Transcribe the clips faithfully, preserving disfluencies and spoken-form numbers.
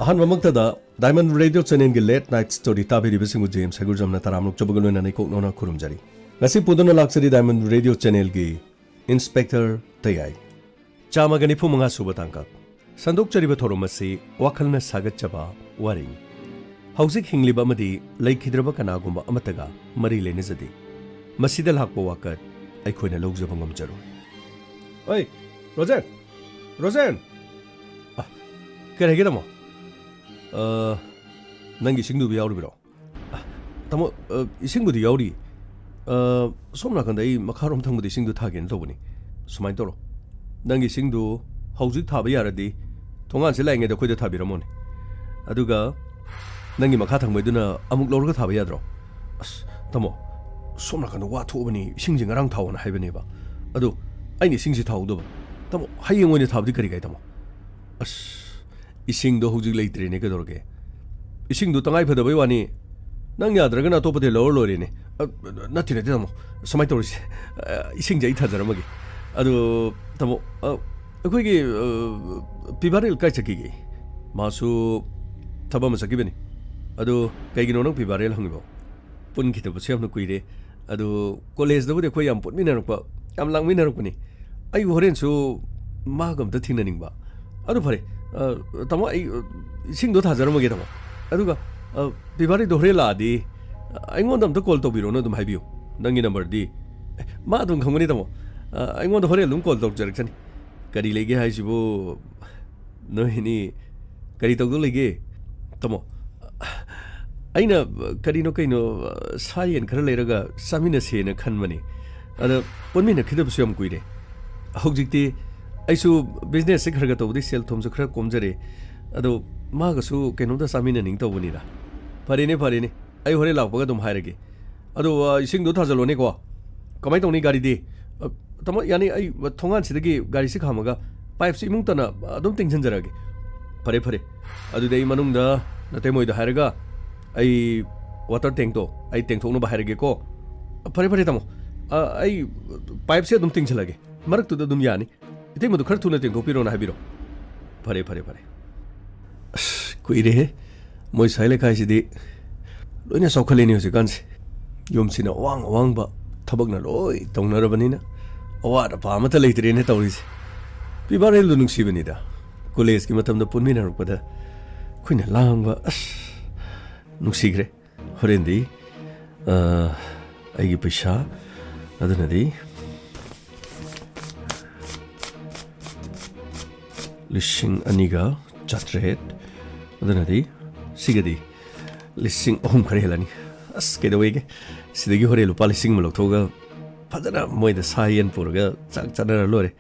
ꯑꯍꯥꯟꯕꯃꯛꯇꯗ Diamond Radio Channelꯒꯤ Late Night Story ꯇꯥꯕꯤꯔꯤꯕꯁꯤꯡꯕꯨ James ꯍꯩꯒꯨꯔꯖꯝꯅ ꯇꯔꯥꯝꯅ ꯑꯣꯛꯆꯕꯒ ꯂꯣꯏꯅꯅ ꯏꯀꯣꯛꯅꯧꯅ ꯈꯨꯔꯨꯝꯖꯔꯤ꯫ ꯉꯁꯤ ꯄꯨꯗꯨꯅ ꯂꯥꯛꯆꯔꯤ Diamond Radio Channelꯒꯤ Inspector ꯇꯌꯥꯏ꯫ ꯆꯥꯝꯃꯒ ꯅꯤꯐꯨ ꯃꯉꯥ ꯁꯨꯕ ꯇꯥꯡꯀꯛ꯫ ꯁꯟꯗꯣꯛꯆꯔꯤꯕ ꯊꯧꯔꯝ ꯑꯁꯤ ꯋꯥꯈꯜꯅ ꯁꯥꯒꯠꯆꯕ ꯋꯥꯔꯤ, ꯍꯧꯖꯤꯛ ꯍꯤꯡꯂꯤꯕ ꯑꯃꯗꯤ ꯂꯩꯈꯤꯗ꯭ꯔꯕ ꯀꯅꯥꯒꯨꯝꯕ ꯑꯃꯠꯇꯒ ꯃꯔꯤ ꯂꯩꯅꯖꯗꯦ꯫ ꯃꯁꯤꯗ ꯂꯥꯛꯄ ꯋꯥꯀꯠ ꯑꯩꯈꯣꯏꯅ ꯂꯧꯖꯕ ꯉꯝꯖꯔꯣꯏ꯫ ꯑꯣꯏ, ꯔꯣꯖꯦꯟ! ꯔꯣꯖꯦꯟ! ꯑ, ꯀꯔꯤ ꯍꯥꯏꯒꯦ, ꯇꯥꯃꯣ? ꯑ, ꯅꯪꯒꯤ ꯏꯁꯤꯡꯗꯨꯕꯨ ꯌꯥꯎꯔꯤꯕ꯭ꯔꯣ? ꯑ, ꯇꯥꯃꯣ, ꯑ, ꯏꯁꯤꯡꯕꯨꯗꯤ ꯌꯥꯎꯔꯤ꯫ ꯑ, ꯁꯣꯝ ꯅꯥꯀꯟꯗ ꯑꯩ ꯃꯈꯥꯔꯣꯝ ꯊꯪꯕꯗ ꯏꯁꯤꯡꯗꯨ ꯊꯥꯒꯦꯅ ꯇꯧꯕꯅꯤ꯫ ꯁꯨꯃꯥꯏꯅ ꯇꯧꯔꯣ, ꯅꯪꯒꯤ ꯏꯁꯤꯡꯗꯨ ꯍꯧꯖꯤꯛ ꯊꯥꯕ ꯌꯥꯔꯗꯤ ꯊꯣꯡꯒꯥꯟꯁꯦ ꯂꯥꯛꯏꯉꯩꯗ ꯑꯩꯈꯣꯏꯗ ꯊꯥꯕꯤꯔꯝꯃꯣꯅꯦ꯫ ꯑꯗꯨꯒ ꯅꯪꯒꯤ ꯃꯈꯥ ꯊꯪꯕꯩꯗꯨꯅ ꯑꯃꯨꯛ ꯂꯧꯔꯒ ꯊꯥꯕ ꯌꯥꯗ꯭ꯔꯣ? ꯑꯁ, ꯇꯥꯃꯣ, ꯁꯣꯝ ꯅꯥꯀꯟꯗ ꯋꯥ ꯊꯣꯛꯑꯕꯅꯤ, ꯏꯁꯤꯡꯁꯦ ꯉꯔꯥꯡ ꯊꯥꯎꯑꯣꯅ ꯍꯥꯏꯕꯅꯦꯕ꯫ ꯑꯗꯣ ꯑꯩꯅ ꯏꯁꯤꯡꯁꯦ ꯊꯥꯍꯧꯗꯕ꯫ ꯇꯥꯃꯣ, ꯍꯌꯦꯡ ꯑꯣꯏꯅ ꯊꯥꯕꯗꯤ ꯀꯔꯤ ꯀꯥꯏ, ꯇꯥꯃꯣ? ꯑꯁ, ꯏꯁꯤꯡꯗꯣ ꯍꯧꯖꯤꯛ ꯂꯩꯇ꯭ꯔꯦꯅꯦ, ꯀꯩꯗꯧꯔꯒꯦ? ꯏꯁꯤꯡꯗꯣ ꯇꯉꯥꯏ ꯐꯗꯕꯩ ꯋꯥꯅꯤ, ꯅꯪ ꯌꯥꯗ꯭ꯔꯒꯅ ꯑꯇꯣꯞꯄꯗꯩ ꯂꯧꯔ ꯂꯣꯏꯔꯦꯅꯦ꯫ ꯑ, ꯅꯠꯇꯦ, ꯅꯠꯇꯦ, ꯇꯥꯃꯣ, ꯁꯨꯃꯥꯏꯅ ꯇꯧꯔꯤꯁꯦ, ꯑ, ꯏꯁꯤꯡꯁꯦ ꯑꯩ ꯊꯥꯖꯔꯝꯃꯒꯦ꯫ ꯑꯗꯣ, ꯇꯥꯃꯣ, ꯑ, ꯑꯩꯈꯣꯏꯒꯤ, ꯑ, ꯄꯤꯕꯥꯔꯦꯜ ꯀꯥꯏ ꯆꯠꯈꯤꯒꯦ? ꯃꯥꯁꯨ ꯊꯕꯛ ꯑꯃ ꯆꯠꯈꯤꯕꯅꯤ꯫ ꯑꯗꯣ ꯀꯩꯒꯤꯅꯣ ꯅꯪ ꯄꯤꯕꯥꯔꯦꯜ ꯍꯪꯉꯤꯕꯣ? ꯄꯨꯟꯈꯤꯗꯕꯁꯨ ꯌꯥꯝꯅ ꯀꯨꯏꯔꯦ꯫ ꯑꯗꯨ ꯀꯣꯂꯦꯖꯇꯕꯨꯗꯤ ꯑꯩꯈꯣꯏ ꯌꯥꯝ ꯄꯨꯟꯃꯤꯟꯅꯔꯛꯄ, ꯌꯥꯝ ꯂꯥꯡꯃꯤꯟꯅꯔꯛꯄꯅꯤ꯫ ꯑꯩ ꯍꯣꯔꯦꯟꯁꯨ ꯃꯥꯒ ꯑꯝꯇ ꯊꯦꯡꯅꯅꯤꯡꯕ꯫ ꯑꯗꯨ ꯐꯔꯦ, ꯑ, ꯇꯥꯃꯣ, ꯑꯩ, ꯑ, ꯏꯁꯤꯡꯗꯣ ꯊꯥꯖꯔꯝꯃꯒꯦ, ꯇꯥꯃꯣ꯫ ꯑꯗꯨꯒ, ꯑ, ꯄꯤꯕꯥꯔꯤꯗꯣ ꯍꯣꯔꯦꯟ ꯂꯥꯛꯑꯗꯤ, ꯑ, ꯑꯩꯉꯣꯟꯗ ꯑꯝꯇ ꯀꯣꯜ ꯇꯧꯕꯤꯔꯣꯅ ꯑꯗꯨꯝ ꯍꯥꯏꯕꯤꯌꯨ꯫ ꯅꯪꯒꯤ ꯅꯝꯕꯔꯗꯤ, ꯑꯦ, ꯃꯥ ꯑꯗꯨꯝ ꯈꯪꯒꯅꯤ, ꯇꯥꯃꯣ꯫ ꯑ, ꯑꯩꯉꯣꯟꯗ ꯍꯣꯔꯦꯟ ꯑꯗꯨꯝ ꯀꯣꯜ ꯇꯧꯖꯔꯛꯆꯅꯤ꯫ ꯀꯔꯤ ꯂꯩꯒꯦ ꯍꯥꯏꯁꯤꯕꯨ? ꯅꯣꯏꯅꯤ ꯀꯔꯤ ꯇꯧꯗꯧ ꯂꯩꯒꯦ? ꯇꯥꯃꯣ, ꯑꯩꯅ ꯀꯔꯤꯅꯣ ꯀꯩꯅꯣ ꯁꯥ ꯌꯦꯟ ꯈꯔ ꯂꯩꯔꯒ ꯆꯥꯃꯤꯟꯅꯁꯦꯅ ꯈꯟꯕꯅꯤ꯫ ꯑꯗ ꯄꯨꯟꯃꯤꯟꯅꯈꯤꯗꯕꯁꯨ ꯌꯥꯝ ꯀꯨꯏꯔꯦ꯫ ꯍꯧꯖꯤꯛꯇꯤ ꯑꯩꯁꯨ ꯕꯤꯖꯤꯅꯦꯁꯁꯦ ꯈꯔ ꯈꯔ ꯇꯧꯕꯗꯒꯤ ꯁꯦꯜ ꯊꯨꯝꯁꯨ ꯈꯔ ꯀꯣꯝꯖꯔꯦ꯫ ꯑꯗꯣ ꯃꯥꯒꯁꯨ ꯀꯩꯅꯣꯝꯇ ꯆꯥꯃꯤꯟꯅꯅꯤꯡ ꯇꯧꯕꯅꯤꯗ꯫ ꯐꯔꯦꯅꯦ, ꯐꯔꯦꯅꯦ, ꯑꯩ ꯍꯣꯔꯦꯟ ꯂꯥꯛꯄꯒ ꯑꯗꯨꯝ ꯍꯥꯏꯔꯒꯦ꯫ ꯑꯗꯣ, ꯑ, ꯏꯁꯤꯡꯗꯣ ꯊꯥꯖꯜꯂꯣꯅꯦꯀꯣ꯫ ꯀꯃꯥꯏꯅ ꯇꯧꯅꯤ ꯒꯥꯔꯤꯗꯤ? ꯑ, ꯇꯥꯃꯣ, ꯌꯥꯅꯤ, ꯑꯩ ꯊꯣꯡꯒꯥꯟꯁꯤꯗꯒꯤ ꯒꯥꯔꯤꯁꯤ ꯈꯥꯝꯃꯒ ꯄꯥꯏꯞꯁꯤ ꯏꯃꯨꯡ ꯇꯟꯅ ꯑꯗꯨꯝ ꯇꯤꯡꯁꯤꯟꯖꯔꯒꯦ꯫ ꯐꯔꯦ, ꯐꯔꯦ꯫ ꯑꯗꯨꯗꯤ ꯑꯩ ꯃꯅꯨꯡꯗ ꯅꯇꯩꯃꯣꯏꯗ ꯍꯥꯏꯔꯒ ꯑꯩ ꯋꯥꯇꯔ ꯇꯦꯡꯛꯇꯣ ꯑꯩ ꯇꯦꯡꯊꯣꯛꯅꯕ ꯍꯥꯏꯔꯒꯦꯀꯣ꯫ ꯐꯔꯦ, ꯐꯔꯦ, ꯇꯥꯃꯣ꯫ ꯑ, ꯑꯩ ꯄꯥꯏꯞꯁꯦ ꯑꯗꯨꯝ ꯇꯤꯡꯁꯤꯜꯂꯒꯦ꯫ ꯃꯔꯛꯇꯨꯗ ꯑꯗꯨꯝ ꯌꯥꯅꯤ꯫ ꯏꯇꯩꯃꯗꯨ ꯈꯔ ꯊꯨꯅ ꯇꯦꯡꯊꯣꯛꯄꯤꯔꯣꯅ ꯍꯥꯏꯕꯤꯔꯣ꯫ ꯐꯔꯦ, ꯐꯔꯦ, ꯐꯔꯦ꯫ ꯑꯁ, ꯀꯨꯏꯔꯦꯍꯦ꯫ ꯃꯣꯏ ꯁ꯭ꯋꯥꯏ ꯂꯩꯀꯥꯏꯁꯤꯗꯤ ꯂꯣꯏꯅ ꯆꯥꯎꯈꯠꯂꯦꯅꯦ ꯍꯧꯖꯤꯛꯀꯥꯟꯁꯦ꯫ ꯌꯨꯝꯁꯤꯅ ꯑꯋꯥꯡ ꯑꯋꯥꯡꯕ, ꯊꯕꯛꯅ ꯂꯣꯏ ꯇꯧꯅꯔꯕꯅꯤꯅ ꯑꯋꯥꯠ ꯑꯄꯥ ꯑꯃꯠꯇ ꯂꯩꯇ꯭ꯔꯦꯅꯦ ꯇꯧꯔꯤꯁꯦ꯫ ꯄꯤꯕꯥꯔꯦꯜꯗꯣ ꯅꯨꯡꯁꯤꯕꯅꯤꯗ꯫ ꯀꯣꯂꯦꯖꯀꯤ ꯃꯇꯝꯗ ꯄꯨꯟꯃꯤꯟꯅꯔꯛꯄꯗ ꯑꯩꯈꯣꯏꯅ ꯂꯥꯡꯕ, ꯑꯁ, ꯅꯨꯡꯁꯤꯈ꯭ꯔꯦ꯫ ꯍꯣꯔꯦꯟꯗꯤ, ꯑ, ꯑꯩꯒꯤ ꯄꯩꯁꯥ ꯑꯗꯨꯅꯗꯤ ꯂꯤꯁꯤꯡ ꯑꯅꯤꯒ ꯆꯥꯇ꯭ꯔꯦꯠ, ꯑꯗꯨꯅꯗꯤ ꯁꯤꯒꯗꯤ ꯂꯤꯁꯤꯡ ꯑꯍꯨꯝ ꯈꯔ ꯍꯦꯜꯂꯅꯤ꯫ ꯑꯁ, ꯀꯩꯗꯧꯋꯦꯒꯦ? ꯁꯤꯗꯒꯤ ꯍꯣꯔꯦꯟ ꯂꯨꯄꯥ ꯂꯤꯁꯤꯡ ꯑꯃ ꯂꯧꯊꯣꯛꯑꯒ ꯐꯖꯅ ꯃꯣꯏꯗ ꯁꯥ ꯌꯦꯟ ꯄꯨꯔꯒ ꯆꯥꯛ ꯆꯥꯅꯔ ꯂꯣꯏꯔꯦ꯫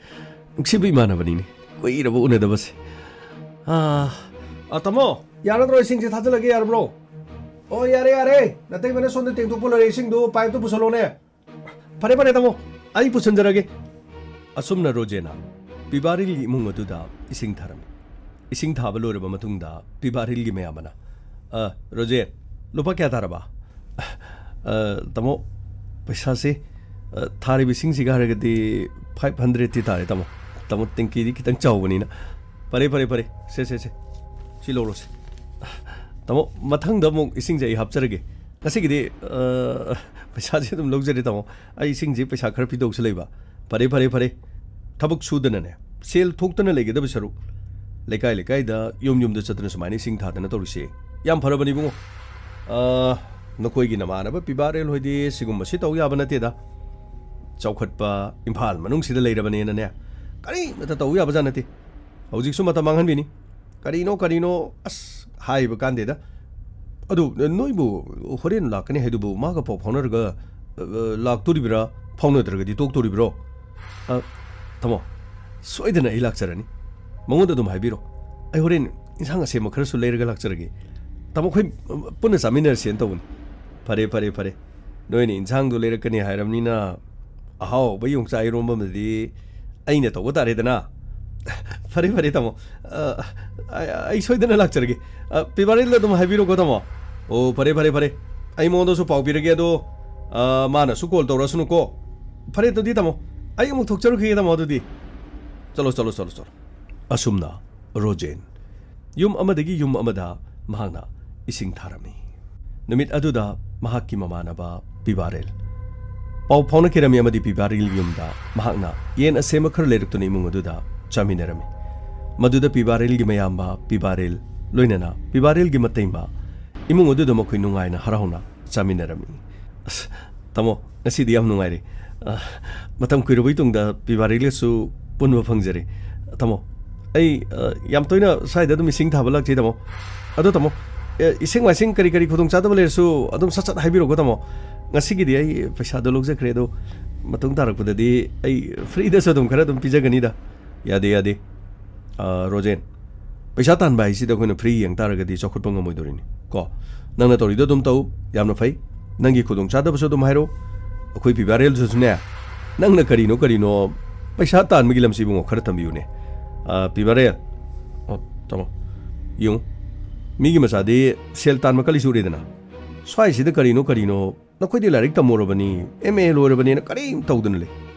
ꯅꯨꯡꯁꯤꯕ ꯏꯃꯥꯟꯅꯕꯅꯤꯅꯦ, ꯀꯨꯏꯔꯕ ꯎꯅꯗꯕꯁꯦ꯫ ꯑꯥ, ꯑꯥ, ꯇꯥꯃꯣ, ꯌꯥꯔꯗ꯭ꯔꯣ? ꯏꯁꯤꯡꯁꯦ ꯊꯥꯖꯤꯜꯂꯒꯦ, ꯌꯥꯔꯕ꯭ꯔꯣ? ꯑꯣ, ꯌꯥꯔꯦ, ꯌꯥꯔꯦ꯫ ꯅꯇꯩꯃꯅ ꯁꯣꯝꯗ ꯇꯦꯡꯊꯣꯛꯄ ꯂꯣꯏꯔꯦ, ꯏꯁꯤꯡꯗꯣ ꯄꯥꯏꯞꯇꯣ ꯄꯨꯁꯜꯂꯣꯅꯦ꯫ ꯐꯔꯦ, ꯐꯔꯦ, ꯇꯥꯃꯣ, ꯑꯩ ꯄꯨꯁꯟꯖꯔꯒꯦ꯫ ꯑꯁꯨꯝꯅ ꯔꯣꯖꯦꯅ ꯄꯤꯕꯥꯔꯤꯜꯒꯤ ꯏꯃꯨꯡ ꯑꯗꯨꯗ ꯏꯁꯤꯡ ꯊꯥꯔꯝꯃꯤ꯫ ꯏꯁꯤꯡ ꯊꯥꯕ ꯂꯣꯏꯔꯕ ꯃꯇꯨꯡꯗ ꯄꯤꯕꯥꯔꯤꯜꯒꯤ ꯃꯌꯥꯝꯕꯅ, "ꯑ, ꯔꯣꯖꯦ, ꯂꯨꯄꯥ ꯀꯌꯥ ꯇꯥꯔꯕ?" "ꯑ, ꯇꯥꯃꯣ, ꯄꯩꯁꯥꯁꯦ, ꯑ, ꯊꯥꯔꯤꯕ ꯏꯁꯤꯡꯁꯤꯒ ꯍꯥꯏꯔꯒꯗꯤ ꯐꯥꯏꯚ ꯍꯟꯗ꯭ꯔꯦꯠꯇꯤ ꯇꯥꯔꯦ, ꯇꯥꯃꯣ꯫ ꯇꯥꯃꯣ, ꯇꯦꯡꯀꯤꯗꯤ ꯈꯤꯇꯪ ꯆꯥꯎꯕꯅꯤꯅ꯫" "ꯐꯔꯦ, ꯐꯔꯦ, ꯐꯔꯦ꯫ ꯁꯦ, ꯁꯦ, ꯁꯦ꯫ ꯁꯤ ꯂꯧꯔꯣꯁꯦ꯫ ꯇꯥꯃꯣ, ꯃꯊꯪꯗ ꯑꯃꯨꯛ ꯏꯁꯤꯡꯁꯦ ꯑꯩ ꯍꯥꯞꯆꯔꯒꯦ꯫ ꯉꯁꯤꯒꯤꯗꯤ, ꯑ, ꯄꯩꯁꯥꯁꯦ ꯑꯗꯨꯝ ꯂꯧꯖꯔꯦ, ꯇꯥꯃꯣ꯫ ꯑꯩ ꯏꯁꯤꯡꯁꯦ ꯄꯩꯁꯥ ꯈꯔ ꯄꯤꯗꯧꯁꯨ ꯂꯩꯕ꯫" "ꯐꯔꯦ, ꯐꯔꯦ, ꯐꯔꯦ꯫ ꯊꯕꯛ ꯁꯨꯗꯅꯅꯦ, ꯁꯦꯜ ꯊꯣꯛꯇꯅ ꯂꯩꯒꯗꯕ ꯁꯔꯨꯛ, ꯂꯩꯀꯥꯏ ꯂꯩꯀꯥꯏꯗ, ꯌꯨꯝ ꯌꯨꯝꯗ ꯆꯠꯇꯅ ꯁꯨꯃꯥꯏꯅ ꯏꯁꯤꯡ ꯊꯥꯗꯅ ꯇꯧꯔꯤꯁꯦ ꯌꯥꯝ ꯐꯔꯕꯅꯤ, ꯏꯕꯨꯡꯉꯣ꯫ ꯑ, ꯅꯈꯣꯏꯒꯤ ꯅꯃꯥꯟꯅꯕ ꯄꯤꯕꯥꯔꯦꯜ ꯍꯣꯏꯗꯤ ꯁꯤꯒꯨꯝꯕꯁꯤ ꯇꯧ ꯌꯥꯕ ꯅꯠꯇꯦꯗ꯫ ꯆꯥꯎꯈꯠꯄ ꯏꯝꯐꯥꯜ ꯃꯅꯨꯡꯁꯤꯗ ꯂꯩꯔꯕꯅꯦꯅꯅꯦ, ꯀꯔꯤꯃꯇ ꯇꯧ ꯌꯥꯕꯖꯥꯠ ꯅꯠꯇꯦ꯫ ꯍꯧꯖꯤꯛꯁꯨ ꯃꯇꯝ ꯃꯥꯡꯍꯟꯕꯤꯅꯤ꯫ ꯀꯔꯤꯅꯣ, ꯀꯔꯤꯅꯣ, ꯑꯁ, ꯍꯥꯏꯕ ꯀꯥꯟꯗꯦꯗ꯫ ꯑꯗꯨ, ꯅꯣꯏꯕꯨ ꯍꯣꯔꯦꯟ ꯂꯥꯛꯀꯅꯤ ꯍꯥꯏꯗꯨꯕꯨ ꯃꯥꯒ ꯄꯥꯎ ꯐꯥꯎꯅꯔꯒ, ꯑ, ꯂꯥꯛꯇꯣꯔꯤꯕ꯭ꯔꯥ? ꯐꯥꯎꯅꯗ꯭ꯔꯒꯗꯤ ꯇꯣꯛꯇꯣꯔꯤꯕ꯭ꯔꯣ?" "ꯑ, ꯇꯥꯃꯣ, ꯁꯣꯏꯗꯅ ꯑꯩ ꯂꯥꯛꯆꯔꯅꯤ꯫ ꯃꯉꯣꯟꯗ ꯑꯗꯨꯝ ꯍꯥꯏꯕꯤꯔꯣ꯫ ꯑꯩ ꯍꯣꯔꯦꯟ ꯏꯟꯁꯥꯡ ꯑꯁꯦꯝꯕ ꯈꯔꯁꯨ ꯂꯩꯔꯒ ꯂꯥꯛꯆꯔꯒꯦ꯫ ꯇꯥꯃꯣ, ꯑꯩꯈꯣꯏ, ꯑ, ꯄꯨꯟꯅ ꯆꯥꯃꯤꯟꯅꯔꯁꯦꯅ ꯇꯧꯕꯅꯤ꯫" "ꯐꯔꯦ, ꯐꯔꯦ, ꯐꯔꯦ꯫ ꯅꯣꯏꯅ ꯏꯟꯁꯥꯡꯗꯣ ꯂꯩꯔꯛꯀꯅꯤ ꯍꯥꯏꯔꯕꯅꯤꯅ, ꯑꯍꯥꯎꯕ ꯌꯣꯡꯆꯥꯛ ꯏꯔꯣꯝꯕ ꯑꯃꯗꯤ ꯑꯩꯅ ꯇꯧꯕ ꯇꯥꯔꯦꯗꯅ꯫" "ꯐꯔꯦ, ꯐꯔꯦ, ꯇꯥꯃꯣ꯫ ꯑ, ꯑ, ꯑꯩ ꯁꯣꯏꯗꯅ ꯂꯥꯛꯆꯔꯒꯦ꯫ ꯑ, ꯄꯤꯕꯥꯔꯤꯜꯗ ꯑꯗꯨꯝ ꯍꯥꯏꯕꯤꯔꯣꯀꯣ, ꯇꯥꯃꯣ꯫" "ꯑꯣ, ꯐꯔꯦ, ꯐꯔꯦ, ꯐꯔꯦ꯫ ꯑꯩ ꯃꯉꯣꯟꯗꯁꯨ ꯄꯥꯎ ꯄꯤꯔꯒꯦ, ꯑꯗꯣ, ꯑ, ꯃꯥꯅꯁꯨ ꯀꯣꯜ ꯇꯧꯔꯛꯑꯁꯅꯨꯀꯣ꯫" "ꯐꯔꯦ, ꯑꯗꯨꯗꯤ, ꯇꯥꯃꯣ, ꯑꯩ ꯑꯃꯨꯛ ꯊꯣꯛꯆꯔꯨꯈꯤꯒꯦ, ꯇꯥꯃꯣ, ꯑꯗꯨꯗꯤ꯫ ꯆꯠꯂꯣ, ꯆꯠꯂꯣ, ꯆꯠꯂꯣ, ꯆꯠꯂꯣ꯫" ꯑꯁꯨꯝꯅ ꯔꯣꯖꯦꯟ ꯌꯨꯝ ꯑꯃꯗꯒꯤ ꯌꯨꯝ ꯑꯃꯗ ꯃꯍꯥꯛꯅ ꯏꯁꯤꯡ ꯊꯥꯔꯝꯃꯤ꯫ ꯅꯨꯃꯤꯠ ꯑꯗꯨꯗ ꯃꯍꯥꯛꯀꯤ ꯃꯃꯥꯟꯅꯕ ꯄꯤꯕꯥꯔꯦꯜ ꯄꯥꯎ ꯐꯥꯎꯅꯈꯤꯔꯝꯃꯤ ꯑꯃꯗꯤ ꯄꯤꯕꯥꯔꯦꯜꯒꯤ ꯌꯨꯝꯗ ꯃꯍꯥꯛꯅ ꯌꯦꯟ ꯑꯁꯦꯝꯕ ꯈꯔ ꯂꯩꯔꯛꯇꯨꯅ ꯏꯃꯨꯡ ꯑꯗꯨꯗ ꯆꯥꯃꯤꯟꯅꯔꯝꯃꯤ꯫ ꯃꯗꯨꯗ ꯄꯤꯕꯥꯔꯦꯜꯒꯤ ꯃꯌꯥꯝꯕ ꯄꯤꯕꯥꯔꯦꯜ ꯂꯣꯏꯅꯅ ꯄꯤꯕꯥꯔꯦꯜꯒꯤ ꯃꯇꯩꯃ ꯏꯃꯨꯡ ꯑꯗꯨꯗ ꯃꯈꯣꯏ ꯅꯨꯡꯉꯥꯏꯅ ꯍꯔꯥꯎꯅ ꯆꯥꯃꯤꯟꯅꯔꯝꯃꯤ꯫ ꯑꯁ, ꯇꯥꯃꯣ, ꯉꯁꯤꯗꯤ ꯌꯥꯝ ꯅꯨꯡꯉꯥꯏꯔꯦ꯫ ꯑ, ꯃꯇꯝ ꯀꯨꯏꯔꯕꯒꯤ ꯇꯨꯡꯗ ꯄꯤꯕꯥꯔꯦꯜꯒꯁꯨ ꯄꯨꯟꯕ ꯐꯪꯖꯔꯦ꯫ ꯇꯥꯃꯣ, ꯑꯩ, ꯑ, ꯌꯥꯝ ꯇꯣꯏꯅ ꯁ꯭ꯋꯥꯏꯗ ꯑꯗꯨꯝ ꯏꯁꯤꯡ ꯊꯥꯕ ꯂꯥꯛꯆꯩ, ꯇꯥꯃꯣ꯫ ꯑꯗꯣ, ꯇꯥꯃꯣ, ꯑ, ꯏꯁꯤꯡ ꯃꯥꯏꯁꯤꯡ ꯀꯔꯤ ꯀꯔꯤ ꯈꯨꯗꯣꯡꯆꯥꯗꯕ ꯂꯩꯔꯁꯨ ꯑꯗꯨꯝ ꯁꯠ ꯁꯠ ꯍꯥꯏꯕꯤꯔꯛꯎꯀꯣ, ꯇꯥꯃꯣ꯫ ꯉꯁꯤꯒꯤꯗꯤ ꯑꯩ ꯄꯩꯁꯥꯗꯣ ꯂꯧꯖꯈ꯭ꯔꯦ, ꯑꯗꯣ ꯃꯇꯨꯡ ꯇꯥꯔꯛꯄꯗꯗꯤ ꯑꯩ ꯐ꯭ꯔꯤꯗꯁꯨ ꯑꯗꯨꯝ ꯈꯔ ꯑꯗꯨꯝ ꯄꯤꯖꯒꯅꯤꯗ꯫ ꯌꯥꯗꯦ, ꯌꯥꯗꯦ꯫ ꯑ, ꯔꯣꯖꯦꯟ, ꯄꯩꯁꯥ ꯇꯥꯟꯕ ꯍꯥꯏꯁꯤꯗ ꯑꯩꯈꯣꯏꯅ ꯐ꯭ꯔꯤ ꯌꯦꯡ ꯇꯥꯔꯒꯗꯤ ꯆꯥꯎꯈꯠꯄ ꯉꯝꯃꯣꯏꯗꯧꯔꯤꯅꯤ꯫ ꯀꯣ, ꯅꯪꯅ ꯇꯧꯔꯤꯗꯣ ꯑꯗꯨꯝ ꯇꯧ, ꯌꯥꯝꯅ ꯐꯩ꯫ ꯅꯪꯒꯤ ꯈꯨꯗꯣꯡꯆꯥꯗꯕꯁꯨ ꯑꯗꯨꯝ ꯍꯥꯏꯔꯛꯎ꯫ ꯑꯩꯈꯣꯏ ꯄꯤꯕꯥꯔꯦꯜꯗꯨꯁꯨꯅꯦ, ꯅꯪꯅ ꯀꯔꯤꯅꯣ ꯀꯔꯤꯅꯣ ꯄꯩꯁꯥ ꯇꯥꯟꯕꯒꯤ ꯂꯝꯁꯤ ꯏꯕꯨꯡꯉꯣ ꯈꯔ ꯇꯝꯕꯤꯌꯨꯅꯦ꯫ ꯑ, ꯄꯤꯕꯥꯔꯦꯜ, ꯑꯣ, ꯇꯥꯃꯣ, ꯌꯦꯡꯉꯨ, ꯃꯤꯒꯤ ꯃꯆꯥꯗꯤ ꯁꯦꯜ ꯇꯥꯟꯕ ꯀꯜꯂꯤꯁꯤ ꯎꯔꯦꯗꯅ꯫ ꯁ꯭ꯋꯥꯏꯁꯤꯗ ꯀꯔꯤꯅꯣ ꯀꯔꯤꯅꯣ, ꯅꯈꯣꯏꯗꯤ ꯂꯥꯏꯔꯤꯛ ꯇꯝꯃꯨꯔꯕꯅꯤ, ꯑꯦꯝ ꯑꯦ ꯂꯣꯏꯔꯕꯅꯤꯅ ꯀꯔꯤꯝ ꯇꯧꯗꯅ ꯂꯩ꯫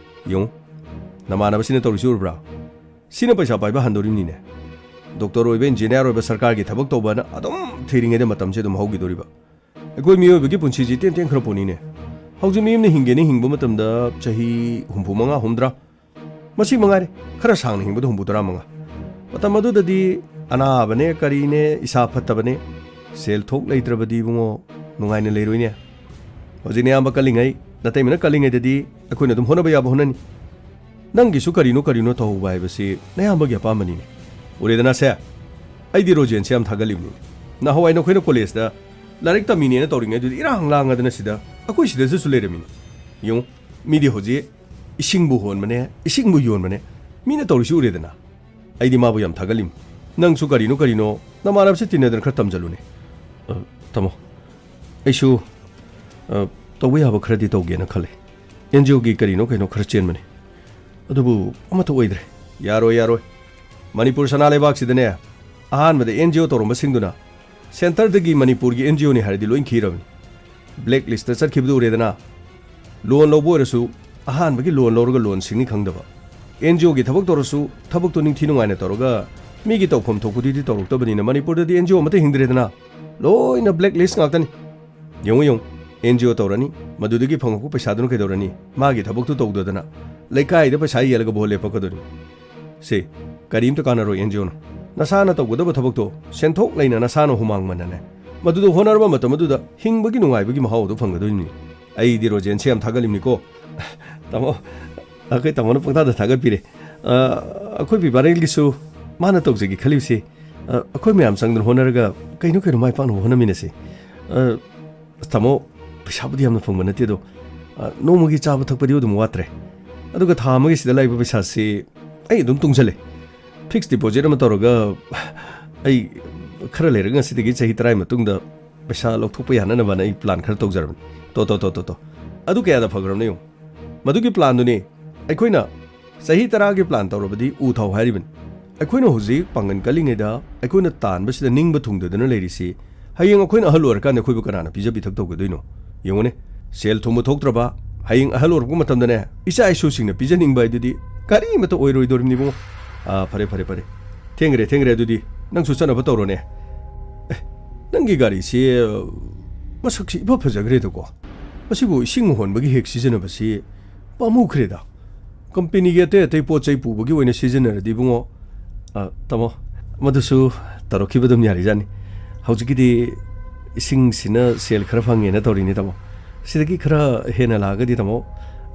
ꯌꯦꯡꯉꯨ, ꯅꯃꯥꯟꯅꯕꯁꯤꯅ ꯇꯧꯔꯤꯁꯤ ꯎꯔꯕ꯭ꯔꯥ? ꯁꯤꯅ ꯄꯩꯁꯥ ꯄꯥꯏꯕ ꯍꯟꯗꯣꯔꯤꯕꯅꯤꯅꯦ꯫ ꯗꯣꯛꯇꯔ ꯑꯣꯏꯕ, ꯏꯟꯖꯤꯅꯤꯌꯥꯔ ꯑꯣꯏꯕ, ꯁꯔꯀꯥꯔꯒꯤ ꯊꯕꯛ ꯇꯧꯕꯅ ꯑꯗꯨꯝ ꯊꯤꯔꯤꯉꯩꯗ ꯃꯇꯝꯁꯦ ꯑꯗꯨꯝ ꯍꯧꯈꯤꯗꯣꯔꯤꯕ꯫ ꯑꯩꯈꯣꯏ ꯃꯤꯑꯣꯏꯕꯒꯤ ꯄꯨꯟꯁꯤꯁꯤ ꯇꯦꯟ ꯇꯦꯟ ꯈꯔ ꯄꯣꯠꯅꯤꯅꯦ꯫ ꯍꯧꯖꯤꯛ ꯃꯤ ꯑꯃꯅ ꯍꯤꯡꯒꯦꯅ ꯍꯤꯡꯕ ꯃꯇꯝꯗ ꯆꯍꯤ ꯍꯨꯝꯐꯨ ꯃꯉꯥ, ꯍꯨꯝꯗ꯭ꯔꯥ, ꯃꯁꯤ ꯃꯉꯥꯏꯔꯦ꯫ ꯈꯔ ꯁꯥꯡꯅ ꯍꯤꯡꯕꯗ ꯍꯨꯝꯐꯨ ꯇꯔꯥ ꯃꯉꯥ꯫ ꯃꯇꯝ ꯑꯗꯨꯗꯗꯤ ꯑꯅꯥꯕꯅꯦ, ꯀꯔꯤꯅꯦ, ꯏꯁꯥ ꯐꯠꯇꯕꯅꯦ, ꯁꯦꯜ ꯊꯣꯛ ꯂꯩꯇ꯭ꯔꯕꯗꯤ ꯏꯕꯨꯡꯉꯣ, ꯅꯨꯡꯉꯥꯏꯅ ꯂꯩꯔꯣꯏꯅꯦ꯫ ꯍꯧꯖꯤꯛ ꯅꯌꯥꯝꯕ ꯀꯜꯂꯤꯉꯩ, ꯅꯇꯩꯃꯅ ꯀꯜꯂꯤꯉꯩꯗꯗꯤ ꯑꯩꯈꯣꯏꯅ ꯑꯗꯨꯝ ꯍꯣꯠꯅꯕ ꯌꯥꯕ ꯍꯣꯠꯅꯅꯤ꯫ ꯅꯪꯒꯤꯁꯨ ꯀꯔꯤꯅꯣ ꯀꯔꯤꯅꯣ ꯇꯧꯍꯧꯕ ꯍꯥꯏꯕꯁꯤ ꯅꯌꯥꯝꯕꯒꯤ ꯑꯄꯥꯝꯕꯅꯤꯅꯦ꯫ ꯎꯔꯦꯗꯅ ꯁꯦ, ꯑꯩꯗꯤ ꯔꯣꯖꯦꯟꯁꯦ ꯌꯥꯝ ꯊꯥꯒꯠꯂꯤꯕꯅꯤꯅꯦ꯫ ꯅꯍꯥꯟꯋꯥꯏ ꯅꯈꯣꯏꯅ ꯀꯣꯂꯦꯖꯇ ꯂꯥꯏꯔꯤꯛ ꯇꯝꯃꯤꯅꯦꯅ ꯇꯧꯔꯤꯉꯩꯗꯨꯗꯤ ꯏꯔꯥꯡ ꯂꯥꯡꯉꯗꯅ ꯁꯤꯗ, ꯑꯩꯈꯣꯏ ꯁꯤꯗꯁꯨ ꯂꯩꯔꯝꯃꯤꯅꯤ꯫ ꯌꯦꯡꯉꯨ, ꯃꯤꯗꯤ ꯍꯧꯖꯤꯛ ꯏꯁꯤꯡꯕꯨ ꯍꯣꯟꯕꯅꯦ, ꯏꯁꯤꯡꯕꯨ ꯌꯣꯟꯕꯅꯦ, ꯃꯤꯅ ꯇꯧꯔꯤꯁꯤ ꯎꯔꯦꯗꯅ꯫ ꯑꯩꯗꯤ ꯃꯥꯕꯨ ꯌꯥꯝ ꯊꯥꯒꯠꯂꯤꯃꯤ꯫ ꯅꯪꯁꯨ ꯀꯔꯤꯅꯣ ꯀꯔꯤꯅꯣ ꯅꯃꯥꯟꯅꯕꯁꯦ ꯇꯤꯟꯅꯗꯅ ꯈꯔ ꯇꯝꯖꯜꯂꯨꯅꯦ꯫ ꯑ, ꯇꯥꯃꯣ, ꯑꯩꯁꯨ, ꯑ, ꯇꯧꯕ ꯌꯥꯕ ꯈꯔꯗꯤ ꯇꯧꯒꯦꯅ ꯈꯜꯂꯦ꯫ ꯑꯦꯟ ꯖꯤ ꯑꯣꯒꯤ ꯀꯔꯤꯅꯣ ꯀꯩꯅꯣ ꯈꯔ ꯆꯦꯟꯕꯅꯦ꯫ ꯑꯗꯨꯕꯨ ꯑꯃꯠꯇ ꯑꯣꯏꯗ꯭ꯔꯦ꯫ ꯌꯥꯔꯣꯏ, ꯌꯥꯔꯣꯏ꯫ ꯃꯅꯤꯄꯨꯔ ꯁꯅꯥ ꯂꯩꯕꯥꯛꯁꯤꯗꯅꯦ, ꯑꯍꯥꯟꯕꯗ ꯑꯦꯟ ꯖꯤ ꯑꯣ ꯇꯧꯔꯝꯕꯁꯤꯡꯗꯨꯅ ꯁꯦꯟꯇꯔꯗꯒꯤ ꯃꯅꯤꯄꯨꯔꯒꯤ ꯑꯦꯟ ꯖꯤ ꯑꯣꯅꯤ ꯍꯥꯏꯔꯗꯤ ꯂꯣꯏ ꯈꯤꯔꯕꯅꯤ꯫ Black list ꯆꯠꯈꯤꯕꯗꯨ ꯎꯔꯦꯗꯅ꯫ ꯂꯣꯟ ꯂꯧꯕ ꯑꯣꯏꯔꯁꯨ ꯑꯍꯥꯟꯕꯒꯤ ꯂꯣꯟ ꯂꯧꯔꯒ ꯂꯣꯟ ꯁꯤꯡꯅꯤ ꯈꯪꯗꯕ꯫ ꯑꯦꯟ ꯖꯤ ꯑꯣꯒꯤ ꯊꯕꯛ ꯇꯧꯔꯁꯨ ꯊꯕꯛꯇꯣ ꯅꯤꯡꯊꯤ ꯅꯨꯡꯉꯥꯏꯅ ꯇꯧꯔꯒ ꯃꯤꯒꯤ ꯇꯧꯐꯝ ꯊꯣꯛꯄꯗꯨꯗꯤ ꯇꯧꯔꯛꯇꯕꯅꯤꯅ ꯃꯅꯤꯄꯨꯔꯗꯗꯤ ꯑꯦꯟ ꯖꯤ ꯑꯣ ꯑꯃꯠꯇ ꯍꯤꯡꯗ꯭ꯔꯦꯗꯅ꯫ ꯂꯣꯏꯅ ꯕ꯭ꯂꯦꯛ ꯂꯤꯁ ꯉꯥꯛꯇꯅꯤ꯫ ꯌꯦꯡꯉꯨ, ꯌꯦꯡꯉꯨ, ꯑꯦꯟ ꯖꯤ ꯑꯣ ꯇꯧꯔꯅꯤ, ꯃꯗꯨꯗꯒꯤ ꯐꯪꯉꯛꯄ ꯄꯩꯁꯥꯗꯨꯅ ꯀꯩꯗꯧꯔꯅꯤ? ꯃꯥꯒꯤ ꯊꯕꯛꯇꯨ ꯇꯧꯗꯗꯅ ꯂꯩꯀꯥꯏꯗ ꯄꯩꯁꯥ ꯌꯦꯜꯂꯒ ꯚꯣꯠ ꯂꯦꯞꯄꯛꯀꯗꯣꯔꯤꯅꯤ꯫ ꯁꯤ ꯀꯔꯤꯝꯇ ꯀꯥꯟꯅꯔꯣꯏ ꯑꯦꯟ ꯖꯤ ꯑꯣꯅ꯫ ꯅꯁꯥꯅ ꯇꯧꯒꯗꯕ ꯊꯕꯛꯇꯣ ꯁꯦꯟꯊꯣꯛ ꯂꯩꯅ ꯅꯁꯥꯅ ꯍꯨꯃꯥꯡ ꯃꯟꯅꯅꯦ꯫ ꯃꯗꯨꯗ ꯍꯣꯠꯅꯔꯕ ꯃꯇꯝ ꯑꯗꯨꯗ ꯍꯤꯡꯕꯒꯤ ꯅꯨꯡꯉꯥꯏꯕꯒꯤ ꯃꯍꯥꯎ ꯑꯗꯨ ꯐꯪꯒꯗꯣꯏꯅꯤ꯫ ꯑꯩꯗꯤ ꯔꯣꯖꯦꯟꯁꯦ ꯌꯥꯝ ꯊꯥꯒꯠꯂꯤꯕꯅꯤꯀꯣ꯫ ꯇꯥꯃꯣ, ꯑꯩꯈꯣꯏ ꯇꯥꯃꯣꯅ ꯄꯪꯊꯥꯗ ꯊꯥꯒꯠꯄꯤꯔꯦ꯫ ꯑ, ꯑꯩꯈꯣꯏ ꯄꯤꯕꯥꯔꯦꯜꯒꯤꯁꯨ ꯃꯥꯅ ꯇꯧꯖꯒꯦ ꯈꯜꯂꯤꯕꯁꯤ, ꯑ, ꯑꯩꯈꯣꯏ ꯃꯌꯥꯝ ꯆꯪꯗꯅ ꯍꯣꯠꯅꯔꯒ ꯀꯩꯅꯣ ꯀꯩꯅꯣ ꯃꯥꯏ ꯄꯥꯛꯅꯕ ꯍꯣꯠꯅꯃꯤꯟꯅꯁꯤ꯫ ꯑ, ꯑꯁ, ꯇꯥꯃꯣ, ꯄꯩꯁꯥꯕꯨꯗꯤ ꯌꯥꯝꯅ ꯐꯪꯕ ꯅꯠꯇꯦ ꯑꯗꯣ, ꯑ, ꯅꯣꯡꯃꯒꯤ ꯆꯥꯕ ꯊꯛꯄꯗꯤ ꯑꯗꯨꯝ ꯋꯥꯠꯇ꯭ꯔꯦ꯫ ꯑꯗꯨꯒ ꯊꯥ ꯑꯃꯒꯤ ꯁꯤꯗ ꯂꯥꯛꯏꯕ ꯄꯩꯁꯥꯁꯤ ꯑꯩ ꯑꯗꯨꯝ ꯇꯨꯡꯁꯜꯂꯦ꯫ ꯐꯤꯛꯁ ꯗꯤꯄꯣꯖꯤꯠ ꯑꯃ ꯇꯧꯔꯒ ꯑꯩ ꯈꯔ ꯂꯩꯔꯒ ꯉꯁꯤꯗꯒꯤ ꯆꯍꯤ ꯇꯔꯥꯒꯤ ꯃꯇꯨꯡꯗ ꯄꯩꯁꯥ ꯂꯧꯊꯣꯛꯄ ꯌꯥꯅꯅꯕꯅ ꯑꯩ ꯄ꯭ꯂꯥꯟ ꯈꯔ ꯇꯧꯖꯔꯕꯅꯤ꯫ ꯇꯣ, ꯇꯣ, ꯇꯣ, ꯇꯣ, ꯇꯣ꯫ ꯑꯗꯨ ꯀꯌꯥꯗ ꯐꯈ꯭ꯔꯕꯅꯣ ꯌꯦꯡꯉꯨ꯫ ꯃꯗꯨꯒꯤ ꯄ꯭ꯂꯥꯟꯗꯨꯅꯤ ꯑꯩꯈꯣꯏꯅ ꯆꯍꯤ ꯇꯔꯥꯒꯤ ꯄ꯭ꯂꯥꯟ ꯇꯧꯔꯕꯗꯤ ꯎ ꯊꯥꯎ ꯍꯥꯏꯔꯤꯕꯅꯤ꯫ ꯑꯩꯈꯣꯏꯅ ꯍꯧꯖꯤꯛ ꯄꯥꯡꯒꯜ ꯀꯜꯂꯤꯉꯩꯗ ꯑꯩꯈꯣꯏꯅ ꯇꯥꯟꯕꯁꯤꯗ ꯅꯤꯡꯕ ꯊꯨꯡꯗꯗꯨꯅ ꯂꯩꯔꯤꯁꯤ, ꯍꯌꯦꯡ ꯑꯩꯈꯣꯏꯅ ꯑꯍꯜ ꯑꯣꯏꯔꯀꯥꯟꯗ ꯑꯩꯈꯣꯏꯕꯨ ꯀꯅꯥꯅ ꯄꯤꯖ ꯄꯤꯊꯛ ꯇꯧꯒꯗꯣꯏꯅꯣ? ꯌꯦꯡꯉꯨꯅꯦ, ꯁꯦꯜ ꯊꯨꯝꯕ ꯊꯣꯛꯇ꯭ꯔꯕ, ꯍꯌꯦꯡ ꯑꯍꯜ ꯑꯣꯏꯔꯛꯄ ꯃꯇꯝꯗꯅꯦ, ꯏꯆꯥ ꯏꯁꯨꯁꯤꯡꯅ ꯄꯤꯖꯅꯤꯡꯕ ꯍꯥꯏꯗꯨꯗꯤ ꯀꯔꯤꯃꯠꯇ ꯑꯣꯏꯔꯣꯏꯗꯧꯔꯤꯕꯅꯤ ꯏꯕꯨꯡꯉꯣ꯫ ꯑꯥ, ꯐꯔꯦ, ꯐꯔꯦ, ꯐꯔꯦ꯫ ꯊꯦꯡꯈ꯭ꯔꯦ, ꯊꯦꯡꯈ꯭ꯔꯦ, ꯑꯗꯨꯗꯤ ꯅꯪꯁꯨ ꯆꯠꯅꯕ ꯇꯧꯔꯣꯅꯦ꯫ ꯑꯦ, ꯅꯪꯒꯤ ꯒꯥꯔꯤꯁꯤ, ꯑ, ꯃꯁꯛꯁꯤ ꯏꯐ ꯐꯖꯈ꯭ꯔꯦꯗꯀꯣ꯫ ꯃꯁꯤꯕꯨ ꯏꯁꯤꯡ ꯍꯣꯟꯕꯒꯤ ꯍꯦꯛ ꯁꯤꯖꯤꯟꯅꯕꯁꯤ ꯄꯥꯝꯃꯨꯈ꯭ꯔꯦꯗ꯫ ꯀꯝꯄꯦꯅꯤꯒꯤ ꯑꯇꯩ ꯑꯇꯩ ꯄꯣꯠ ꯆꯩ ꯄꯨꯕꯒꯤ ꯑꯣꯏꯅ ꯁꯤꯖꯤꯟꯅꯔꯗꯤ ꯏꯕꯨꯡꯉꯣ, ꯑ, ꯇꯥꯃꯣ, ꯃꯗꯨꯁꯨ ꯇꯧꯔꯛꯈꯤꯕ ꯑꯗꯨꯝ ꯌꯥꯔꯤꯖꯥꯠꯅꯤ꯫ ꯍꯧꯖꯤꯛꯀꯤꯗꯤ ꯏꯁꯤꯡꯁꯤꯅ ꯁꯦꯜ ꯈꯔ ꯐꯪꯉꯦꯅ ꯇꯧꯔꯤꯅꯤ ꯇꯥꯃꯣ꯫ ꯁꯤꯗꯒꯤ ꯈꯔ ꯍꯦꯟꯅ ꯂꯥꯛꯑꯒꯗꯤ ꯇꯥꯃꯣ,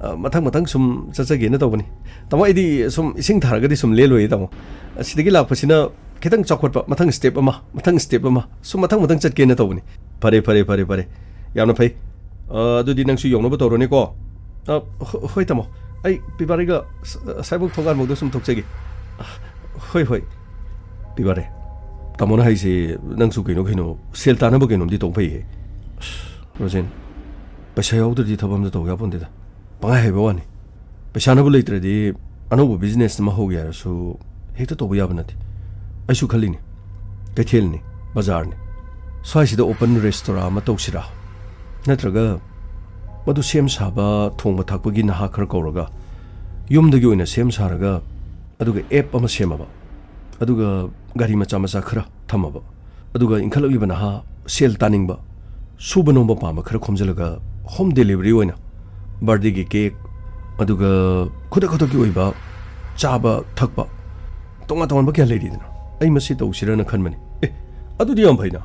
ꯑ, ꯃꯊꯪ ꯃꯊꯪ ꯁꯨꯝ ꯆꯠꯆꯒꯦꯅ ꯇꯧꯕꯅꯤ꯫ ꯇꯥꯃꯣ, ꯑꯩꯗꯤ ꯁꯨꯝ ꯏꯁꯤꯡ ꯊꯥꯔꯒꯗꯤ ꯁꯨꯝ ꯂꯦꯜꯂꯣꯏꯌꯦ ꯇꯥꯃꯣ꯫ ꯑꯁꯤꯗꯒꯤ ꯂꯥꯛꯄꯁꯤꯅ ꯈꯤꯇꯪ ꯆꯥꯎꯈꯠꯄ, ꯃꯊꯪ ꯁ꯭ꯇꯦꯞ ꯑꯃ, ꯃꯊꯪ ꯁ꯭ꯇꯦꯞ ꯑꯃ, ꯁꯨꯝ ꯃꯊꯪ ꯃꯊꯪ ꯆꯠꯀꯦꯅ ꯇꯧꯕꯅꯤ꯫ ꯐꯔꯦ, ꯐꯔꯦ, ꯐꯔꯦ, ꯐꯔꯦ꯫ ꯌꯥꯝꯅ ꯐꯩ꯫ ꯑ, ꯑꯗꯨꯗꯤ ꯅꯪꯁꯨ ꯌꯧꯅꯕ ꯇꯧꯔꯣꯅꯦꯀꯣ꯫ ꯑ, ꯍꯣ-, ꯍꯣꯏ, ꯇꯥꯃꯣ꯫ ꯑꯩ ꯄꯤꯕꯥꯔꯤꯒ ꯁ-, ꯑꯁꯥꯏꯕꯧ ꯊꯣꯡꯒꯥꯟꯕꯧꯗ ꯁꯨꯝ ꯊꯣꯛꯆꯒꯦ꯫ ꯑ, ꯍꯣꯏ, ꯍꯣꯏ꯫ ꯄꯤꯕꯥꯔꯦ, ꯇꯥꯃꯣꯅ ꯍꯥꯏꯁꯦ ꯅꯪꯁꯨ ꯀꯩꯅꯣ ꯀꯩꯅꯣ ꯁꯦꯜ ꯇꯥꯅꯕ ꯀꯩꯅꯣꯝꯗꯤ ꯇꯧ ꯐꯩꯌꯦ꯫ ꯑꯁ, ꯔꯣꯖꯦꯟ, ꯄꯩꯁꯥ ꯌꯥꯎꯗ꯭ꯔꯗꯤ ꯊꯕꯛ ꯑꯝꯇ ꯇꯧ ꯌꯥꯄꯣꯟꯇꯦꯗ꯫ ꯄꯪꯍꯥꯏ ꯍꯥꯏꯕ ꯋꯥꯅꯤ꯫ ꯄꯩꯁꯥꯅꯕꯨ ꯂꯩꯇ꯭ꯔꯗꯤ ꯑꯅꯧꯕ ꯕꯤꯖꯤꯅꯦꯁ ꯑꯃ ꯍꯧꯒꯦ ꯍꯥꯏꯔꯁꯨ ꯍꯦꯛꯇ ꯇꯧꯕ ꯌꯥꯕ ꯅꯠꯇꯦ꯫ ꯑꯩꯁꯨ ꯈꯜꯂꯤꯅꯤ, ꯀꯩꯊꯦꯜꯅꯤ, ꯕꯖꯥꯔꯅꯤ, ꯁ꯭ꯋꯥꯏꯁꯤꯗ ꯑꯣꯄꯟ ꯔꯦꯁꯇꯣꯔꯥ ꯑꯃ ꯇꯧꯁꯤꯔꯥ? ꯅꯠꯇ꯭ꯔꯒ ꯃꯗꯨ ꯁꯦꯝ ꯁꯥꯕ, ꯊꯣꯡꯕ ꯊꯥꯛꯄꯒꯤ ꯅꯍꯥ ꯈꯔ ꯀꯧꯔꯒ ꯌꯨꯝꯗꯒꯤ ꯑꯣꯏꯅ ꯁꯦꯝ ꯁꯥꯔꯒ ꯑꯗꯨꯒ ꯑꯦꯞ ꯑꯃ ꯁꯦꯝꯃꯕ, ꯑꯗꯨꯒ ꯒꯥꯔꯤ ꯃꯆꯥ ꯃꯆꯥ ꯈꯔ ꯊꯝꯃꯕ꯫ ꯑꯗꯨꯒ ꯏꯟꯈꯠꯂꯛꯂꯤꯕ ꯅꯍꯥ ꯁꯦꯜ ꯇꯥꯅꯤꯡꯕ, ꯁꯨꯕ ꯅꯣꯝꯕ ꯄꯥꯝꯕ ꯈꯔ ꯈꯣꯝꯖꯤꯜꯂꯒ home delivery ꯑꯣꯏꯅ birthdayꯒꯤ cake, ꯑꯗꯨꯒ ꯈꯨꯗꯛ ꯈꯨꯗꯛꯀꯤ ꯑꯣꯏꯕ ꯆꯥꯕ ꯊꯛꯄ, ꯇꯣꯉꯥꯟ ꯇꯣꯉꯥꯟꯕ ꯀꯌꯥ ꯂꯩꯔꯤꯗꯅ꯫ ꯑꯩ ꯃꯁꯤ ꯇꯧꯁꯤꯔꯅ ꯈꯟꯕꯅꯤ꯫ ꯑꯦ, ꯑꯗꯨꯗꯤ ꯌꯥꯝ ꯐꯩꯅ꯫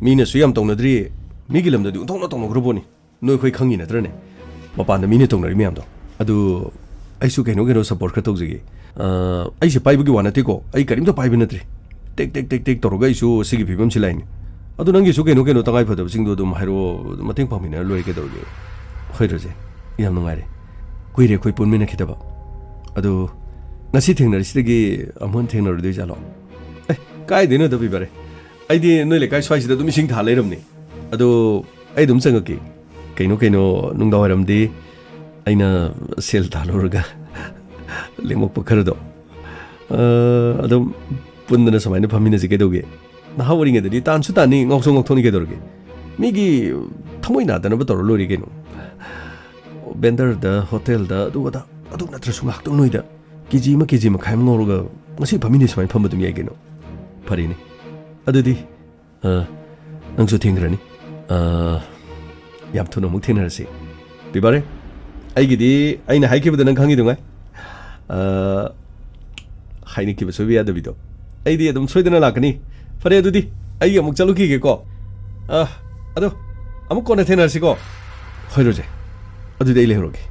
ꯃꯤꯅꯁꯨ ꯌꯥꯝ ꯇꯧꯅꯗ꯭ꯔꯤ, ꯃꯤꯒꯤ ꯂꯝꯗꯗꯤ ꯑꯣꯟꯊꯣꯛꯅ ꯇꯧꯅꯈ꯭ꯔ ꯄꯣꯠꯅꯤ꯫ ꯅꯣꯏ ꯑꯩꯈꯣꯏ ꯈꯪꯉꯤ ꯅꯠꯇ꯭ꯔꯅꯦ, ꯃꯄꯥꯟꯗ ꯃꯤꯅ ꯇꯧꯅꯔꯤ ꯃꯌꯥꯝꯗꯣ꯫ ꯑꯗꯨ ꯑꯩꯁꯨ ꯀꯩꯅꯣ ꯀꯩꯅꯣ support ꯈꯔ ꯇꯧꯖꯒꯦ꯫ ꯑ, ꯑꯩꯁꯦ ꯄꯥꯏꯕꯒꯤ ꯋꯥ ꯅꯠꯇꯦꯀꯣ, ꯑꯩ ꯀꯔꯤꯝꯇ ꯄꯥꯏꯕ ꯅꯠꯇ꯭ꯔꯤ꯫ ꯇꯦꯛ ꯇꯦꯛ ꯇꯦꯛ ꯇꯦꯛ ꯇꯧꯔꯒ ꯑꯩꯁꯨ ꯁꯤꯒꯤ ꯐꯤꯕꯝꯁꯤ ꯂꯥꯛꯏꯅꯤ꯫ ꯑꯗꯨ ꯅꯪꯒꯤꯁꯨ ꯀꯩꯅꯣ ꯀꯩꯅꯣ ꯇꯉꯥꯏ ꯐꯗꯕꯁꯤꯡꯗꯣ ꯑꯗꯨꯝ ꯍꯥꯏꯔꯛꯑꯣ, ꯃꯇꯦꯡ ꯄꯥꯡꯃꯤꯟꯅꯔ ꯂꯣꯏꯔꯦ, ꯀꯩꯗꯧꯔꯒꯦ? ꯍꯣꯏ ꯔꯣꯖꯦ, ꯌꯥꯝ ꯅꯨꯡꯉꯥꯏꯔꯦ꯫ ꯀꯨꯏꯔꯦ ꯑꯩꯈꯣꯏ ꯄꯨꯟꯃꯤꯟꯅꯈꯤꯗꯕ꯫ ꯑꯗꯨ ꯉꯁꯤ ꯊꯦꯡꯅꯔꯤꯁꯤꯗꯒꯤ ꯑꯃꯨꯛ ꯍꯟꯅ ꯊꯦꯡꯅꯔꯣꯏꯗꯣꯏ ꯖꯥꯠꯂꯣ? ꯑꯦ, ꯀꯥꯏꯗꯩꯅꯣꯗ ꯕꯤꯕꯥꯔꯦ, ꯑꯩꯗꯤ ꯅꯣꯏ ꯂꯩꯀꯥꯏ ꯁ꯭ꯋꯥꯏꯁꯤꯗ ꯑꯗꯨꯝ ꯏꯁꯤꯡ ꯊꯥ ꯂꯩꯔꯕꯅꯤ꯫ ꯑꯗꯣ ꯑꯩ ꯑꯗꯨꯝ ꯆꯪꯉꯛꯀꯦ꯫ ꯀꯩꯅꯣ ꯀꯩꯅꯣ ꯅꯨꯡꯗꯥꯡꯋꯥꯏꯔꯝꯗꯤ ꯑꯩꯅ ꯁꯦꯜ ꯇꯥꯜꯂꯨꯔꯒ ꯂꯦꯝꯃꯛꯄ ꯈꯔꯗꯣ, ꯑ, ꯑꯗꯨꯝ ꯄꯨꯟꯗꯅ ꯁꯨꯃꯥꯏꯅ ꯐꯝꯃꯤꯟꯅꯁꯤ ꯀꯩꯗꯧꯒꯦ? ꯅꯍꯥ ꯑꯣꯏꯔꯤꯉꯩꯗꯗꯤ ꯇꯥꯟꯁꯨ ꯇꯥꯟꯅꯤ, ꯉꯥꯎꯁꯨ ꯉꯥꯎꯊꯣꯛꯅꯤ ꯀꯩꯗꯧꯔꯒꯦ? ꯃꯤꯒꯤ ꯊꯃꯣꯏ ꯅꯥꯗꯅꯕ ꯇꯧꯔ ꯂꯣꯏꯔꯦ ꯀꯩꯅꯣ꯫ ꯕꯦꯟꯗꯔꯗ, ꯍꯣꯇꯦꯜꯗ, ꯑꯗꯨ ꯑꯗꯥ, ꯑꯗꯨ ꯅꯠꯇ꯭ꯔꯁꯨ ꯉꯥꯏꯍꯥꯛꯇꯪ ꯅꯣꯏꯗ ꯀꯦ ꯖꯤ ꯑꯃ, ꯀꯦ ꯖꯤ ꯃꯈꯥꯏ ꯑꯃ ꯉꯧꯔꯒ ꯉꯁꯤ ꯐꯝꯃꯤꯟꯅꯩ ꯁꯨꯃꯥꯏꯅ ꯐꯝꯕ ꯑꯗꯨꯝ ꯌꯥꯏ ꯀꯩꯅꯣ꯫ ꯐꯔꯦꯅꯦ꯫ ꯑꯗꯨꯗꯤ ꯑ, ꯅꯪꯁꯨ ꯊꯦꯡꯈ꯭ꯔꯅꯤ꯫ ꯑ, ꯌꯥꯝ ꯊꯨꯅ ꯑꯃꯨꯛ ꯊꯦꯡꯅꯔꯁꯤ꯫ ꯕꯤꯕꯥꯔꯦ, ꯑꯩꯒꯤꯗꯤ ꯑꯩꯅ ꯍꯥꯏꯈꯤꯕꯗ ꯅꯪ ꯈꯪꯉꯤꯗꯨꯉꯥꯏ꯫ ꯑ, ꯍꯥꯏꯅꯈꯤꯕ ꯁꯣꯏꯕ ꯌꯥꯗꯕꯤꯗꯣ꯫ ꯑꯩꯗꯤ ꯑꯗꯨꯝ ꯁꯣꯏꯗꯅ ꯂꯥꯛꯀꯅꯤ꯫ ꯐꯔꯦ, ꯑꯗꯨꯗꯤ ꯑꯩ ꯑꯃꯨꯛ ꯆꯠꯂꯨꯈꯤꯒꯦꯀꯣ꯫ ꯑ, ꯑꯗꯣ ꯑꯃꯨꯛ ꯀꯣꯟꯅ ꯊꯦꯡꯅꯔꯁꯤꯀꯣ꯫ ꯍꯣꯏ ꯔꯣꯖꯦ, ꯑꯗꯨꯗꯤ ꯑꯩ ꯂꯩꯍꯧꯔꯒꯦ꯫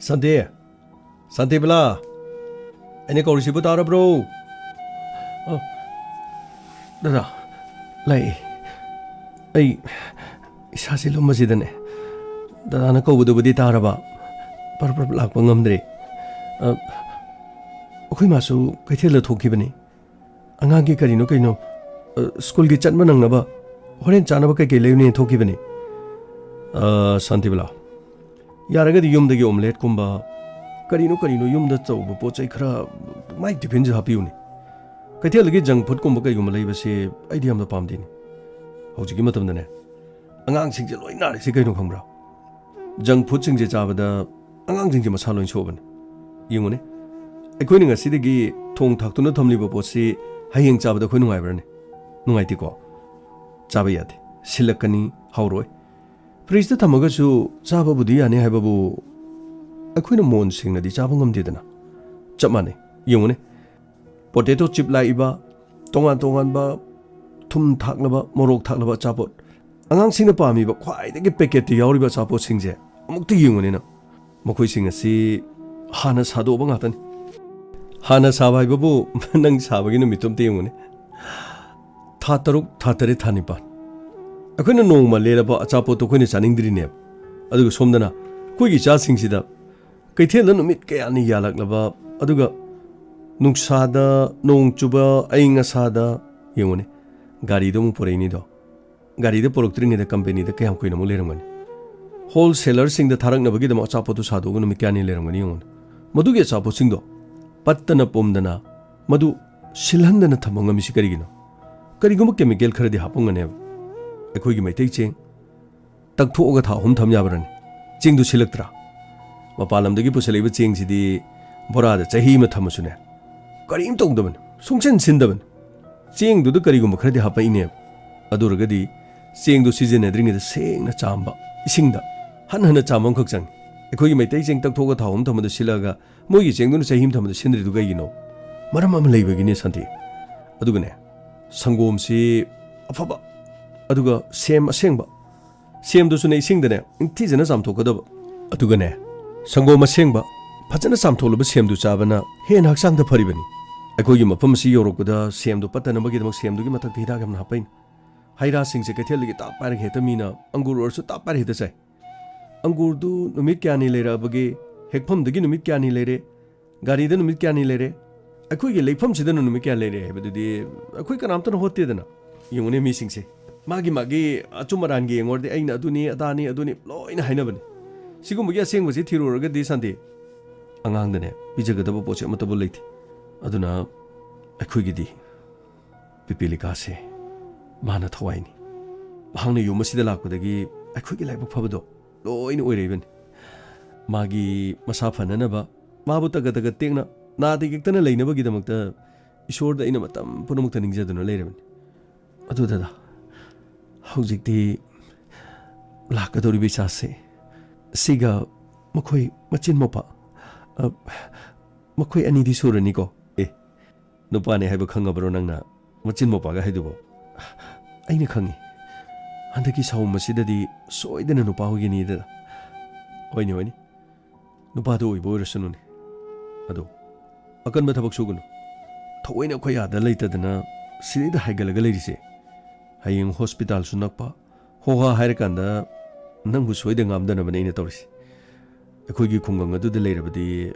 ꯁꯥꯟꯇꯤ, ꯁꯥꯟꯇꯤꯕꯂꯥ, ꯑꯩꯅ ꯀꯧꯔꯤꯁꯤꯕꯨ ꯇꯥꯔꯕ꯭ꯔꯣ? ꯑ, ꯗꯗꯥ, ꯂꯥꯛꯑꯦ꯫ ꯑꯩ ꯏꯁꯥꯁꯦ ꯂꯨꯝꯕꯁꯤꯗꯅꯦ, ꯗꯗꯥꯅ ꯀꯧꯕꯗꯨꯕꯨꯗꯤ ꯇꯥꯔꯕ, ꯄꯔꯞ ꯄꯔꯞ ꯂꯥꯛꯄ ꯉꯝꯗ꯭ꯔꯦ꯫ ꯑ, ꯑꯩꯈꯣꯏ ꯃꯥꯁꯨ ꯀꯩꯊꯦꯜꯗ ꯊꯣꯛꯈꯤꯕꯅꯤ꯫ ꯑꯉꯥꯡꯒꯤ ꯀꯔꯤꯅꯣ ꯀꯩꯅꯣ, ꯑ, ꯁ꯭ꯀꯨꯜꯒꯤ ꯆꯠꯄ ꯅꯪꯅꯕ ꯍꯣꯔꯦꯟ ꯆꯥꯅꯕ ꯀꯩꯀꯩ ꯂꯩꯌꯨꯅꯦ ꯊꯣꯛꯈꯤꯕꯅꯤ꯫ ꯑ, ꯁꯥꯟꯇꯤꯕꯂꯥ, ꯌꯥꯔꯒꯗꯤ ꯌꯨꯝꯗꯒꯤ omelette ꯀꯨꯝꯕ, ꯀꯔꯤꯅꯣ ꯀꯔꯤꯅꯣ ꯌꯨꯝꯗ ꯇꯧꯕ ꯄꯣꯠ ꯆꯩ ꯈꯔ ꯃꯥꯏ tiffinꯁꯦ ꯍꯥꯞꯄꯤꯌꯨꯅꯦ꯫ ꯀꯩꯊꯦꯜꯗꯒꯤ junk food ꯀꯨꯝꯕ ꯀꯩꯒꯨꯝꯕ ꯂꯩꯕꯁꯦ ꯑꯩꯗꯤ ꯌꯥꯝꯅ ꯄꯥꯝꯗꯦꯅꯦ꯫ ꯍꯧꯖꯤꯛꯀꯤ ꯃꯇꯝꯗꯅꯦ, ꯑꯉꯥꯡꯁꯤꯡꯁꯦ ꯂꯣꯏ ꯅꯥꯔꯤꯁꯦ ꯀꯩꯅꯣ ꯈꯪꯕ꯭ꯔꯥ? Junk foodꯁꯤꯡꯁꯦ ꯆꯥꯕꯗ ꯑꯉꯥꯡꯁꯤꯡꯁꯦ ꯃꯁꯥ ꯂꯣꯏ ꯁꯣꯛꯑꯕꯅꯦ꯫ ꯌꯦꯡꯉꯨꯅꯦ, ꯑꯩꯈꯣꯏꯅ ꯉꯁꯤꯗꯒꯤ ꯊꯣꯡ ꯊꯥꯛꯇꯨꯅ ꯊꯝꯂꯤꯕ ꯄꯣꯠꯁꯤ ꯍꯌꯦꯡ ꯆꯥꯕꯗ ꯑꯩꯈꯣꯏ ꯅꯨꯡꯉꯥꯏꯕ꯭ꯔꯅꯦ? ꯅꯨꯡꯉꯥꯏꯇꯦꯀꯣ꯫ ꯆꯥꯕ ꯌꯥꯗꯦ, ꯁꯤꯜꯂꯛꯀꯅꯤ, ꯍꯥꯎꯔꯣꯏ꯫ ꯐ꯭ꯔꯤꯖꯇ ꯊꯝꯃꯒꯁꯨ ꯆꯥꯕꯕꯨꯗꯤ ꯌꯥꯅꯤ ꯍꯥꯏꯕꯕꯨ ꯑꯩꯈꯣꯏꯅ ꯃꯣꯟ ꯁꯦꯡꯅꯗꯤ ꯆꯥꯕ ꯉꯝꯗꯦꯗꯅ꯫ ꯆꯞ ꯃꯥꯟꯅꯩ, ꯌꯦꯡꯉꯨꯅꯦ꯫ ꯄꯣꯇꯦꯇꯣ ꯆꯤꯞ ꯂꯥꯛꯏꯕ, ꯇꯣꯉꯥꯟ ꯇꯣꯉꯥꯟꯕ ꯊꯨꯝ ꯊꯥꯛꯂꯕ, ꯃꯣꯔꯣꯛ ꯊꯥꯛꯂꯕ ꯑꯆꯥꯄꯣꯠ, ꯑꯉꯥꯡꯁꯤꯡꯅ ꯄꯥꯝꯃꯤꯕ ꯈ꯭ꯋꯥꯏꯗꯒꯤ ꯄꯦꯀꯦꯠꯇ ꯌꯥꯎꯔꯤꯕ ꯑꯆꯥꯄꯣꯠꯁꯤꯡꯁꯦ ꯑꯃꯨꯛꯇ ꯌꯦꯡꯉꯨꯅꯦ ꯅꯪ꯫ ꯃꯈꯣꯏꯁꯤꯡ ꯑꯁꯤ ꯍꯥꯟꯅ ꯁꯥꯗꯣꯛꯑꯕ ꯉꯥꯛꯇꯅꯤ꯫ ꯍꯥꯟꯅ ꯁꯥꯕ ꯍꯥꯏꯕꯕꯨ ꯅꯪ ꯁꯥꯕꯒꯤ ꯅꯨꯃꯤꯠꯇꯣ ꯑꯝꯇ ꯌꯦꯡꯉꯨꯅꯦ꯫ ꯊꯥ ꯇꯔꯨꯛ, ꯊꯥ ꯇꯔꯦꯠ, ꯊꯥ ꯅꯤꯄꯥꯟ꯫ ꯑꯩꯈꯣꯏꯅ ꯅꯣꯡꯃ ꯂꯦꯜꯂꯕ ꯑꯆꯥꯄꯣꯠꯇꯣ ꯑꯩꯈꯣꯏꯅ ꯆꯥꯅꯤꯡꯗ꯭ꯔꯤꯅꯦꯕ꯫ ꯑꯗꯨꯒ ꯁꯣꯝꯗꯅ ꯑꯩꯈꯣꯏꯒꯤ ꯏꯆꯥꯁꯤꯡꯁꯤꯗ ꯀꯩꯊꯦꯜꯗ ꯅꯨꯃꯤꯠ ꯀꯌꯥꯅꯤ ꯌꯥꯜꯂꯛꯂꯕ, ꯑꯗꯨꯒ ꯅꯨꯡꯁꯥꯗ, ꯅꯣꯡ ꯆꯨꯕ, ꯑꯏꯪ ꯑꯁꯥꯗ, ꯌꯦꯡꯉꯨꯅꯦ, ꯒꯥꯔꯤꯗ ꯑꯃꯨꯛ ꯄꯨꯔꯛꯏꯅꯤꯗꯣ꯫ ꯒꯥꯔꯤꯗ ꯄꯨꯔꯛꯇ꯭ꯔꯤꯉꯩꯗ ꯀꯝꯄꯦꯅꯤꯗ ꯀꯌꯥꯝ ꯀꯨꯏꯅ ꯑꯃꯨꯛ ꯂꯩꯔꯝꯒꯅꯤ? ꯍꯣꯜꯁꯦꯂꯔꯁꯤꯡꯗ ꯊꯥꯔꯛꯅꯕꯒꯤꯗꯃꯛ ꯑꯆꯥꯄꯣꯠꯇꯨ ꯁꯥꯗꯣꯛꯑꯒ ꯅꯨꯃꯤꯠ ꯀꯌꯥꯅꯤ ꯂꯩꯔꯝꯒꯅꯤ ꯌꯦꯡꯉꯨꯅꯦ꯫ ꯃꯗꯨꯒꯤ ꯑꯆꯥꯄꯣꯠꯁꯤꯡꯗꯣ ꯄꯠꯇꯅ ꯄꯨꯝꯗꯅ ꯃꯗꯨ ꯁꯤꯜꯍꯟꯗꯅ ꯊꯝꯕ ꯉꯝꯃꯤꯁꯤ ꯀꯔꯤꯒꯤꯅꯣ? ꯀꯔꯤꯒꯨꯝꯕ ꯀꯦꯃꯤꯀꯦꯜ ꯈꯔꯗꯤ ꯍꯥꯞꯄꯝꯒꯅꯦꯕ꯫ ꯑꯩꯈꯣꯏꯒꯤ ꯃꯩꯇꯩ ꯆꯦꯡ ꯇꯛꯊꯣꯛꯑꯒ ꯊꯥ ꯑꯍꯨꯝ ꯊꯝ ꯌꯥꯕ꯭ꯔꯅꯦ? ꯆꯦꯡꯗꯨ ꯁꯤꯜꯂꯛꯇ꯭ꯔꯥ? ꯃꯄꯥꯟ ꯂꯝꯗꯒꯤ ꯄꯨꯁꯜꯂꯛꯏꯕ ꯆꯦꯡꯁꯤꯗꯤ ꯕꯣꯔꯥꯗ ꯆꯍꯤ ꯑꯃ ꯊꯝꯃꯁꯨꯅꯦ, ꯀꯔꯤꯝ ꯇꯧꯗꯕꯅꯤ, ꯁꯨꯡꯁꯤꯟ ꯁꯤꯟꯗꯕꯅꯤ꯫ ꯆꯦꯡꯗꯨꯗ ꯀꯔꯤꯒꯨꯝꯕ ꯈꯔꯗꯤ ꯍꯥꯞꯄꯛꯏꯅꯦꯕ꯫ ꯑꯗꯨ ꯑꯣꯏꯔꯒꯗꯤ ꯆꯦꯡꯗꯨ ꯁꯤꯖꯤꯟꯅꯗ꯭ꯔꯤꯉꯩꯗ ꯁꯦꯡꯅ ꯆꯥꯝꯕ, ꯏꯁꯤꯡꯗ ꯍꯟ ꯍꯟꯅ ꯆꯥꯝꯕ ꯑꯃꯈꯛ ꯆꯪꯉꯤ꯫ ꯑꯩꯈꯣꯏꯒꯤ ꯃꯩꯇꯩ ꯆꯦꯡ ꯇꯛꯊꯣꯛꯑꯒ ꯊꯥꯎ ꯑꯃ ꯊꯝꯕꯗ ꯁꯤꯜꯂꯛꯑꯒ ꯃꯣꯏꯒꯤ ꯆꯦꯡꯗꯨꯅ ꯆꯍꯤ ꯑꯃ ꯊꯝꯕꯗ ꯁꯤꯟꯗ꯭ꯔꯤꯗꯨ ꯀꯩꯒꯤꯅꯣ? ꯃꯔꯝ ꯑꯃ ꯂꯩꯕꯒꯤꯅꯦ ꯁꯥꯟꯇꯤ꯫ ꯑꯗꯨꯒꯅꯦ, ꯁꯪꯒꯣꯝꯁꯤ ꯑꯐꯕ, ꯑꯗꯨꯒ ꯁꯦꯝ ꯑꯁꯦꯡꯕ, ꯁꯦꯝꯗꯨꯁꯨꯅꯦ ꯏꯁꯤꯡꯗꯅꯦ ꯅꯤꯡꯊꯤꯖꯅ ꯆꯥꯝꯊꯣꯛꯀꯗꯕ꯫ ꯑꯗꯨꯒꯅꯦ, ꯁꯪꯒꯣꯝ ꯑꯁꯦꯡꯕ ꯐꯖꯅ ꯆꯥꯝꯊꯣꯛꯂꯕ ꯁꯦꯝꯗꯨ ꯆꯥꯕꯅ ꯍꯦꯟꯅ ꯍꯛꯆꯥꯡꯗ ꯐꯔꯤꯕꯅꯤ꯫ ꯑꯩꯈꯣꯏꯒꯤ ꯃꯐꯝ ꯑꯁꯤ ꯌꯧꯔꯛꯄꯗ ꯁꯦꯝꯗꯨ ꯄꯠꯇꯅꯕꯒꯤꯗꯃꯛ ꯁꯦꯝꯗꯨꯒꯤ ꯃꯊꯛꯇ ꯍꯤꯗꯥꯛ ꯌꯥꯝꯅ ꯍꯥꯞꯄꯛꯏꯅꯤ꯫ ꯍꯩ ꯔꯥꯁꯤꯡꯁꯦ ꯀꯩꯊꯦꯜꯗꯒꯤ ꯇꯥꯞ ꯄꯥꯏꯔꯒ ꯍꯦꯛꯇ ꯃꯤꯅ ꯑꯪꯒꯨꯔ ꯑꯣꯏꯔꯁꯨ ꯇꯥꯞ ꯄꯥꯏꯔꯒ ꯍꯦꯛꯇ ꯆꯥꯏ꯫ ꯑꯪꯒꯨꯔꯗꯨ ꯅꯨꯃꯤꯠ ꯀꯌꯥꯅꯤ ꯂꯩꯔꯛꯑꯕꯒꯦ? ꯍꯦꯛꯐꯝꯗꯒꯤ ꯅꯨꯃꯤꯠ ꯀꯌꯥꯅꯤ ꯂꯩꯔꯦ? ꯒꯥꯔꯤꯗ ꯅꯨꯃꯤꯠ ꯀꯌꯥꯅꯤ ꯂꯩꯔꯦ? ꯑꯩꯈꯣꯏꯒꯤ ꯂꯩꯐꯝꯁꯤꯗꯅ ꯅꯨꯃꯤꯠ ꯀꯌꯥ ꯂꯩꯔꯦ ꯍꯥꯏꯕꯗꯨꯗꯤ ꯑꯩꯈꯣꯏ ꯀꯅꯥꯝꯇꯅ ꯍꯣꯠꯇꯦꯗꯅ꯫ ꯌꯦꯡꯉꯨꯅꯦ, ꯃꯤꯁꯤꯡꯁꯦ ꯃꯥꯒꯤ ꯃꯥꯒꯤ ꯑꯆꯨꯝ ꯑꯔꯥꯟꯒꯤ ꯌꯦꯡꯉꯨꯔꯗꯤ ꯑꯩꯅ ꯑꯗꯨꯅꯤ ꯑꯗꯥꯅꯤ ꯑꯗꯨꯅꯤ ꯂꯣꯏꯅ ꯍꯥꯏꯅꯕꯅꯤ꯫ ꯁꯤꯒꯨꯝꯕꯒꯤ ꯑꯁꯦꯡꯕꯁꯤ ꯊꯤꯔꯨꯔꯒꯗꯤ ꯁꯥꯟꯇꯤ, ꯑꯉꯥꯡꯗꯅꯦ ꯄꯤꯖꯒꯗꯕ ꯄꯣꯠꯁꯦ ꯑꯃꯠꯇꯕꯨ ꯂꯩꯇꯦ꯫ ꯑꯗꯨꯅ ꯑꯩꯈꯣꯏꯒꯤꯗꯤ ꯄꯤꯄꯤꯂꯤꯀꯥꯁꯦ ꯃꯥꯅ ꯊꯋꯥꯏꯅꯤ꯫ ꯃꯍꯥꯛꯅ ꯌꯨꯝ ꯑꯁꯤꯗ ꯂꯥꯛꯄꯗꯒꯤ ꯑꯩꯈꯣꯏꯒꯤ ꯂꯥꯏꯕꯛ ꯐꯕꯗꯣ ꯂꯣꯏꯅ ꯑꯣꯏꯔꯛꯏꯕꯅꯤ꯫ ꯃꯥꯒꯤ ꯃꯁꯥ ꯐꯅꯅꯕ ꯃꯥꯕꯨ ꯇꯒꯠ ꯇꯒꯠ ꯇꯦꯛꯅ ꯅꯥꯗ ꯌꯦꯛꯇꯅ ꯂꯩꯅꯕꯒꯤꯗꯃꯛꯇ ꯏꯁꯣꯔꯗ ꯑꯩꯅ ꯃꯇꯝ ꯄꯨꯝꯅꯃꯛꯇ ꯅꯤꯡꯖꯗꯨꯅ ꯂꯩꯔꯕꯅꯤ꯫ ꯑꯗꯨ ꯗꯗꯥ, ꯍꯧꯖꯤꯛꯇꯤ ꯂꯥꯛꯀꯗꯧꯔꯤꯕ ꯏꯆꯥꯁꯦ, ꯁꯤꯒ ꯃꯈꯣꯏ ꯃꯆꯤꯟ ꯃꯧꯄꯥ, ꯑ, ꯃꯈꯣꯏ ꯑꯅꯤꯗꯤ ꯁꯨꯔꯅꯤꯀꯣ? ꯑꯦ, ꯅꯨꯄꯥꯅꯦ ꯍꯥꯏꯕ ꯈꯪꯉꯕ꯭ꯔꯣ ꯅꯪꯅ? ꯃꯆꯤꯟ ꯃꯧꯄꯥꯒ ꯍꯥꯏꯗꯨꯕꯣ? ꯑꯩꯅ ꯈꯪꯉꯤ꯫ ꯍꯟꯗꯛꯀꯤ ꯁꯥꯎꯝ ꯑꯁꯤꯗꯗꯤ ꯁꯣꯏꯗꯅ ꯅꯨꯄꯥ ꯑꯣꯏꯒꯅꯤꯗ꯫ ꯍꯣꯏꯅꯦ, ꯍꯣꯏꯅꯦ꯫ ꯅꯨꯄꯥꯗꯣ ꯑꯣꯏꯕ ꯑꯣꯏꯔꯁꯅꯨꯅꯦ꯫ ꯑꯗꯣ ꯑꯀꯟꯕ ꯊꯕꯛ ꯁꯨꯒꯅꯨ꯫ ꯊꯑꯣꯏꯅ ꯑꯩꯈꯣꯏ ꯑꯥꯗ ꯂꯩꯇꯗꯅ ꯁꯤꯗꯩꯗ ꯍꯥꯏꯒꯠꯂꯒ ꯂꯩꯔꯤꯁꯦ꯫ ꯍꯌꯦꯡ ꯍꯣꯁꯄꯤꯇꯥꯜꯁꯨ ꯅꯛꯄ, ꯍꯣ ꯍꯥ ꯍꯥꯏꯔꯀꯥꯟꯗ ꯅꯪꯕꯨ ꯁꯣꯏꯗ ꯉꯥꯝꯗꯅꯕꯅꯦ ꯑꯩꯅ ꯇꯧꯔꯤꯁꯦ꯫ ꯑꯩꯈꯣꯏꯒꯤ ꯈꯨꯡꯒꯪ ꯑꯗꯨꯗ ꯂꯩꯔꯕꯗꯤ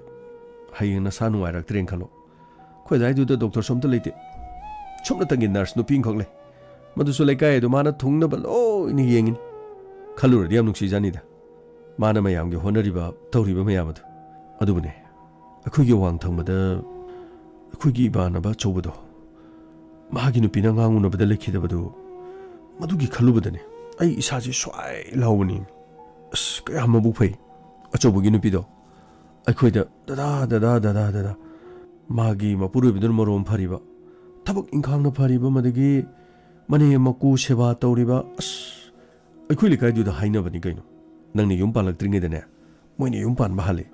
ꯍꯌꯦꯡ ꯅꯁꯥ ꯅꯨꯡꯉꯥꯏꯔꯛꯇ꯭ꯔꯦꯅ ꯈꯜꯂꯣ꯫ ꯑꯩꯈꯣꯏ ꯑꯗꯥꯏꯗꯨꯗ ꯗꯣꯛꯇꯔꯁꯨ ꯑꯝꯇ ꯂꯩꯇꯦ꯫ ꯁꯨꯞꯅꯇꯪꯒꯤ ꯅꯔꯁ ꯅꯨꯄꯤ ꯑꯃꯈꯛ ꯂꯩ꯫ ꯃꯗꯨꯁꯨ ꯂꯩꯀꯥꯏ ꯑꯗꯨ ꯃꯥꯅ ꯊꯨꯡꯅꯕ ꯂꯣꯏꯅ ꯌꯦꯡꯉꯤꯅꯤ꯫ ꯈꯜꯂꯨꯔꯗꯤ ꯌꯥꯝ ꯅꯨꯡꯁꯤꯖꯥꯅꯤꯗ꯫ ꯃꯥꯅ ꯃꯌꯥꯝꯒꯤ ꯍꯣꯠꯅꯔꯤꯕ, ꯇꯧꯔꯤꯕ ꯃꯌꯥꯝ ꯑꯗꯨ꯫ ꯑꯗꯨꯕꯨꯅꯦ, ꯑꯩꯈꯣꯏꯒꯤ ꯋꯥꯡ ꯊꯪꯕꯗ ꯑꯩꯈꯣꯏꯒꯤ ꯏꯃꯥꯟꯅꯕ ꯑꯆꯧꯕꯗꯣ, ꯃꯥꯒꯤ ꯅꯨꯄꯤꯅ ꯑꯉꯥꯡ ꯎꯅꯕꯗ ꯂꯩꯈꯤꯗꯕꯗꯨ, ꯃꯗꯨꯒꯤ ꯈꯜꯂꯨꯕꯗꯅꯦ ꯑꯩ ꯏꯁꯥꯁꯦ ꯁ꯭ꯋꯥꯏ ꯂꯥꯎꯕꯅꯤ꯫ ꯑꯁ, ꯀꯌꯥ ꯃꯕꯨꯛ ꯐꯩ ꯑꯆꯧꯕꯒꯤ ꯅꯨꯄꯤꯗꯣ꯫ ꯑꯩꯈꯣꯏꯗ "ꯗꯗꯥ, ꯗꯗꯥ, ꯗꯗꯥ, ꯗꯗꯥ"꯫ ꯃꯥꯒꯤ ꯃꯄꯨꯔꯣꯏꯕꯗꯨꯅ ꯃꯔꯣꯝ ꯐꯔꯤꯕ, ꯊꯕꯛ ꯏꯪꯈꯥꯡꯅ ꯐꯔꯤꯕ, ꯃꯗꯒꯤ ꯃꯅꯦꯝ ꯃꯀꯨ ꯁꯦꯕꯥ ꯇꯧꯔꯤꯕ꯫ ꯑꯁ, ꯑꯩꯈꯣꯏ ꯂꯩꯀꯥꯏꯗꯨꯗ ꯍꯥꯏꯅꯕꯅꯤ ꯀꯩꯅꯣ, ꯅꯪꯅ ꯌꯨꯝ ꯄꯥꯜꯂꯛꯇ꯭ꯔꯤꯉꯩꯗꯅꯦ ꯃꯣꯏꯅ ꯌꯨꯝ ꯄꯥꯟꯕ ꯍꯥꯜꯂꯤ꯫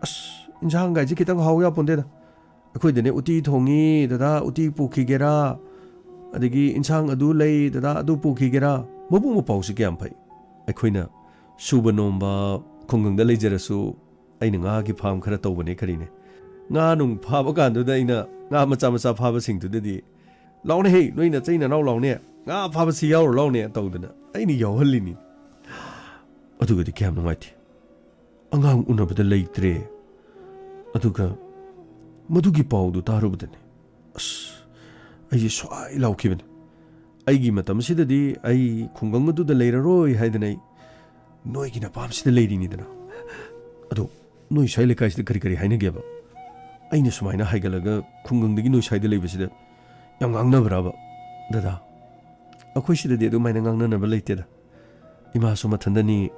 ꯑꯁ, ꯏꯟꯁꯥꯡꯒꯥꯏꯁꯦ ꯈꯤꯇꯪ ꯍꯥꯎ ꯌꯥꯄꯣꯟꯇꯦꯗ꯫ ꯑꯩꯈꯣꯏꯗꯅꯦ ꯎꯇꯤ ꯊꯣꯡꯉꯤ, "ꯗꯗꯥ, ꯎꯇꯤ ꯄꯨꯈꯤꯒꯦꯔꯥ?" ꯑꯗꯒꯤ "ꯏꯟꯁꯥꯡ ꯑꯗꯨ ꯂꯩ, ꯗꯗꯥ, ꯑꯗꯨ ꯄꯨꯈꯤꯒꯦꯔꯥ?" ꯃꯕꯨꯛ ꯃꯄꯥꯎꯁꯤ ꯀꯌꯥꯝ ꯐꯩ꯫ ꯑꯩꯈꯣꯏꯅ ꯁꯨꯕ ꯅꯣꯝꯕ ꯈꯨꯡꯒꯪꯗ ꯂꯩꯖꯔꯁꯨ, ꯑꯩꯅ ꯉꯥꯒꯤ ꯐꯥꯝ ꯈꯔ ꯇꯧꯕꯅꯦ ꯀꯔꯤꯅꯦ꯫ ꯉꯥ ꯅꯨꯡ ꯐꯥꯕ ꯀꯥꯟꯗꯨꯗ ꯑꯩꯅ ꯉꯥ ꯃꯆꯥ ꯃꯆꯥ ꯐꯥꯕꯁꯤꯡꯗꯨꯗꯗꯤ, "ꯂꯥꯎꯅꯦ ꯍꯦ, ꯅꯣꯏ ꯅꯆꯩ ꯅꯅꯥꯎ ꯂꯥꯎꯅꯦ, ꯉꯥ ꯐꯥꯕꯁꯤ ꯌꯥꯎꯔꯨ ꯂꯥꯎꯅꯦ" ꯇꯧꯗꯅ ꯑꯩꯅ ꯌꯥꯎꯍꯜꯂꯤꯅꯤ꯫ ꯑꯗꯨꯒꯗꯤ ꯀꯌꯥꯝ ꯅꯨꯡꯉꯥꯏꯇꯦ꯫ ꯑꯉꯥꯡ ꯎꯅꯕꯗ ꯂꯩꯇ꯭ꯔꯦ꯫ ꯑꯗꯨꯒ ꯃꯗꯨꯒꯤ ꯄꯥꯎꯗꯨ ꯇꯥꯔꯨꯕꯗꯅꯦ, ꯑꯁ, ꯑꯩꯁꯦ ꯁ꯭ꯋꯥꯏ ꯂꯥꯎꯈꯤꯕꯅꯤ꯫ ꯑꯩꯒꯤ ꯃꯇꯝꯁꯤꯗꯗꯤ ꯑꯩ ꯈꯨꯡꯒꯪ ꯑꯗꯨꯗ ꯂꯩꯔꯔꯣꯏ ꯍꯥꯏꯗꯅ ꯑꯩ ꯅꯣꯏꯒꯤ ꯅꯄꯥꯝꯁꯤꯗ ꯂꯩꯔꯤꯅꯤꯗꯅ꯫ ꯑꯗꯣ ꯅꯣꯏ ꯁ꯭ꯋꯥꯏ ꯂꯩꯀꯥꯏꯁꯤꯗ ꯀꯔꯤ ꯀꯔꯤ ꯍꯥꯏꯅꯒꯦꯕ? ꯑꯩꯅ ꯁꯨꯃꯥꯏꯅ ꯍꯥꯏꯒꯠꯂꯒ ꯈꯨꯡꯒꯪꯗꯒꯤ ꯅꯣꯏ ꯁ꯭ꯋꯥꯏꯗ ꯂꯩꯕꯁꯤꯗ ꯌꯥꯝ ꯉꯥꯡꯅꯕ꯭ꯔꯕ? ꯗꯗꯥ, ꯑꯩꯈꯣꯏ ꯁꯤꯗꯗꯤ ꯑꯗꯨꯃꯥꯏꯅ ꯉꯥꯡꯅꯅꯕ ꯂꯩꯇꯦꯗ꯫ ꯏꯃꯥꯁꯨ ꯃꯊꯟꯗꯅꯤ,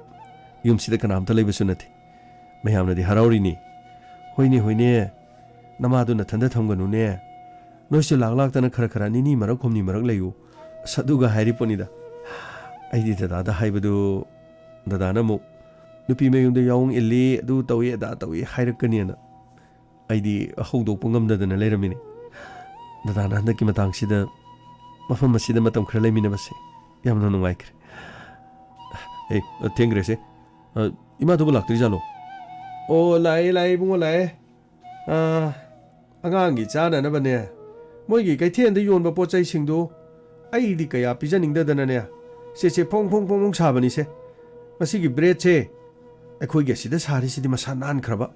ꯌꯨꯝꯁꯤꯗ ꯀꯅꯥꯝꯇ ꯂꯩꯕꯁꯨ ꯅꯠꯇꯦ꯫ ꯃꯌꯥꯝꯅꯗꯤ ꯍꯔꯥꯎꯔꯤꯅꯤ꯫ "ꯍꯣꯏꯅꯦ, ꯍꯣꯏꯅꯦ, ꯅꯃꯥꯗꯨ ꯅꯊꯟꯗ ꯊꯝꯒꯅꯨꯅꯦ꯫ ꯅꯣꯏꯁꯨ ꯂꯥꯛ ꯂꯥꯛꯇꯅ ꯈꯔ ꯈꯔ ꯅꯤꯅꯤ ꯃꯔꯛ ꯍꯨꯝꯅꯤ ꯃꯔꯛ ꯂꯩꯌꯨ꯫ ꯑꯁ, ꯑꯗꯨꯒ ꯍꯥꯏꯔꯤ ꯄꯣꯠꯅꯤꯗ꯫ ꯑꯩꯗꯤ ꯗꯗꯥꯗ ꯍꯥꯏꯕꯗꯨ, ꯗꯗꯥꯅ ꯑꯃꯨꯛ ꯅꯨꯄꯤ ꯃꯌꯨꯝꯗ ꯌꯥꯎ ꯏꯜꯂꯤ, ꯑꯗꯨ ꯇꯧꯏ, ꯑꯗꯥ ꯇꯧꯏ ꯍꯥꯏꯔꯛꯀꯅꯤꯅ ꯑꯩꯗꯤ ꯍꯧꯗꯣꯛꯄ ꯉꯝꯗꯗꯅ ꯂꯩꯔꯝꯃꯤꯅꯤ꯫ ꯗꯗꯥꯅ ꯍꯟꯗꯛꯀꯤ ꯃꯇꯥꯡꯁꯤꯗ ꯃꯐꯝ ꯑꯁꯤꯗ ꯃꯇꯝ ꯈꯔ ꯂꯩꯃꯤꯟꯅꯕꯁꯦ ꯌꯥꯝꯅ ꯅꯨꯡꯉꯥꯏꯈ꯭ꯔꯦ꯫ ꯑꯦ, ꯊꯦꯡꯈ꯭ꯔꯦꯁꯦ꯫ ꯑ, ꯏꯃꯥꯗꯨꯕꯨ ꯂꯥꯛꯇ꯭ꯔꯤꯖꯥꯠꯂꯣ? ꯑꯣ, ꯂꯥꯛꯑꯦ, ꯂꯥꯛꯑꯦ, ꯏꯕꯨꯡꯉꯣ, ꯂꯥꯛꯑꯦ꯫ ꯑ, ꯑꯉꯥꯡꯒꯤ ꯆꯥꯅꯅꯕꯅꯦ, ꯃꯣꯏꯒꯤ ꯀꯩꯊꯦꯜꯗ ꯌꯣꯟꯕ ꯄꯣꯠ ꯆꯩꯁꯤꯡꯗꯨ ꯑꯩꯗꯤ ꯀꯌꯥ ꯄꯤꯖꯅꯤꯡꯗꯗꯅꯅꯦ, ꯁꯦ, ꯁꯦ, ꯐꯣꯡ, ꯐꯣꯡ, ꯐꯣꯡ, ꯐꯣꯡ ꯁꯥꯕꯅꯤꯁꯦ꯫ ꯃꯁꯤꯒꯤ ꯕ꯭ꯔꯦꯗꯁꯦ ꯑꯩꯈꯣꯏꯒꯤ ꯑꯁꯤꯗ ꯁꯥꯔꯤꯁꯤꯗꯤ ꯃꯁꯥ ꯅꯥꯟꯈ꯭ꯔꯕ꯫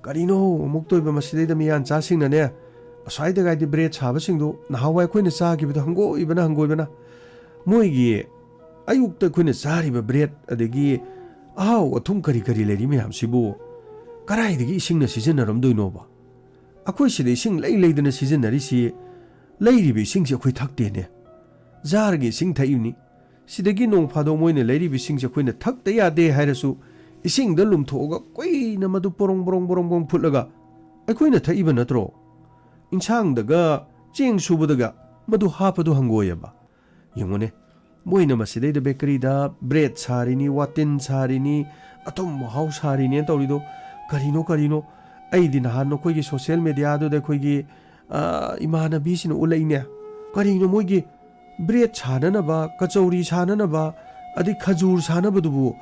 ꯀꯔꯤꯅꯣ ꯑꯃꯨꯛ ꯇꯣꯏꯕ ꯃꯁꯤꯗꯩꯗ ꯃꯤꯌꯥꯟꯆꯥꯁꯤꯡꯅꯅꯦ, ꯑꯁ꯭ꯋꯥꯏꯗꯒꯥꯏꯗꯤ ꯕ꯭ꯔꯦꯗ ꯁꯥꯕꯁꯤꯡꯗꯨ ꯅꯍꯥꯟꯋꯥꯏ ꯑꯩꯈꯣꯏꯅ ꯆꯥꯈꯤꯕꯗꯣ ꯍꯪꯒꯣꯏꯕꯅ, ꯍꯪꯒꯣꯏꯕꯅ꯫ ꯃꯣꯏꯒꯤ ꯑꯌꯨꯛꯇ ꯑꯩꯈꯣꯏꯅ ꯆꯥꯔꯤꯕ ꯕ꯭ꯔꯦꯗ, ꯑꯗꯒꯤ ꯑꯍꯥꯎ ꯑꯊꯨꯝ ꯀꯔꯤ ꯀꯔꯤ ꯂꯩꯔꯤ ꯃꯌꯥꯝꯁꯤꯕꯨ ꯀꯗꯥꯏꯗꯒꯤ ꯏꯁꯤꯡꯅ ꯁꯤꯖꯤꯟꯅꯔꯝꯗꯣꯏꯅꯣꯕ? ꯑꯩꯈꯣꯏ ꯁꯤꯗ ꯏꯁꯤꯡ ꯂꯩ ꯂꯩꯗꯅ ꯁꯤꯖꯤꯟꯅꯔꯤꯁꯤ, ꯂꯩꯔꯤꯕ ꯏꯁꯤꯡꯁꯤ ꯑꯩꯈꯣꯏ ꯊꯛꯇꯦꯅꯦ꯫ ꯖꯥꯔꯒꯤ ꯏꯁꯤꯡ ꯊꯛꯏꯕꯅꯤ꯫ ꯁꯤꯗꯒꯤ ꯅꯣꯡ ꯐꯥꯗꯣꯛ ꯃꯣꯏꯅ ꯂꯩꯔꯤꯕ ꯏꯁꯤꯡꯁꯦ ꯑꯩꯈꯣꯏꯅ ꯊꯛꯇ ꯌꯥꯗꯦ ꯍꯥꯏꯔꯁꯨ, ꯏꯁꯤꯡꯗ ꯂꯨꯝꯊꯣꯛꯑꯒ ꯀꯨꯏꯅ ꯃꯗꯨ ꯄꯣꯔꯣꯡ ꯄꯣꯔꯣꯡ ꯄꯣꯔꯣꯡ ꯄꯣꯔꯣꯡ ꯐꯨꯠꯂꯒ ꯑꯩꯈꯣꯏꯅ ꯊꯛꯏꯕ ꯅꯠꯇ꯭ꯔꯣ? ꯏꯟꯁꯥꯡꯗꯒ ꯆꯦꯡ ꯁꯨꯕꯗꯒ ꯃꯗꯨ ꯍꯥꯞꯄꯗꯨ ꯍꯪꯒꯣꯏꯑꯕ꯫ ꯌꯦꯡꯉꯨꯅꯦ, ꯃꯣꯏꯅ ꯃꯁꯤꯗꯩꯗ ꯕꯦꯀꯔꯤꯗ ꯕ꯭ꯔꯦꯗ ꯁꯥꯔꯤꯅꯤ, ꯋꯥꯇꯤꯟ ꯁꯥꯔꯤꯅꯤ, ꯑꯊꯨꯝ ꯑꯍꯥꯎ ꯁꯥꯔꯤꯅꯦꯅ ꯇꯧꯔꯤꯗꯣ ꯀꯔꯤꯅꯣ, ꯀꯔꯤꯅꯣ? ꯑꯩꯗꯤ ꯅꯍꯥꯟ ꯅꯈꯣꯏꯒꯤ ꯁꯣꯁꯤꯌꯦꯜ ꯃꯦꯗꯤꯌꯥꯗꯨꯗ ꯑꯩꯈꯣꯏꯒꯤ, ꯑ, ꯏꯃꯥꯟꯅꯕꯤꯁꯤꯡꯅ ꯎꯠꯂꯛꯏꯅꯦ꯫ ꯀꯔꯤꯅꯣ ꯃꯣꯏꯒꯤ ꯕ꯭ꯔꯦꯗ ꯁꯥꯅꯅꯕ, ꯀꯆꯧꯔꯤ ꯁꯥꯅꯅꯕ, ꯑꯗꯩ ꯈꯖꯨꯔ ꯁꯥꯅꯕꯗꯨꯕꯨ,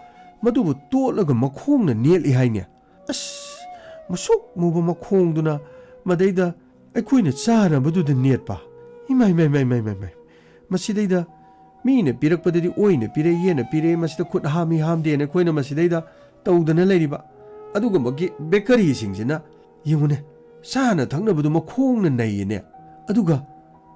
ꯃꯗꯨꯕꯨ ꯇꯣꯠꯂꯒ ꯃꯈꯣꯡꯅ ꯅꯦꯠꯂꯤ ꯍꯥꯏꯅꯦ꯫ ꯑꯁ, ꯃꯁꯨꯛ ꯃꯨꯕ ꯃꯈꯣꯡꯗꯨꯅ ꯃꯗꯩꯗ ꯑꯩꯈꯣꯏꯅ ꯆꯥꯅꯕꯗꯨꯗ ꯅꯦꯠꯄ꯫ ꯏꯃꯥꯏ, ꯃꯥꯏ, ꯃꯥꯏ, ꯃꯥꯏ, ꯃꯥꯏ, ꯃꯥꯏ꯫ ꯃꯁꯤꯗꯩꯗ ꯃꯤꯅ ꯄꯤꯔꯛꯄꯗꯗꯤ ꯑꯣꯏꯅ ꯄꯤꯔꯦ, ꯌꯦꯟꯅ ꯄꯤꯔꯦ, ꯃꯁꯤꯗ ꯈꯨꯠ ꯍꯥꯝꯃꯤ ꯍꯥꯝꯗꯦꯅ ꯑꯩꯈꯣꯏꯅ ꯃꯁꯤꯗꯩꯗ ꯇꯧꯗꯅ ꯂꯩꯔꯤꯕ꯫ ꯑꯗꯨꯒꯨꯝꯕꯒꯤ ꯕꯦꯀꯔꯤꯁꯤꯡꯁꯤꯅ ꯌꯦꯡꯉꯨꯅꯦ, ꯆꯥꯅ ꯊꯛꯅꯕꯗꯨ ꯃꯈꯣꯡꯅ ꯅꯩꯌꯦꯅꯦ꯫ ꯑꯗꯨꯒ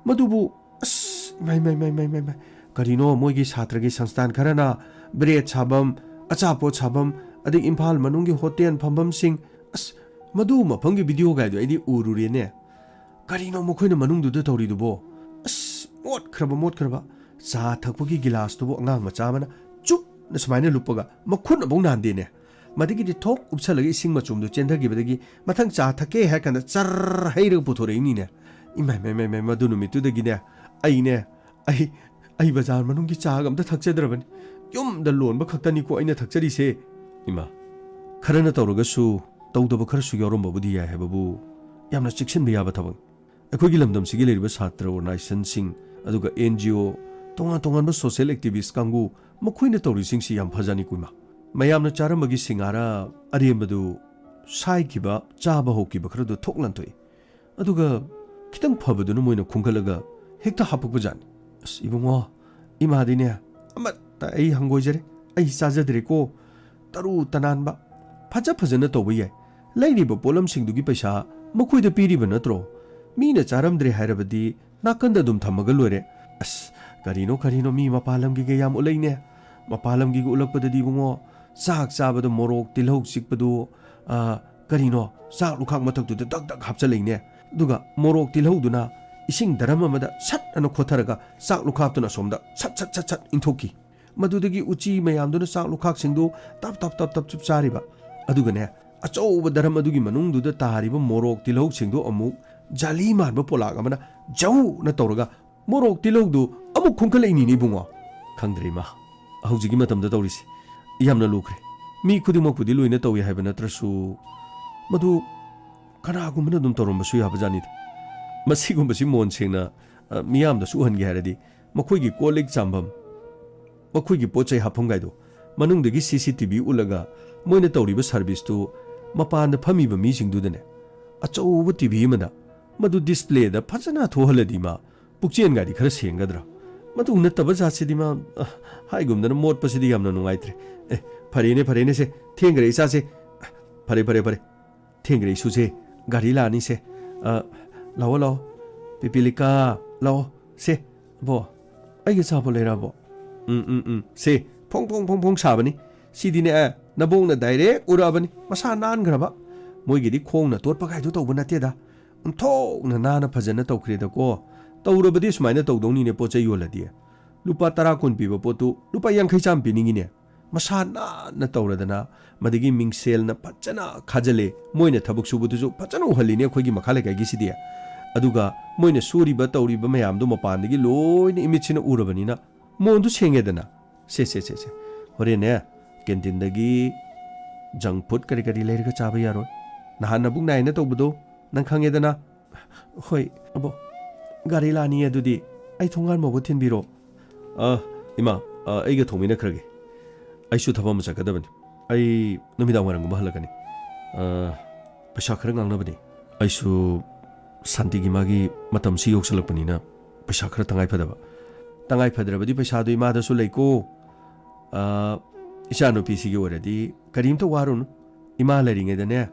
ꯃꯗꯨꯕꯨ, ꯑꯁ, ꯏꯃꯥꯏ, ꯃꯥꯏ, ꯃꯥꯏ, ꯃꯥꯏ, ꯃꯥꯏ, ꯃꯥꯏ꯫ ꯀꯔꯤꯅꯣ ꯃꯣꯏꯒꯤ ꯁꯥꯇ꯭ꯔꯒꯤ ꯁꯪꯁꯊꯥꯟ ꯈꯔꯅ ꯕ꯭ꯔꯦꯗ ꯁꯥꯐꯝ, ꯑꯆꯥꯄꯣꯠ ꯁꯥꯐꯝ, ꯑꯗꯒꯤ ꯏꯝꯐꯥꯜ ꯃꯅꯨꯡꯒꯤ ꯍꯣꯇꯦꯜ ꯐꯝꯐꯝꯁꯤꯡ, ꯑꯁ, ꯃꯗꯨ ꯃꯐꯝꯒꯤ ꯚꯤꯗꯤꯑꯣ ꯒꯥꯏꯗꯣ ꯑꯩꯗꯤ ꯎꯔꯨꯔꯦꯅꯦ꯫ ꯀꯔꯤꯅꯣ ꯃꯈꯣꯏꯅ ꯃꯅꯨꯡꯗꯨꯗ ꯇꯧꯔꯤꯗꯨꯕꯣ? ꯑꯁ, ꯃꯣꯠꯈ꯭ꯔꯕ, ꯃꯣꯠꯈ꯭ꯔꯕ꯫ ꯆꯥ ꯊꯛꯄꯒꯤ ꯒꯤꯂꯥꯁꯇꯨꯕꯨ ꯑꯉꯥꯡ ꯃꯆꯥ ꯑꯃꯅ ꯆꯨꯞꯅ ꯁꯨꯃꯥꯏꯅ ꯂꯨꯞꯄꯒ ꯃꯈꯨꯠꯅꯐꯧ ꯅꯥꯟꯗꯦꯅꯦ꯫ ꯃꯗꯒꯤꯗꯤ ꯊꯣꯛ ꯎꯞꯁꯜꯂꯒ ꯏꯁꯤꯡ ꯃꯆꯨꯝꯗꯨ ꯆꯦꯟꯊꯈꯤꯕꯗꯒꯤ ꯃꯊꯪ ꯆꯥ ꯊꯛꯀꯦ ꯍꯥꯏꯔ ꯀꯥꯟꯗ ꯆꯔ ꯍꯩꯔꯒ ꯄꯨꯊꯣꯔꯛꯏꯅꯤꯅꯦ꯫ ꯏꯃꯥꯏ, ꯃꯥꯏ, ꯃꯥꯏ, ꯃꯥꯏ, ꯃꯗꯨ ꯅꯨꯃꯤꯠꯇꯨꯗꯒꯤꯅꯦ ꯑꯩꯅꯦ, ꯑꯩ, ꯑꯩ ꯕꯖꯥꯔ ꯃꯅꯨꯡꯒꯤ ꯆꯥꯒ ꯑꯝꯇ ꯊꯛꯆꯗ꯭ꯔꯕꯅꯤ꯫ ꯌꯨꯝꯗ ꯂꯣꯟꯕ ꯈꯛꯇꯅꯤꯀꯣ ꯑꯩꯅ ꯊꯛꯆꯔꯤꯁꯦ꯫ ꯏꯃꯥ, ꯈꯔꯅ ꯇꯧꯔꯒꯁꯨ ꯇꯧꯗꯕ ꯈꯔꯁꯨ ꯌꯥꯎꯔꯝꯕꯕꯨꯗꯤ ꯌꯥꯏ ꯍꯥꯏꯕꯕꯨ ꯌꯥꯝꯅ ꯆꯦꯛꯁꯤꯟꯕ ꯌꯥꯕ ꯊꯕꯛꯅꯤ꯫ ꯑꯩꯈꯣꯏꯒꯤ ꯂꯝꯗꯝꯁꯤꯒꯤ ꯂꯩꯔꯤꯕ ꯁꯥꯇ꯭ꯔ organizationꯁꯤꯡ, ꯑꯗꯨꯒ NGO, ꯇꯣꯉꯥꯟ ꯇꯣꯉꯥꯟꯕ social activist ꯀꯥꯡꯕꯨ, ꯃꯈꯣꯏꯅ ꯇꯧꯔꯤꯁꯤꯡꯁꯤ ꯌꯥꯝ ꯐꯖꯅꯤ ꯀꯨꯏꯃꯥ꯫ ꯃꯌꯥꯝꯅ ꯆꯥꯔꯝꯕꯒꯤ ꯁꯤꯡꯍꯥꯔꯥ ꯑꯔꯦꯝꯕꯗꯨ ꯁꯥꯏꯈꯤꯕ, ꯆꯥꯕ ꯍꯧꯈꯤꯕ ꯈꯔꯗꯨ ꯊꯣꯛ ꯂꯥꯟꯊꯣꯛꯏ꯫ ꯑꯗꯨꯒ ꯈꯤꯇꯪ ꯐꯕꯗꯨꯅ ꯃꯣꯏꯅ ꯈꯨꯟꯒꯠꯂꯒ ꯍꯦꯛꯇ ꯍꯥꯞꯄꯛꯄ ꯖꯥꯠꯅꯤ꯫ "ꯑꯁ ꯏꯕꯨꯡꯉꯣ, ꯏꯃꯥꯗꯤꯅꯦ ꯑꯃꯠꯇ ꯑꯩ ꯍꯪꯒꯣꯏꯖꯔꯦ, ꯑꯩ ꯆꯥꯖꯗ꯭ꯔꯦꯀꯣ꯫ ꯇꯔꯨ ꯇꯅꯥꯟꯕ, ꯐꯖ ꯐꯖꯅ ꯇꯧꯕ ꯌꯥꯏ꯫ ꯂꯩꯔꯤꯕ ꯄꯣꯠꯂꯝꯁꯤꯡꯗꯨꯒꯤ ꯄꯩꯁꯥ ꯃꯈꯣꯏꯗ ꯄꯤꯔꯤꯕ ꯅꯠꯇ꯭ꯔꯣ? ꯃꯤꯅ ꯆꯥꯔꯝꯗ꯭ꯔꯦ ꯍꯥꯏꯔꯕꯗꯤ ꯅꯥꯀꯟꯗ ꯑꯗꯨꯝ ꯊꯝꯃꯒ ꯂꯣꯏꯔꯦ꯫ ꯑꯁ, ꯀꯔꯤꯅꯣ, ꯀꯔꯤꯅꯣ, ꯃꯤ ꯃꯄꯥꯟ ꯂꯝꯒꯤꯒ ꯌꯥꯝ ꯎꯠꯂꯛꯏꯅꯦ꯫ ꯃꯄꯥꯟ ꯂꯝꯒꯤꯒ ꯎꯠꯂꯛꯄꯗꯗꯤ ꯏꯕꯨꯡꯉꯣ, ꯆꯥꯛ ꯆꯥꯕꯗ ꯃꯣꯔꯣꯛ ꯇꯤꯜꯍꯧ ꯆꯤꯛꯄꯗꯨ, ꯑ, ꯀꯔꯤꯅꯣ, ꯆꯥꯛ ꯂꯨꯈꯥꯛ ꯃꯊꯛꯇꯨꯗ ꯗꯛ ꯗꯛ ꯍꯥꯞꯆꯜꯂꯛꯏꯅꯦ꯫ ꯑꯗꯨꯒ ꯃꯣꯔꯣꯛ ꯇꯤꯜꯍꯧꯗꯨꯅ ꯏꯁꯤꯡ ꯗꯔꯝ ꯑꯃꯗ ꯁꯠ ꯑꯅ ꯈꯣꯠꯊꯔꯒ ꯆꯥꯛ ꯂꯨꯈꯥꯛꯇꯨꯅ ꯑꯁꯣꯝꯗ ꯁꯠ ꯁꯠ ꯁꯠ ꯁꯠ ꯏꯟꯊꯣꯛꯈꯤ꯫ ꯃꯗꯨꯗꯒꯤ ꯎꯆꯤ ꯃꯌꯥꯝꯗꯨꯅ ꯆꯥꯛ ꯂꯨꯈꯥꯛꯁꯤꯡꯗꯨ ꯇꯞ ꯇꯞ ꯇꯞ ꯇꯞ ꯆꯨꯞ ꯆꯥꯔꯤꯕ꯫ ꯑꯗꯨꯒꯅꯦ, ꯑꯆꯧꯕ ꯗꯔꯝ ꯑꯗꯨꯒꯤ ꯃꯅꯨꯡꯗꯨꯗ ꯇꯥꯔꯤꯕ ꯃꯣꯔꯣꯛ ꯇꯤꯜꯍꯧꯁꯤꯡꯗꯨ ꯑꯃꯨꯛ ꯖꯥꯂꯤ ꯃꯥꯟꯕ ꯄꯣꯂꯥꯛ ꯑꯃꯅ ꯖꯧꯅ ꯇꯧꯔꯒ ꯃꯣꯔꯣꯛ ꯇꯤꯜꯍꯧꯗꯨ ꯑꯃꯨꯛ ꯈꯨꯟꯒꯠꯂꯛꯏꯅꯤꯅꯦ ꯏꯕꯨꯡꯉꯣ꯫ ꯈꯪꯗ꯭ꯔꯦ ꯏꯃꯥ, ꯍꯧꯖꯤꯛꯀꯤ ꯃꯇꯝꯗ ꯇꯧꯔꯤꯁꯤ ꯌꯥꯝꯅ ꯂꯨꯈ꯭ꯔꯦ꯫ ꯃꯤ ꯈꯨꯗꯤꯡꯃꯛꯄꯨꯗꯤ ꯂꯣꯏꯅ ꯇꯧꯏ ꯍꯥꯏꯕ ꯅꯠꯇ꯭ꯔꯁꯨ, ꯃꯗꯨ ꯀꯅꯥꯒꯨꯝꯕꯅ ꯑꯗꯨꯝ ꯇꯧꯔꯝꯕꯁꯨ ꯌꯥꯕ ꯖꯥꯠꯅꯤꯗ꯫ ꯃꯁꯤꯒꯨꯝꯕꯁꯤ ꯃꯣꯟ ꯁꯦꯡꯅ, ꯑ, ꯃꯤꯌꯥꯝꯗꯁꯨ ꯎꯍꯟꯒꯦ ꯍꯥꯏꯔꯗꯤ, ꯃꯈꯣꯏꯒꯤ ꯀꯣꯜ ꯂꯤꯛ ꯆꯥꯝꯐꯝ, ꯃꯈꯣꯏꯒꯤ ꯄꯣꯠ ꯆꯩ ꯍꯥꯞꯐꯝꯒꯥꯏꯗꯣ ꯃꯅꯨꯡꯗꯒꯤ CCTV ꯎꯠꯂꯒ ꯃꯣꯏꯅ ꯇꯧꯔꯤꯕ serviceꯇꯨ ꯃꯄꯥꯟꯗ ꯐꯝꯃꯤꯕ ꯃꯤꯁꯤꯡꯗꯨꯗꯅꯦ, ꯑꯆꯧꯕ TV ꯑꯃꯗ ꯃꯗꯨ displayꯗ ꯐꯖꯅ ꯊꯣꯛꯍꯜꯂꯗꯤ ꯃꯥ ꯄꯨꯛꯆꯦꯟꯒꯥꯏꯗꯤ ꯈꯔ ꯁꯦꯡꯒꯗ꯭ꯔꯥ? ꯃꯗꯨ ꯅꯠꯇꯕ ꯖꯥꯠꯁꯤꯗꯤ ꯃꯥ, ꯑ, ꯍꯥꯏꯒꯨꯝꯗꯅ ꯃꯣꯠꯄꯁꯤꯗꯤ ꯌꯥꯝꯅ ꯅꯨꯡꯉꯥꯏꯇ꯭ꯔꯦ꯫ ꯑꯦ, ꯐꯔꯦꯅꯦ, ꯐꯔꯦꯅꯦ, ꯁꯦ, ꯊꯦꯡꯈ꯭ꯔꯦ ꯏꯆꯥꯁꯦ꯫ ꯐꯔꯦ, ꯐꯔꯦ, ꯐꯔꯦ꯫ ꯊꯦꯡꯈ꯭ꯔꯦ ꯏꯁꯨꯁꯦ, ꯒꯥꯔꯤ ꯂꯥꯛꯑꯅꯤꯁꯦ꯫ ꯑ, ꯂꯥꯛꯑꯣ, ꯂꯥꯛꯑꯣ꯫ ꯄꯤꯄꯤꯂꯤꯀꯥ, ꯂꯥꯛꯑꯣ꯫ ꯁꯦ, ꯕꯣ, ꯑꯩꯒꯤ ꯑꯆꯥꯄꯣꯠ ꯂꯩꯔꯛꯑꯕꯣ? ꯎꯝ, ꯎꯝ, ꯎꯝ꯫ ꯁꯦ, ꯐꯣꯡ, ꯐꯣꯡ, ꯐꯣꯡ, ꯐꯣꯡ ꯁꯥꯕꯅꯤ꯫ ꯁꯤꯗꯤꯅꯦ, ꯅꯕꯣꯛꯅ direct ꯎꯔꯛꯑꯕꯅꯤ꯫ ꯃꯁꯥ ꯅꯥꯟꯈ꯭ꯔꯕ꯫ ꯃꯣꯏꯒꯤꯗꯤ ꯈꯣꯡꯅ ꯇꯣꯠꯄ ꯀꯥꯏꯗꯨ ꯇꯧꯕ ꯅꯠꯇꯦꯗ꯫ ꯑꯣꯟꯊꯣꯛꯅ ꯅꯥꯟꯅ ꯐꯖꯅ ꯇꯧꯈ꯭ꯔꯦꯗꯀꯣ꯫ ꯇꯧꯔꯕꯗꯤ ꯁꯨꯃꯥꯏꯅ ꯇꯧꯗꯧꯅꯤꯅꯦ, ꯄꯣꯠ ꯆꯩ ꯌꯣꯜꯂꯗꯤ꯫ ꯂꯨꯄꯥ ꯇꯔꯥ ꯀꯨꯟ ꯄꯤꯕ ꯄꯣꯠꯇꯨ ꯂꯨꯄꯥ ꯌꯥꯡꯈꯩ ꯆꯥꯝ ꯄꯤꯅꯤꯡꯉꯤꯅꯦ꯫ ꯃꯁꯥ ꯅꯥꯟꯅ ꯇꯧꯔꯗꯅ, ꯃꯗꯒꯤ ꯃꯤꯡꯁꯦꯜꯅ ꯐꯖꯅ ꯈꯥꯖꯤꯜꯂꯦ꯫ ꯃꯣꯏꯅ ꯊꯕꯛ ꯁꯨꯕꯗꯨꯁꯨ ꯐꯖꯅ ꯎꯍꯜꯂꯤꯅꯦ ꯑꯩꯈꯣꯏꯒꯤ ꯃꯈꯥ ꯂꯩꯀꯥꯏꯒꯤꯁꯤꯗꯤ꯫ ꯑꯗꯨꯒ ꯃꯣꯏꯅ ꯁꯨꯔꯤꯕ ꯇꯧꯔꯤꯕ ꯃꯌꯥꯝꯗꯣ ꯃꯄꯥꯟꯗꯒꯤ ꯂꯣꯏꯅ ꯏꯃꯤꯠꯁꯤꯅ ꯎꯔꯕꯅꯤꯅ ꯃꯣꯟꯗꯨ ꯁꯦꯡꯉꯦꯗꯅ꯫ ꯁꯦ, ꯁꯦ, ꯁꯦ, ꯁꯦ꯫ ꯍꯣꯔꯦꯟꯅꯦ, ꯀꯦꯟꯇꯤꯟꯗꯒꯤ ꯖꯪ ꯐꯨꯗ ꯀꯔꯤ ꯀꯔꯤ ꯂꯩꯔꯒ ꯆꯥꯕ ꯌꯥꯔꯣꯏ꯫ ꯅꯍꯥꯟ ꯅꯕꯨꯛ ꯅꯥꯏꯅ ꯇꯧꯕꯗꯣ ꯅꯪ ꯈꯪꯉꯦꯗꯅ꯫ ꯍꯣꯏ, ꯑꯕꯣ꯫ ꯒꯥꯔꯤ ꯂꯥꯛꯑꯅꯤ ꯑꯗꯨꯗꯤ꯫ ꯑꯩ ꯊꯣꯡꯒꯥꯟ ꯐꯥꯎꯕ ꯊꯤꯟꯕꯤꯔꯣ꯫ ꯑ, ꯏꯃꯥ, ꯑ, ꯑꯩꯒ ꯊꯣꯡꯃꯤꯟꯅꯈ꯭ꯔꯒꯦ꯫ ꯑꯩꯁꯨ ꯊꯕꯛ ꯑꯃ ꯆꯠꯀꯗꯕꯅꯤ꯫ ꯑꯩ ꯅꯨꯃꯤꯗꯥꯡ ꯋꯥꯏꯔꯝꯒꯨꯝꯕ ꯍꯜꯂꯛꯀꯅꯤ꯫ ꯑ, ꯄꯩꯁꯥ ꯈꯔ ꯉꯥꯡꯅꯕꯅꯤ꯫ ꯑꯩꯁꯨ ꯁꯥꯟꯇꯤꯒꯤ ꯃꯥꯒꯤ ꯃꯇꯝꯁꯤ ꯌꯧꯁꯜꯂꯛꯄꯅꯤꯅ ꯄꯩꯁꯥ ꯈꯔ ꯇꯉꯥꯏ ꯐꯗꯕ꯫ ꯇꯉꯥꯏ ꯐꯗ꯭ꯔꯕꯗꯤ ꯄꯩꯁꯥꯗꯣ ꯏꯃꯥꯗꯁꯨ ꯂꯩꯀꯣ꯫ ꯑ, ꯏꯆꯥꯅꯨꯄꯤꯁꯤꯒꯤ ꯑꯣꯏꯔꯗꯤ ꯀꯔꯤꯝꯇ ꯋꯥꯔꯨꯅꯨ꯫ ꯏꯃꯥ ꯂꯩꯔꯤꯉꯩꯗꯅꯦ,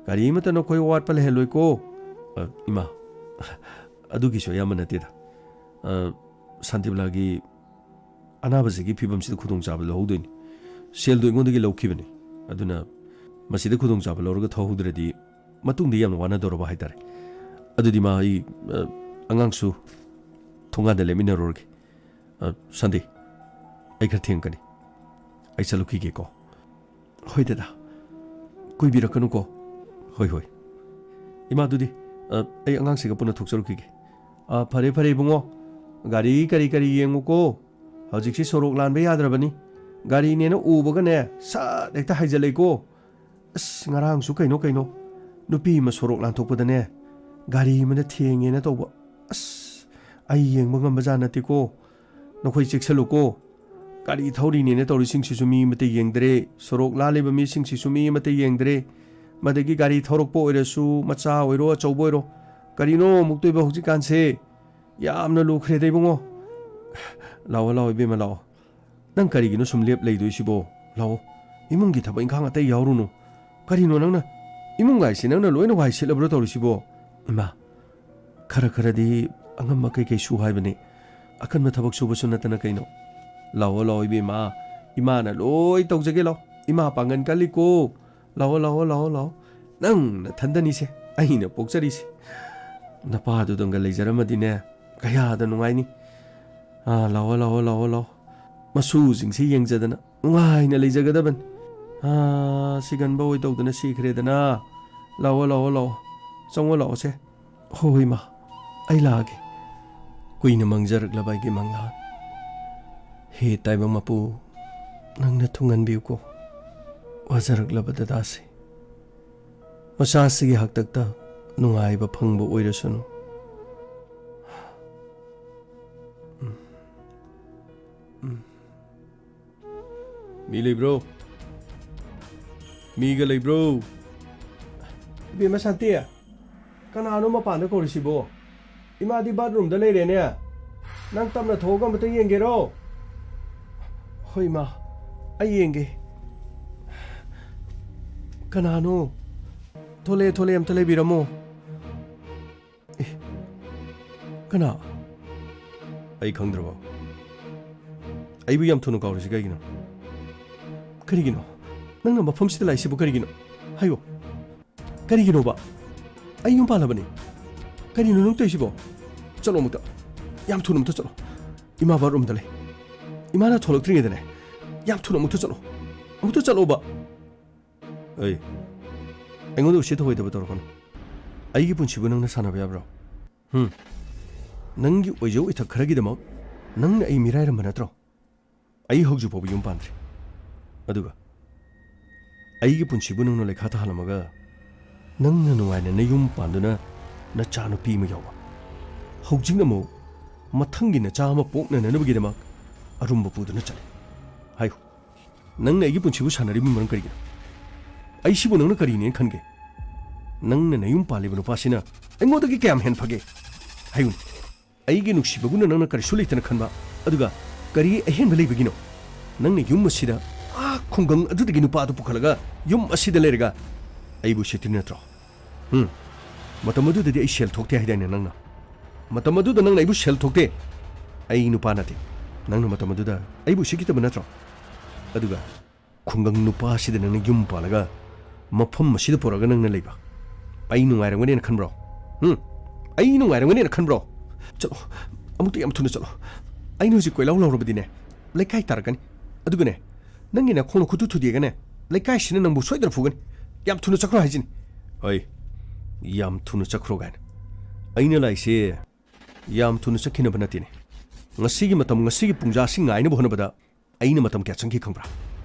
ꯀꯔꯤꯃꯠꯇ ꯅꯈꯣꯏ ꯑꯋꯥꯠꯄ ꯂꯩꯍꯜꯂꯣꯏꯀꯣ꯫ ꯑ, ꯏꯃꯥ, ꯑꯗꯨꯒꯤꯁꯨ ꯑꯌꯥꯝꯕ ꯅꯠꯇꯦꯗ꯫ ꯑ, ꯁꯥꯟꯇꯤꯕꯂꯥꯒꯤ ꯑꯅꯥꯕꯁꯤꯒꯤ ꯐꯤꯕꯝꯁꯤꯗ ꯈꯨꯗꯣꯡꯆꯥꯕ ꯂꯧꯍꯧꯗꯣꯏꯅꯤ꯫ ꯁꯦꯜꯗꯣ ꯑꯩꯉꯣꯟꯗꯒꯤ ꯂꯧꯈꯤꯕꯅꯤ꯫ ꯑꯗꯨꯅ ꯃꯁꯤꯗ ꯈꯨꯗꯣꯡꯆꯥꯕ ꯂꯧꯔꯒ ꯊꯧꯍꯧꯗ꯭ꯔꯗꯤ ꯃꯇꯨꯡꯗ ꯌꯥꯝꯅ ꯋꯥꯅꯗꯧꯔꯕ ꯍꯥꯏꯇꯥꯔꯦ꯫ ꯑꯗꯨꯗꯤ ꯃꯥ, ꯑꯩ, ꯑ, ꯑꯉꯥꯡꯁꯨ ꯊꯣꯡꯒꯥꯟꯗ ꯂꯦꯞꯃꯤꯟꯅꯔꯨꯔꯒꯦ꯫ ꯑ, ꯁꯥꯟꯇꯤ, ꯑꯩ ꯈꯔ ꯊꯦꯡꯀꯅꯤ꯫ ꯑꯩ ꯆꯠꯂꯨꯈꯤꯒꯦꯀꯣ꯫ ꯍꯣꯏ ꯗꯗꯥ, ꯀꯨꯏꯕꯤꯔꯛꯀꯅꯨꯀꯣ꯫ ꯍꯣꯏ, ꯍꯣꯏ꯫ ꯏꯃꯥ, ꯑꯗꯨꯗꯤ, ꯑ, ꯑꯩ ꯑꯉꯥꯡꯁꯤꯒ ꯄꯨꯟꯅ ꯊꯣꯛꯆꯔꯨꯈꯤꯒꯦ꯫ ꯑ, ꯐꯔꯦ, ꯐꯔꯦ, ꯏꯕꯨꯡꯉꯣ꯫ ꯒꯥꯔꯤ ꯀꯔꯤ ꯀꯔꯤ ꯌꯦꯡꯉꯨꯀꯣ꯫ ꯍꯧꯖꯤꯛꯁꯤ ꯁꯣꯔꯣꯛ ꯂꯥꯟꯕ ꯌꯥꯗ꯭ꯔꯕꯅꯤ꯫ ꯒꯥꯔꯤꯅꯦꯅ ꯎꯕꯒꯅꯦ, ꯁꯠ ꯍꯦꯛꯇ ꯍꯥꯏꯖꯜꯂꯛꯏꯀꯣ꯫ ꯑꯁ, ꯉꯔꯥꯡꯁꯨ ꯀꯩꯅꯣ ꯀꯩꯅꯣ, ꯅꯨꯄꯤ ꯑꯃ ꯁꯣꯔꯣꯛ ꯂꯥꯟꯊꯣꯛꯄꯗꯅꯦ, ꯒꯥꯔꯤ ꯑꯃꯅ ꯊꯦꯡꯉꯦꯅ ꯇꯧꯕ꯫ ꯑꯁ, ꯑꯩ ꯌꯦꯡꯕ ꯉꯝꯕꯖꯥꯠ ꯅꯠꯇꯦꯀꯣ꯫ ꯅꯈꯣꯏ ꯆꯦꯛꯁꯜꯂꯨꯀꯣ꯫ ꯒꯥꯔꯤ ꯊꯧꯔꯤꯅꯦꯅ ꯇꯧꯔꯤꯁꯤꯡꯁꯤꯁꯨ ꯃꯤ ꯑꯃꯠꯇ ꯌꯦꯡꯗ꯭ꯔꯦ, ꯁꯣꯔꯣꯛ ꯂꯥꯜꯂꯤꯕ ꯃꯤꯁꯤꯡꯁꯤꯁꯨ ꯃꯤ ꯑꯃꯠꯇ ꯌꯦꯡꯗ꯭ꯔꯦ꯫ ꯃꯗꯒꯤ ꯒꯥꯔꯤ ꯊꯧꯔꯛꯄ ꯑꯣꯏꯔꯁꯨ, ꯃꯆꯥ ꯑꯣꯏꯔꯣ, ꯑꯆꯧꯕ ꯑꯣꯏꯔꯣ, ꯀꯔꯤꯅꯣ ꯑꯃꯨꯛꯇꯣꯏꯕ ꯍꯧꯖꯤꯛꯀꯥꯟꯁꯦ? ꯌꯥꯝꯅ ꯂꯨꯈ꯭ꯔꯦꯗ, ꯏꯕꯨꯡꯉꯣ꯫ ꯂꯥꯛꯑꯣ, ꯂꯥꯛꯑꯣ, ꯏꯕꯦꯝꯃ, ꯂꯥꯛꯑꯣ꯫ ꯅꯪ ꯀꯔꯤꯒꯤꯅꯣ ꯁꯨꯝ ꯂꯦꯞ ꯂꯩꯗꯣꯏꯁꯤꯕꯣ? ꯂꯥꯛꯑꯣ, ꯏꯃꯨꯡꯒꯤ ꯊꯕꯛ ꯏꯪꯈꯥꯡ ꯑꯇꯩ ꯌꯥꯎꯔꯨꯅꯨ꯫ ꯀꯔꯤꯅꯣ ꯅꯪꯅ, ꯏꯃꯨꯡ ꯍꯥꯏꯁꯤ ꯅꯪꯅ ꯂꯣꯏꯅ ꯋꯥꯏ ꯁꯤꯠꯂꯕ꯭ꯔꯣ ꯇꯧꯔꯤꯁꯤꯕꯣ? ꯏꯃꯥ, ꯈꯔ ꯈꯔꯗꯤ ꯑꯉꯝꯕ ꯀꯩꯀꯩ ꯁꯨ ꯍꯥꯏꯕꯅꯤ꯫ ꯑꯀꯟꯕ ꯊꯕꯛ ꯁꯨꯕꯁꯨ ꯅꯠꯇꯅ ꯀꯩꯅꯣ꯫ ꯂꯥꯛꯑꯣ, ꯂꯥꯛꯑꯣ, ꯏꯕꯦꯝꯃ, ꯏꯃꯥꯅ ꯂꯣꯏ ꯇꯧꯖꯒꯦ, ꯂꯥꯛꯑꯣ꯫ ꯏꯃꯥ ꯄꯥꯡꯒꯟ ꯀꯜꯂꯤꯀꯣ꯫ ꯂꯥꯛꯑꯣ, ꯂꯥꯛꯑꯣ, ꯂꯥꯛꯑꯣ, ꯂꯥꯛꯑꯣ꯫ ꯅꯪ ꯅꯊꯟꯗꯅꯤꯁꯦ ꯑꯩꯅ ꯄꯣꯛꯆꯔꯤꯁꯦ꯫ ꯅꯄꯥꯗꯨꯗꯪꯒ ꯂꯩꯖꯔꯝꯃꯗꯤꯅꯦ, ꯀꯌꯥꯗ ꯅꯨꯡꯉꯥꯏꯅꯤ꯫ ꯑꯥ, ꯂꯥꯛꯑꯣ, ꯂꯥꯛꯑꯣ, ꯂꯥꯛꯑꯣ, ꯂꯥꯛꯑꯣ꯫ ꯃꯁꯨꯁꯤꯡꯁꯤ ꯌꯦꯡꯖꯗꯅ ꯅꯨꯡꯉꯥꯏꯅ ꯂꯩꯖꯒꯗꯕꯅꯤ꯫ ꯑꯥ, ꯁꯤꯒꯟꯕ ꯑꯣꯏ ꯇꯧꯗꯅ ꯁꯤꯈ꯭ꯔꯦꯗꯅ꯫ ꯂꯥꯛꯑꯣ, ꯂꯥꯛꯑꯣ, ꯂꯥꯛꯑꯣ꯫ ꯆꯪꯉꯣ, ꯂꯥꯛꯑꯣꯁꯦ꯫ ꯍꯣꯏ, ꯍꯣꯏ, ꯏꯃꯥ꯫ ꯑꯩ ꯂꯥꯛꯑꯒꯦ꯫ ꯀꯨꯏꯅ ꯃꯪꯖꯔꯛꯂꯕ ꯑꯩꯒꯤ ꯃꯪꯂꯥꯟ꯫ ꯍꯦ ꯇꯥꯏꯕꯪ ꯃꯄꯨ, ꯅꯪꯅ ꯊꯨꯡꯍꯟꯕꯤꯌꯨꯀꯣ꯫ ꯋꯥꯖꯔꯛꯂꯕ ꯗꯗꯥꯁꯦ꯫ ꯃꯆꯥꯁꯤꯒꯤ ꯍꯥꯛꯇꯛꯇ ꯅꯨꯡꯉꯥꯏꯕ ꯐꯪꯕ ꯑꯣꯏꯔꯁꯅꯨ꯫ ꯎꯝ꯫ ꯎꯝ꯫ ꯃꯤ ꯂꯩꯕ꯭ꯔꯣ? ꯃꯤꯒ ꯂꯩꯕ꯭ꯔꯣ? ꯏꯕꯦꯝꯃ ꯁꯥꯟꯇꯤ, ꯀꯅꯥꯅꯣ ꯃꯄꯥꯟꯗ ꯀꯧꯔꯤꯁꯤꯕꯣ? ꯏꯃꯥꯗꯤ ꯕꯥꯠꯔꯨꯝꯗ ꯂꯩꯔꯦꯅꯦ꯫ ꯅꯪ ꯇꯞꯅ ꯊꯣꯛꯑꯒ ꯑꯃꯇ ꯌꯦꯡꯒꯦꯔꯣ? ꯍꯣꯏ, ꯏꯃꯥ, ꯑꯩ ꯌꯦꯡꯒꯦ꯫ ꯀꯅꯥꯅꯣ? ꯊꯣꯂꯦ, ꯊꯣꯂꯦ, ꯑꯝꯇ ꯂꯩꯕꯤꯔꯝꯃꯣ꯫ ꯑꯦ, ꯀꯅꯥ? ꯑꯩ ꯈꯪꯗ꯭ꯔꯕꯣ? ꯑꯩꯕꯨ ꯌꯥꯝ ꯊꯨꯅ ꯀꯥꯎꯔꯤꯁꯤ ꯀꯩꯒꯤꯅꯣ? ꯀꯔꯤꯒꯤꯅꯣ? ꯅꯪꯅ ꯃꯐꯝꯁꯤꯗ ꯂꯥꯛꯏꯁꯤꯕꯨ ꯀꯔꯤꯒꯤꯅꯣ? ꯍꯥꯏꯌꯣ꯫ ꯀꯔꯤꯒꯤꯅꯣꯕ? ꯑꯩ ꯌꯨꯝ ꯄꯥꯜꯂꯕꯅꯤ꯫ ꯀꯔꯤꯅꯣ ꯅꯪ ꯇꯧꯔꯤꯁꯤꯕꯣ? ꯆꯠꯂꯣ ꯑꯃꯨꯛꯇ꯫ ꯌꯥꯝ ꯊꯨꯅ ꯑꯃꯨꯛꯇ ꯆꯠꯂꯣ꯫ ꯏꯃꯥ ꯕꯥꯠꯔꯨꯝꯗ ꯂꯩ꯫ ꯏꯃꯥꯅ ꯊꯣꯛꯂꯛꯇ꯭ꯔꯤꯉꯩꯗꯅꯦ, ꯌꯥꯝ ꯊꯨꯅ ꯑꯃꯨꯛꯇ ꯆꯠꯂꯣ꯫ ꯑꯃꯨꯛꯇ ꯆꯠꯂꯣꯕ꯫ ꯑꯩ, ꯑꯩꯉꯣꯟꯗ ꯎꯁꯤꯠ ꯊꯑꯣꯏꯗꯕ ꯇꯧꯔꯛꯀꯅꯨ꯫ ꯑꯩꯒꯤ ꯄꯨꯟꯁꯤꯕꯨ ꯅꯪꯅ ꯁꯥꯟꯅꯕ ꯌꯥꯕ꯭ꯔꯣ? ꯍꯨꯝ? ꯅꯪꯒꯤ ꯑꯣꯏꯖ ꯑꯣꯏꯊꯛ ꯈꯔꯒꯤꯗꯃꯛ ꯅꯪꯅ ꯑꯩ ꯃꯤꯔꯥꯏꯔꯝꯕ ꯅꯠꯇ꯭ꯔꯣ? ꯑꯩ ꯍꯧꯖꯤꯛ ꯐꯥꯎꯕ ꯌꯨꯝ ꯄꯥꯟꯗ꯭ꯔꯤ꯫ ꯑꯗꯨꯒ ꯑꯩꯒꯤ ꯄꯨꯟꯁꯤꯕꯨ ꯅꯪꯅ ꯂꯩꯈꯥ ꯇꯥꯍꯜꯂꯝꯃꯒ, ꯅꯪꯅ ꯅꯨꯡꯉꯥꯏꯅ ꯅꯌꯨꯝ ꯄꯥꯟꯗꯨꯅ ꯅꯆꯥꯅꯨꯄꯤ ꯑꯃ ꯌꯥꯎꯕ, ꯍꯧꯖꯤꯛꯅ ꯑꯃꯨꯛ ꯃꯊꯪꯒꯤ ꯅꯆꯥ ꯑꯃ ꯄꯣꯛꯅꯅꯕꯒꯤꯗꯃꯛ ꯑꯔꯨꯝꯕ ꯄꯨꯗꯨꯅ ꯆꯠꯂꯤ꯫ ꯍꯥꯏꯌꯨ, ꯅꯪꯅ ꯑꯩꯒꯤ ꯄꯨꯟꯁꯤꯕꯨ ꯁꯥꯟꯅꯔꯤꯕ ꯃꯔꯝ ꯀꯔꯤꯒꯤꯅꯣ? ꯑꯩꯁꯤꯕꯨ ꯅꯪꯅ ꯀꯔꯤꯅꯦꯅ ꯈꯟꯒꯦ? ꯅꯪꯅ ꯅꯌꯨꯝ ꯄꯥꯜꯂꯤꯕ ꯅꯨꯄꯥꯁꯤꯅ ꯑꯩꯉꯣꯟꯗꯒꯤ ꯀꯌꯥꯝ ꯍꯦꯟ ꯐꯒꯦ? ꯍꯥꯏꯌꯨꯅꯦ꯫ ꯑꯩꯒꯤ ꯅꯨꯡꯁꯤꯕꯒꯨꯝꯅ ꯅꯪꯅ ꯀꯔꯤꯁꯨ ꯂꯩꯇꯅ ꯈꯟꯕ, ꯑꯗꯨꯒ ꯀꯔꯤ ꯑꯍꯦꯟꯕ ꯂꯩꯕꯒꯤꯅꯣ? ꯅꯪꯅ ꯌꯨꯝ ꯑꯁꯤꯗ, ꯑꯥ ꯈꯨꯡꯒꯪ ꯑꯗꯨꯗꯒꯤ ꯅꯨꯄꯥ ꯑꯗꯨ ꯄꯨꯈꯠꯂꯒ ꯌꯨꯝ ꯑꯁꯤꯗ ꯂꯩꯔꯒ ꯑꯩꯕꯨ ꯎꯁꯤꯠꯇ꯭ꯔꯤ ꯅꯠꯇ꯭ꯔꯣ? ꯍꯨꯝ? ꯃꯇꯝ ꯑꯗꯨꯗꯗꯤ ꯑꯩ ꯁꯦꯜ ꯊꯣꯛꯇꯦ ꯍꯥꯏꯗꯥꯏꯅꯦ ꯅꯪꯅ? ꯃꯇꯝ ꯑꯗꯨꯗ ꯅꯪꯅ ꯑꯩꯕꯨ ꯁꯦꯜ ꯊꯣꯛꯇꯦ꯫ ꯑꯩ ꯅꯨꯄꯥ ꯅꯠꯇꯦ꯫ ꯅꯪꯅ ꯃꯇꯝ ꯑꯗꯨꯗ ꯑꯩꯕꯨ ꯎꯁꯤꯠꯈꯤꯗꯕ ꯅꯠꯇ꯭ꯔꯣ? ꯑꯗꯨꯒ ꯈꯨꯡꯒꯪ ꯅꯨꯄꯥ ꯑꯁꯤꯗ ꯅꯪꯅ ꯌꯨꯝ ꯄꯥꯜꯂꯒ ꯃꯐꯝ ꯑꯁꯤꯗ ꯄꯨꯔꯛꯑꯒ ꯅꯪꯅ ꯂꯩꯕ꯫ ꯑꯩ ꯅꯨꯡꯉꯥꯏꯔꯝꯒꯅꯦꯅ ꯈꯟꯕ꯭ꯔꯣ? ꯍꯨꯝ? ꯑꯩ ꯅꯨꯡꯉꯥꯏꯔꯝꯒꯅꯦꯅ ꯈꯟꯕ꯭ꯔꯣ? ꯆꯠꯂꯣ, ꯑꯃꯨꯛꯇ ꯌꯥꯝ ꯊꯨꯅ ꯆꯠꯂꯣ꯫ ꯑꯩꯅ ꯍꯧꯖꯤꯛ ꯀꯣꯏꯂꯥꯎ ꯂꯥꯎꯔꯕꯗꯤꯅꯦ, ꯂꯩꯀꯥꯏ ꯇꯥꯔꯛꯀꯅꯤ꯫ ꯑꯗꯨꯒꯅꯦ, ꯅꯪꯒꯤ ꯅꯈꯣꯡꯅ ꯈꯨꯠꯇꯨ ꯊꯨꯗꯦꯛꯒꯅꯦ, ꯂꯩꯀꯥꯏꯁꯤꯅ ꯅꯪꯕꯨ ꯁꯣꯏꯗꯅ ꯐꯨꯒꯅꯤ꯫ ꯌꯥꯝ ꯊꯨꯅ ꯆꯠꯈ꯭ꯔꯣ ꯍꯥꯏꯁꯤꯅꯤ꯫ ꯍꯣꯏ, ꯌꯥꯝ ꯊꯨꯅ ꯆꯠꯈ꯭ꯔꯣ ꯀꯥꯏꯅ꯫ ꯑꯩꯅ ꯂꯥꯛꯏꯁꯦ ꯌꯥꯝ ꯊꯨꯅ ꯆꯠꯈꯤꯅꯕ ꯅꯠꯇꯦꯅꯦ꯫ ꯉꯁꯤꯒꯤ ꯃꯇꯝ, ꯉꯁꯤꯒꯤ ꯄꯨꯡꯖꯥꯁꯤ ꯉꯥꯏꯅꯕ ꯍꯣꯠꯅꯕꯗ ꯑꯩꯅ ꯃꯇꯝ ꯀꯌꯥ ꯆꯪꯈꯤ ꯈꯪꯕ꯭ꯔꯥ?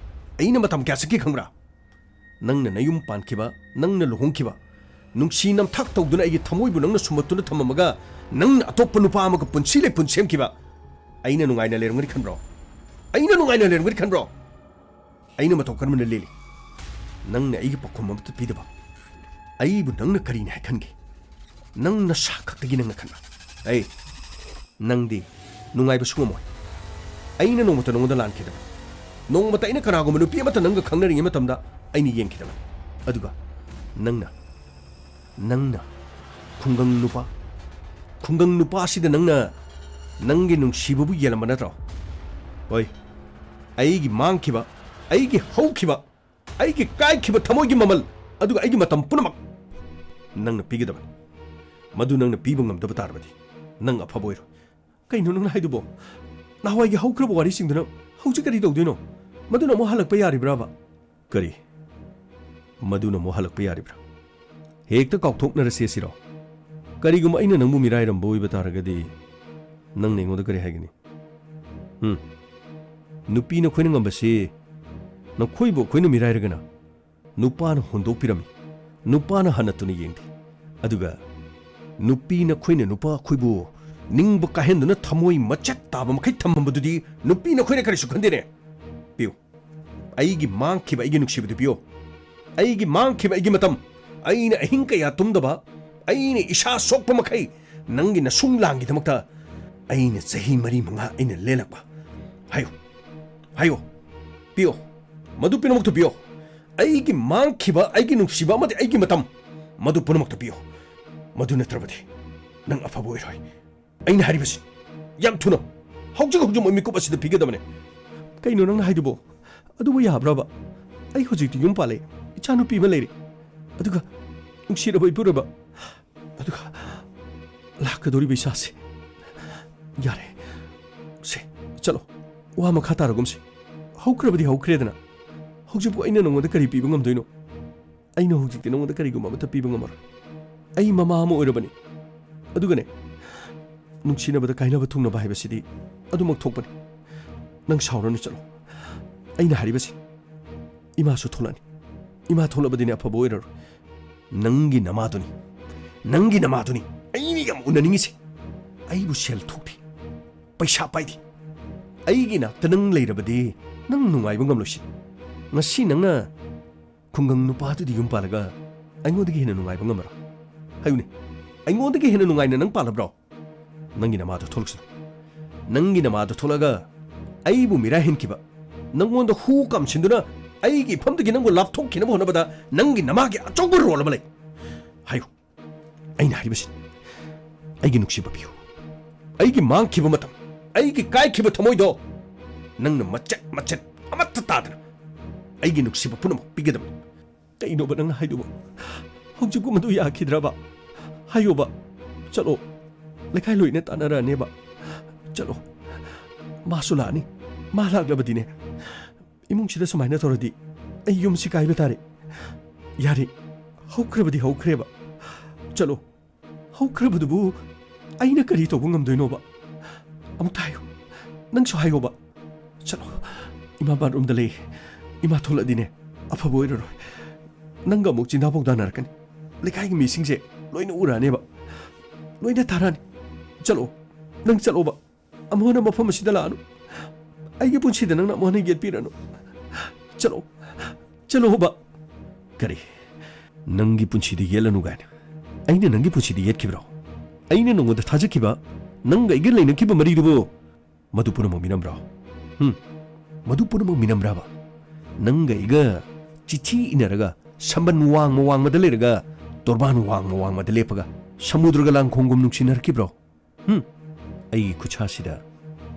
ꯑꯩꯅ ꯃꯇꯝ ꯀꯌꯥ ꯆꯪꯈꯤ ꯈꯪꯕ꯭ꯔꯥ? ꯅꯪꯅ ꯅꯌꯨꯝ ꯄꯥꯟꯈꯤꯕ, ꯅꯪꯅ ꯂꯨꯍꯣꯡꯈꯤꯕ, ꯅꯨꯡꯁꯤ ꯅꯝꯊꯥꯛ ꯇꯧꯗꯨꯅ ꯑꯩꯒꯤ ꯊꯃꯣꯏꯕꯨ ꯅꯪꯅ ꯁꯨꯝꯃꯠꯇꯨꯅ ꯊꯝꯃꯝꯃꯒ, ꯅꯪꯅ ꯑꯇꯣꯞꯄ ꯅꯨꯄꯥ ꯑꯃꯒ ꯄꯨꯟꯁꯤ ꯂꯩꯄꯨꯟ ꯁꯦꯝꯈꯤꯕ, ꯑꯩꯅ ꯅꯨꯡꯉꯥꯏꯅ ꯂꯩꯔꯝꯒꯅꯤ ꯈꯟꯕ꯭ꯔꯣ? ꯑꯩꯅ ꯅꯨꯡꯉꯥꯏꯅ ꯂꯩꯔꯝꯒꯅꯤ ꯈꯟꯕ꯭ꯔꯣ? ꯑꯩꯅ ꯃꯇꯧ ꯀꯔꯝꯅ ꯂꯦꯜꯂꯤ? ꯅꯪꯅ ꯑꯩꯒꯤ ꯄꯥꯎꯈꯨꯝ ꯑꯃꯠꯇ ꯄꯤꯗꯕ꯫ ꯑꯩꯕꯨ ꯅꯪꯅ ꯀꯔꯤꯅꯤ ꯍꯥꯏ ꯈꯟꯒꯦ? ꯅꯪ ꯅꯁꯥ ꯈꯛꯇꯒꯤ ꯅꯪꯅ ꯈꯟꯕ꯫ ꯑꯩ, ꯅꯪꯗꯤ ꯅꯨꯡꯉꯥꯏꯕꯁꯨ ꯉꯝꯃꯣꯏ꯫ ꯑꯩꯅ ꯅꯣꯡꯃꯇ ꯅꯉꯣꯟꯗ ꯂꯥꯟꯈꯤꯗꯕ꯫ ꯅꯣꯡꯃꯇ ꯑꯩꯅ ꯀꯅꯥꯒꯨꯝꯕ ꯅꯨꯄꯤ ꯑꯃꯠꯇ ꯅꯪꯒ ꯈꯪꯅꯔꯤꯉꯩ ꯃꯇꯝꯗ ꯑꯩꯅ ꯌꯦꯡꯈꯤꯗꯕ꯫ ꯑꯗꯨꯒ ꯅꯪꯅ, ꯅꯪꯅ ꯈꯨꯡꯒꯪ ꯅꯨꯄꯥ, ꯈꯨꯡꯒꯪ ꯅꯨꯄꯥꯁꯤꯗ ꯅꯪꯅ ꯅꯪꯒꯤ ꯅꯨꯡꯁꯤꯕꯕꯨ ꯌꯦꯜꯂꯝꯕ ꯅꯠꯇ꯭ꯔꯣ? ꯍꯣꯏ, ꯑꯩꯒꯤ ꯃꯥꯡꯈꯤꯕ, ꯑꯩꯒꯤ ꯍꯧꯈꯤꯕ, ꯑꯩꯒꯤ ꯀꯥꯏꯈꯤꯕ ꯊꯃꯣꯏꯒꯤ ꯃꯃꯜ, ꯑꯗꯨꯒ ꯑꯩꯒꯤ ꯃꯇꯝ ꯄꯨꯝꯅꯃꯛ ꯅꯪꯅ ꯄꯤꯒꯗꯕꯅꯤ꯫ ꯃꯗꯨ ꯅꯪꯅ ꯄꯤꯕ ꯉꯝꯗꯕ ꯇꯥꯔꯕꯗꯤ ꯅꯪ ꯑꯐꯕ ꯑꯣꯏꯔꯣꯏ꯫ ꯀꯩꯅꯣ ꯅꯪꯅ ꯍꯥꯏꯗꯨꯕꯣ? ꯅꯍꯥꯟꯋꯥꯏꯒꯤ ꯍꯧꯈ꯭ꯔꯕ ꯋꯥꯔꯤꯁꯤꯡꯗꯨꯅ ꯍꯧꯖꯤꯛ ꯀꯔꯤ ꯇꯧꯗꯣꯏꯅꯣ? ꯃꯗꯨꯅ ꯑꯃꯨꯛ ꯍꯜꯂꯛꯄ ꯌꯥꯔꯤꯕ꯭ꯔꯥꯕ? ꯀꯔꯤ? ꯃꯗꯨꯅ ꯑꯃꯨꯛ ꯍꯜꯂꯛꯄ ꯌꯥꯔꯤꯕ꯭ꯔꯥ? ꯍꯦꯛꯇ ꯀꯥꯎꯊꯣꯛꯅꯔꯁꯦ ꯁꯤꯔꯣ? ꯀꯔꯤꯒꯨꯝꯕ ꯑꯩꯅ ꯅꯪꯕꯨ ꯃꯤꯔꯥꯏꯔꯝꯕ ꯑꯣꯏꯕ ꯇꯥꯔꯒꯗꯤ, ꯅꯪꯅ ꯑꯩꯉꯣꯟꯗ ꯀꯔꯤ ꯍꯥꯏꯒꯅꯤ? ꯎꯝ? ꯅꯨꯄꯤ ꯅꯈꯣꯏꯅ ꯉꯝꯕꯁꯤ ꯅꯈꯣꯏꯕꯨ ꯑꯩꯈꯣꯏꯅ ꯃꯤꯔꯥꯏꯔꯒꯅ ꯅꯨꯄꯥꯅ ꯍꯨꯟꯗꯣꯛꯄꯤꯔꯝꯃꯤ꯫ ꯅꯨꯄꯥꯅ ꯍꯟꯅ ꯇꯨꯅ ꯌꯦꯡꯗꯦ꯫ ꯑꯗꯨꯒ ꯅꯨꯄꯤ ꯅꯈꯣꯏꯅ ꯅꯨꯄꯥ ꯑꯩꯈꯣꯏꯕꯨ ꯅꯤꯡꯕ ꯀꯥꯏꯍꯟꯗꯨꯅ ꯊꯃꯣꯏ ꯃꯆꯦꯠ ꯇꯥꯕ ꯃꯈꯩ ꯊꯝꯃꯝꯕꯗꯨꯗꯤ ꯅꯨꯄꯤ ꯅꯈꯣꯏꯅ ꯀꯔꯤꯁꯨ ꯈꯟꯗꯦꯅꯦ꯫ ꯄꯤꯌꯨ꯫ ꯑꯩꯒꯤ ꯃꯥꯡꯈꯤꯕ ꯑꯩꯒꯤ ꯅꯨꯡꯁꯤꯕꯗꯨ ꯄꯤꯌꯨ꯫ ꯑꯩꯒꯤ ꯃꯥꯡꯈꯤꯕ ꯑꯩꯒꯤ ꯃꯇꯝ, ꯑꯩꯅ ꯑꯍꯤꯡ ꯀꯌꯥ ꯇꯨꯝꯗꯕ, ꯑꯩꯅ ꯏꯁꯥ ꯁꯣꯛꯄ ꯃꯈꯩ ꯅꯪꯒꯤ ꯅꯁꯨꯡ ꯂꯥꯡꯒꯤꯗꯃꯛꯇ ꯑꯩꯅ ꯆꯍꯤ ꯃꯔꯤ ꯃꯉꯥ ꯑꯩꯅ ꯂꯦꯜꯂꯛꯄ꯫ ꯍꯥꯏꯌꯨ, ꯍꯥꯏꯌꯨ, ꯄꯤꯌꯨ, ꯃꯗꯨ ꯄꯨꯝꯅꯃꯛꯇꯨ ꯄꯤꯌꯨ꯫ ꯑꯩꯒꯤ ꯃꯥꯡꯈꯤꯕ ꯑꯩꯒꯤ ꯅꯨꯡꯁꯤꯕ ꯑꯃꯗꯤ ꯑꯩꯒꯤ ꯃꯇꯝ, ꯃꯗꯨ ꯄꯨꯝꯅꯃꯛꯇꯨ ꯄꯤꯌꯨ꯫ ꯃꯗꯨ ꯅꯠꯇ꯭ꯔꯕꯗꯤ ꯅꯪ ꯑꯐꯕ ꯑꯣꯏꯔꯣꯏ꯫ ꯑꯩꯅ ꯍꯥꯏꯔꯤꯕꯁꯤ ꯌꯥꯝ ꯊꯨꯅ, ꯍꯧꯖꯤꯛ ꯍꯧꯖꯤꯛꯃꯛ ꯃꯤꯀꯨꯞ ꯑꯁꯤꯗ ꯄꯤꯒꯗꯕꯅꯤ꯫ ꯀꯩꯅꯣ ꯅꯪꯅ ꯍꯥꯏꯗꯨꯕꯣ? ꯑꯗꯨꯕꯨ ꯌꯥꯕ꯭ꯔꯕ? ꯑꯩ ꯍꯧꯖꯤꯛꯇꯤ ꯌꯨꯝ ꯄꯥꯜꯂꯦ, ꯏꯆꯥꯅꯨꯄꯤ ꯑꯃ ꯂꯩꯔꯦ, ꯑꯗꯨꯒ ꯅꯨꯡꯁꯤꯔꯕ ꯏꯄꯨꯔꯣꯏꯕ, ꯑꯗꯨꯒ ꯂꯥꯛꯀꯗꯧꯔꯤꯕ ꯏꯆꯥꯁꯦ꯫ ꯌꯥꯔꯦ, ꯁꯦ, ꯆꯠꯂꯣ, ꯋꯥ ꯃꯈꯥ ꯇꯥꯔꯒꯨꯝꯁꯤ꯫ ꯍꯧꯈ꯭ꯔꯕꯗꯤ ꯍꯧꯈ꯭ꯔꯦꯗꯅ꯫ ꯍꯧꯖꯤꯛꯄꯨ ꯑꯩꯅ ꯅꯉꯣꯟꯗ ꯀꯔꯤ ꯄꯤꯕ ꯉꯝꯗꯣꯏꯅꯣ? ꯑꯩꯅ ꯍꯧꯖꯤꯛꯇꯤ ꯅꯉꯣꯟꯗ ꯀꯔꯤꯒꯨꯝꯕ ꯑꯃꯠꯇ ꯄꯤꯕ ꯉꯝꯃꯔꯣꯏ꯫ ꯑꯩ ꯃꯃꯥ ꯑꯃ ꯑꯣꯏꯔꯕꯅꯤ꯫ ꯑꯗꯨꯒꯅꯦ, ꯅꯨꯡꯁꯤꯅꯕꯗ ꯀꯥꯏꯅꯕ ꯊꯨꯡꯅꯕ ꯍꯥꯏꯕꯁꯤꯗꯤ ꯑꯗꯨꯃꯛ ꯊꯣꯛꯄꯅꯤ꯫ ꯅꯪ ꯁꯥꯎꯔꯅꯨ, ꯆꯠꯂꯣ꯫ ꯑꯩꯅ ꯍꯥꯏꯔꯤꯕꯁꯤ, ꯏꯃꯥꯁꯨ ꯊꯣꯛꯂꯛꯑꯅꯤ꯫ ꯏꯃꯥ ꯊꯣꯛꯂꯛꯑꯕꯗꯤꯅꯦ ꯑꯐꯕ ꯑꯣꯏꯔꯔꯣꯏ꯫ ꯅꯪꯒꯤ ꯅꯃꯥꯗꯨꯅꯤ, ꯅꯪꯒꯤ ꯅꯃꯥꯗꯨꯅꯤ ꯑꯩꯅ ꯌꯥꯝ ꯎꯅꯅꯤꯡꯉꯤꯁꯦ꯫ ꯑꯩꯕꯨ ꯁꯦꯜ ꯊꯣꯛꯇꯦ, ꯄꯩꯁꯥ ꯄꯥꯏꯗꯦ꯫ ꯑꯩꯒꯤ ꯅꯥꯛꯇ ꯅꯪ ꯂꯩꯔꯕꯗꯤ ꯅꯪ ꯅꯨꯡꯉꯥꯏꯕ ꯉꯝꯂꯣꯏꯁꯤ꯫ ꯉꯁꯤ ꯅꯪꯅ ꯈꯨꯡꯒꯪ ꯅꯨꯄꯥꯗꯨꯗꯤ ꯌꯨꯝ ꯄꯥꯜꯂꯒ ꯑꯩꯉꯣꯟꯗꯒꯤ ꯍꯦꯟꯅ ꯅꯨꯡꯉꯥꯏꯕ ꯉꯝꯃꯔꯣꯏ꯫ ꯍꯥꯏꯌꯨꯅꯦ, ꯑꯩꯉꯣꯟꯗꯒꯤ ꯍꯦꯟꯅ ꯅꯨꯡꯉꯥꯏꯅ ꯅꯪ ꯄꯥꯜꯂꯕ꯭ꯔꯣ? ꯅꯪꯒꯤ ꯅꯃꯥꯗꯣ ꯊꯣꯛꯂꯛꯁꯅꯨ꯫ ꯅꯪꯒꯤ ꯅꯃꯥꯗꯣ ꯊꯣꯛꯂꯛꯑꯒ ꯑꯩꯕꯨ ꯃꯤꯔꯥꯏꯍꯟꯈꯤꯕ, ꯅꯪꯉꯣꯟꯗ ꯍꯨ ꯀꯥꯝꯁꯤꯟꯗꯨꯅ ꯑꯩꯒꯤ ꯏꯐꯝꯗꯒꯤ ꯅꯪꯕꯨ ꯂꯥꯞꯊꯣꯛꯈꯤꯅꯕ ꯍꯣꯠꯅꯕꯗ ꯅꯪꯒꯤ ꯅꯃꯥꯒꯤ ꯑꯆꯧꯕ ꯔꯣꯜ ꯑꯃ ꯂꯩ꯫ ꯍꯥꯏꯌꯨ, ꯑꯩꯅ ꯍꯥꯏꯔꯤꯕꯁꯤ, ꯑꯩꯒꯤ ꯅꯨꯡꯁꯤꯕ ꯄꯤꯌꯨ꯫ ꯑꯩꯒꯤ ꯃꯥꯡꯈꯤꯕ ꯃꯇꯝ, ꯑꯩꯒꯤ ꯀꯥꯏꯈꯤꯕ ꯊꯃꯣꯏꯗꯣ ꯅꯪꯅ ꯃꯆꯦꯠ ꯃꯆꯦꯠ ꯑꯃꯠꯇ ꯇꯥꯗꯅ ꯑꯩꯒꯤ ꯅꯨꯡꯁꯤꯕ ꯄꯨꯝꯅꯃꯛ ꯄꯤꯒꯗꯕꯅꯤ꯫ ꯀꯩꯅꯣꯕ ꯅꯪꯅ ꯍꯥꯏꯗꯨꯕꯣ? ꯍꯧꯖꯤꯛꯄꯨ ꯃꯗꯨ ꯌꯥꯈꯤꯗ꯭ꯔꯕ? ꯍꯥꯏꯌꯣꯕ, ꯆꯠꯂꯣ, ꯂꯩꯀꯥꯏ ꯂꯣꯏꯅ ꯇꯥꯟꯅꯔꯛꯑꯅꯦꯕ꯫ ꯆꯠꯂꯣ, ꯃꯥꯁꯨ ꯂꯥꯛꯑꯅꯤ꯫ ꯃꯥ ꯂꯥꯛꯂꯕꯗꯤꯅꯦ, ꯏꯃꯨꯡꯁꯤꯗ ꯁꯨꯃꯥꯏꯅ ꯇꯧꯔꯗꯤ ꯑꯩ ꯌꯨꯝꯁꯤ ꯀꯥꯏꯕ ꯇꯥꯔꯦ꯫ ꯌꯥꯔꯦ, ꯍꯧꯈ꯭ꯔꯕꯗꯤ ꯍꯧꯈ꯭ꯔꯦꯕ꯫ ꯆꯠꯂꯣ, ꯍꯧꯈ꯭ꯔꯕꯗꯨꯕꯨ ꯑꯩꯅ ꯀꯔꯤ ꯇꯧꯕ ꯉꯝꯗꯣꯏꯅꯣꯕ? ꯑꯃꯨꯛꯇ ꯍꯥꯏꯌꯨ, ꯅꯪꯁꯨ ꯍꯥꯏꯌꯣꯕ꯫ ꯆꯠꯂꯣ, ꯏꯃꯥ ꯕꯥꯠꯔꯨꯝꯗ ꯂꯩ꯫ ꯏꯃꯥ ꯊꯣꯛꯂꯛꯑꯗꯤꯅꯦ, ꯑꯐꯕ ꯑꯣꯏꯔꯔꯣꯏ꯫ ꯅꯪꯒ ꯑꯃꯨꯛ ꯆꯤꯟꯗꯥ ꯄꯥꯎꯗꯥꯅꯔꯛꯀꯅꯤ꯫ ꯂꯩꯀꯥꯏꯒꯤ ꯃꯤꯁꯤꯡꯁꯦ ꯂꯣꯏꯅ ꯎꯔꯛꯑꯅꯦꯕ, ꯂꯣꯏꯅ ꯇꯥꯔꯛꯑꯅꯤ꯫ ꯆꯠꯂꯣ, ꯅꯪ ꯆꯠꯂꯣꯕ꯫ ꯑꯃꯨꯛ ꯍꯟꯅ ꯃꯐꯝ ꯑꯁꯤꯗ ꯂꯥꯛꯑꯅꯨ꯫ ꯑꯩꯒꯤ ꯄꯨꯟꯁꯤꯗ ꯅꯪꯅ ꯑꯃꯨꯛ ꯍꯟꯅ ꯌꯦꯠꯄꯤꯔꯅꯨ꯫ ꯆꯠꯂꯣ, ꯆꯠꯂꯣꯕ꯫ ꯀꯔꯤ? ꯅꯪꯒꯤ ꯄꯨꯟꯁꯤꯗ ꯌꯦꯠꯂꯅꯨ ꯀꯥꯏꯅ? ꯑꯩꯅ ꯅꯪꯒꯤ ꯄꯨꯟꯁꯤꯗ ꯌꯦꯠꯈꯤꯕ꯭ꯔꯣ? ꯑꯩꯅ ꯅꯉꯣꯟꯗ ꯊꯥꯖꯈꯤꯕ, ꯅꯪꯒ ꯑꯩꯒ ꯂꯩꯅꯈꯤꯕ ꯃꯔꯤꯗꯨꯕꯨ ꯃꯗꯨ ꯄꯨꯝꯅꯃꯛ ꯃꯤꯅꯝꯕ꯭ꯔꯣ? ꯍꯨꯝ? ꯃꯗꯨ ꯄꯨꯝꯅꯃꯛ ꯃꯤꯅꯝꯕ꯭ꯔꯕ? ꯅꯪꯒ ꯑꯩꯒ ꯆꯤꯊꯤ ꯏꯅꯔꯒ, ꯁꯝꯕꯟ ꯋꯥꯡꯃ ꯋꯥꯡꯃꯗ ꯂꯩꯔꯒ, ꯇꯣꯔꯕꯥꯟ ꯋꯥꯡꯃ ꯋꯥꯡꯃꯗ ꯂꯦꯞꯄꯒ, ꯁꯃꯨꯗ꯭ꯔꯒ ꯂꯥꯡꯈꯣꯡꯒꯨꯝ ꯅꯨꯡꯁꯤꯅꯔꯛꯈꯤꯕ꯭ꯔꯣ? ꯍꯨꯝ? ꯑꯩꯒꯤ ꯈꯨꯠꯁꯥꯁꯤꯗ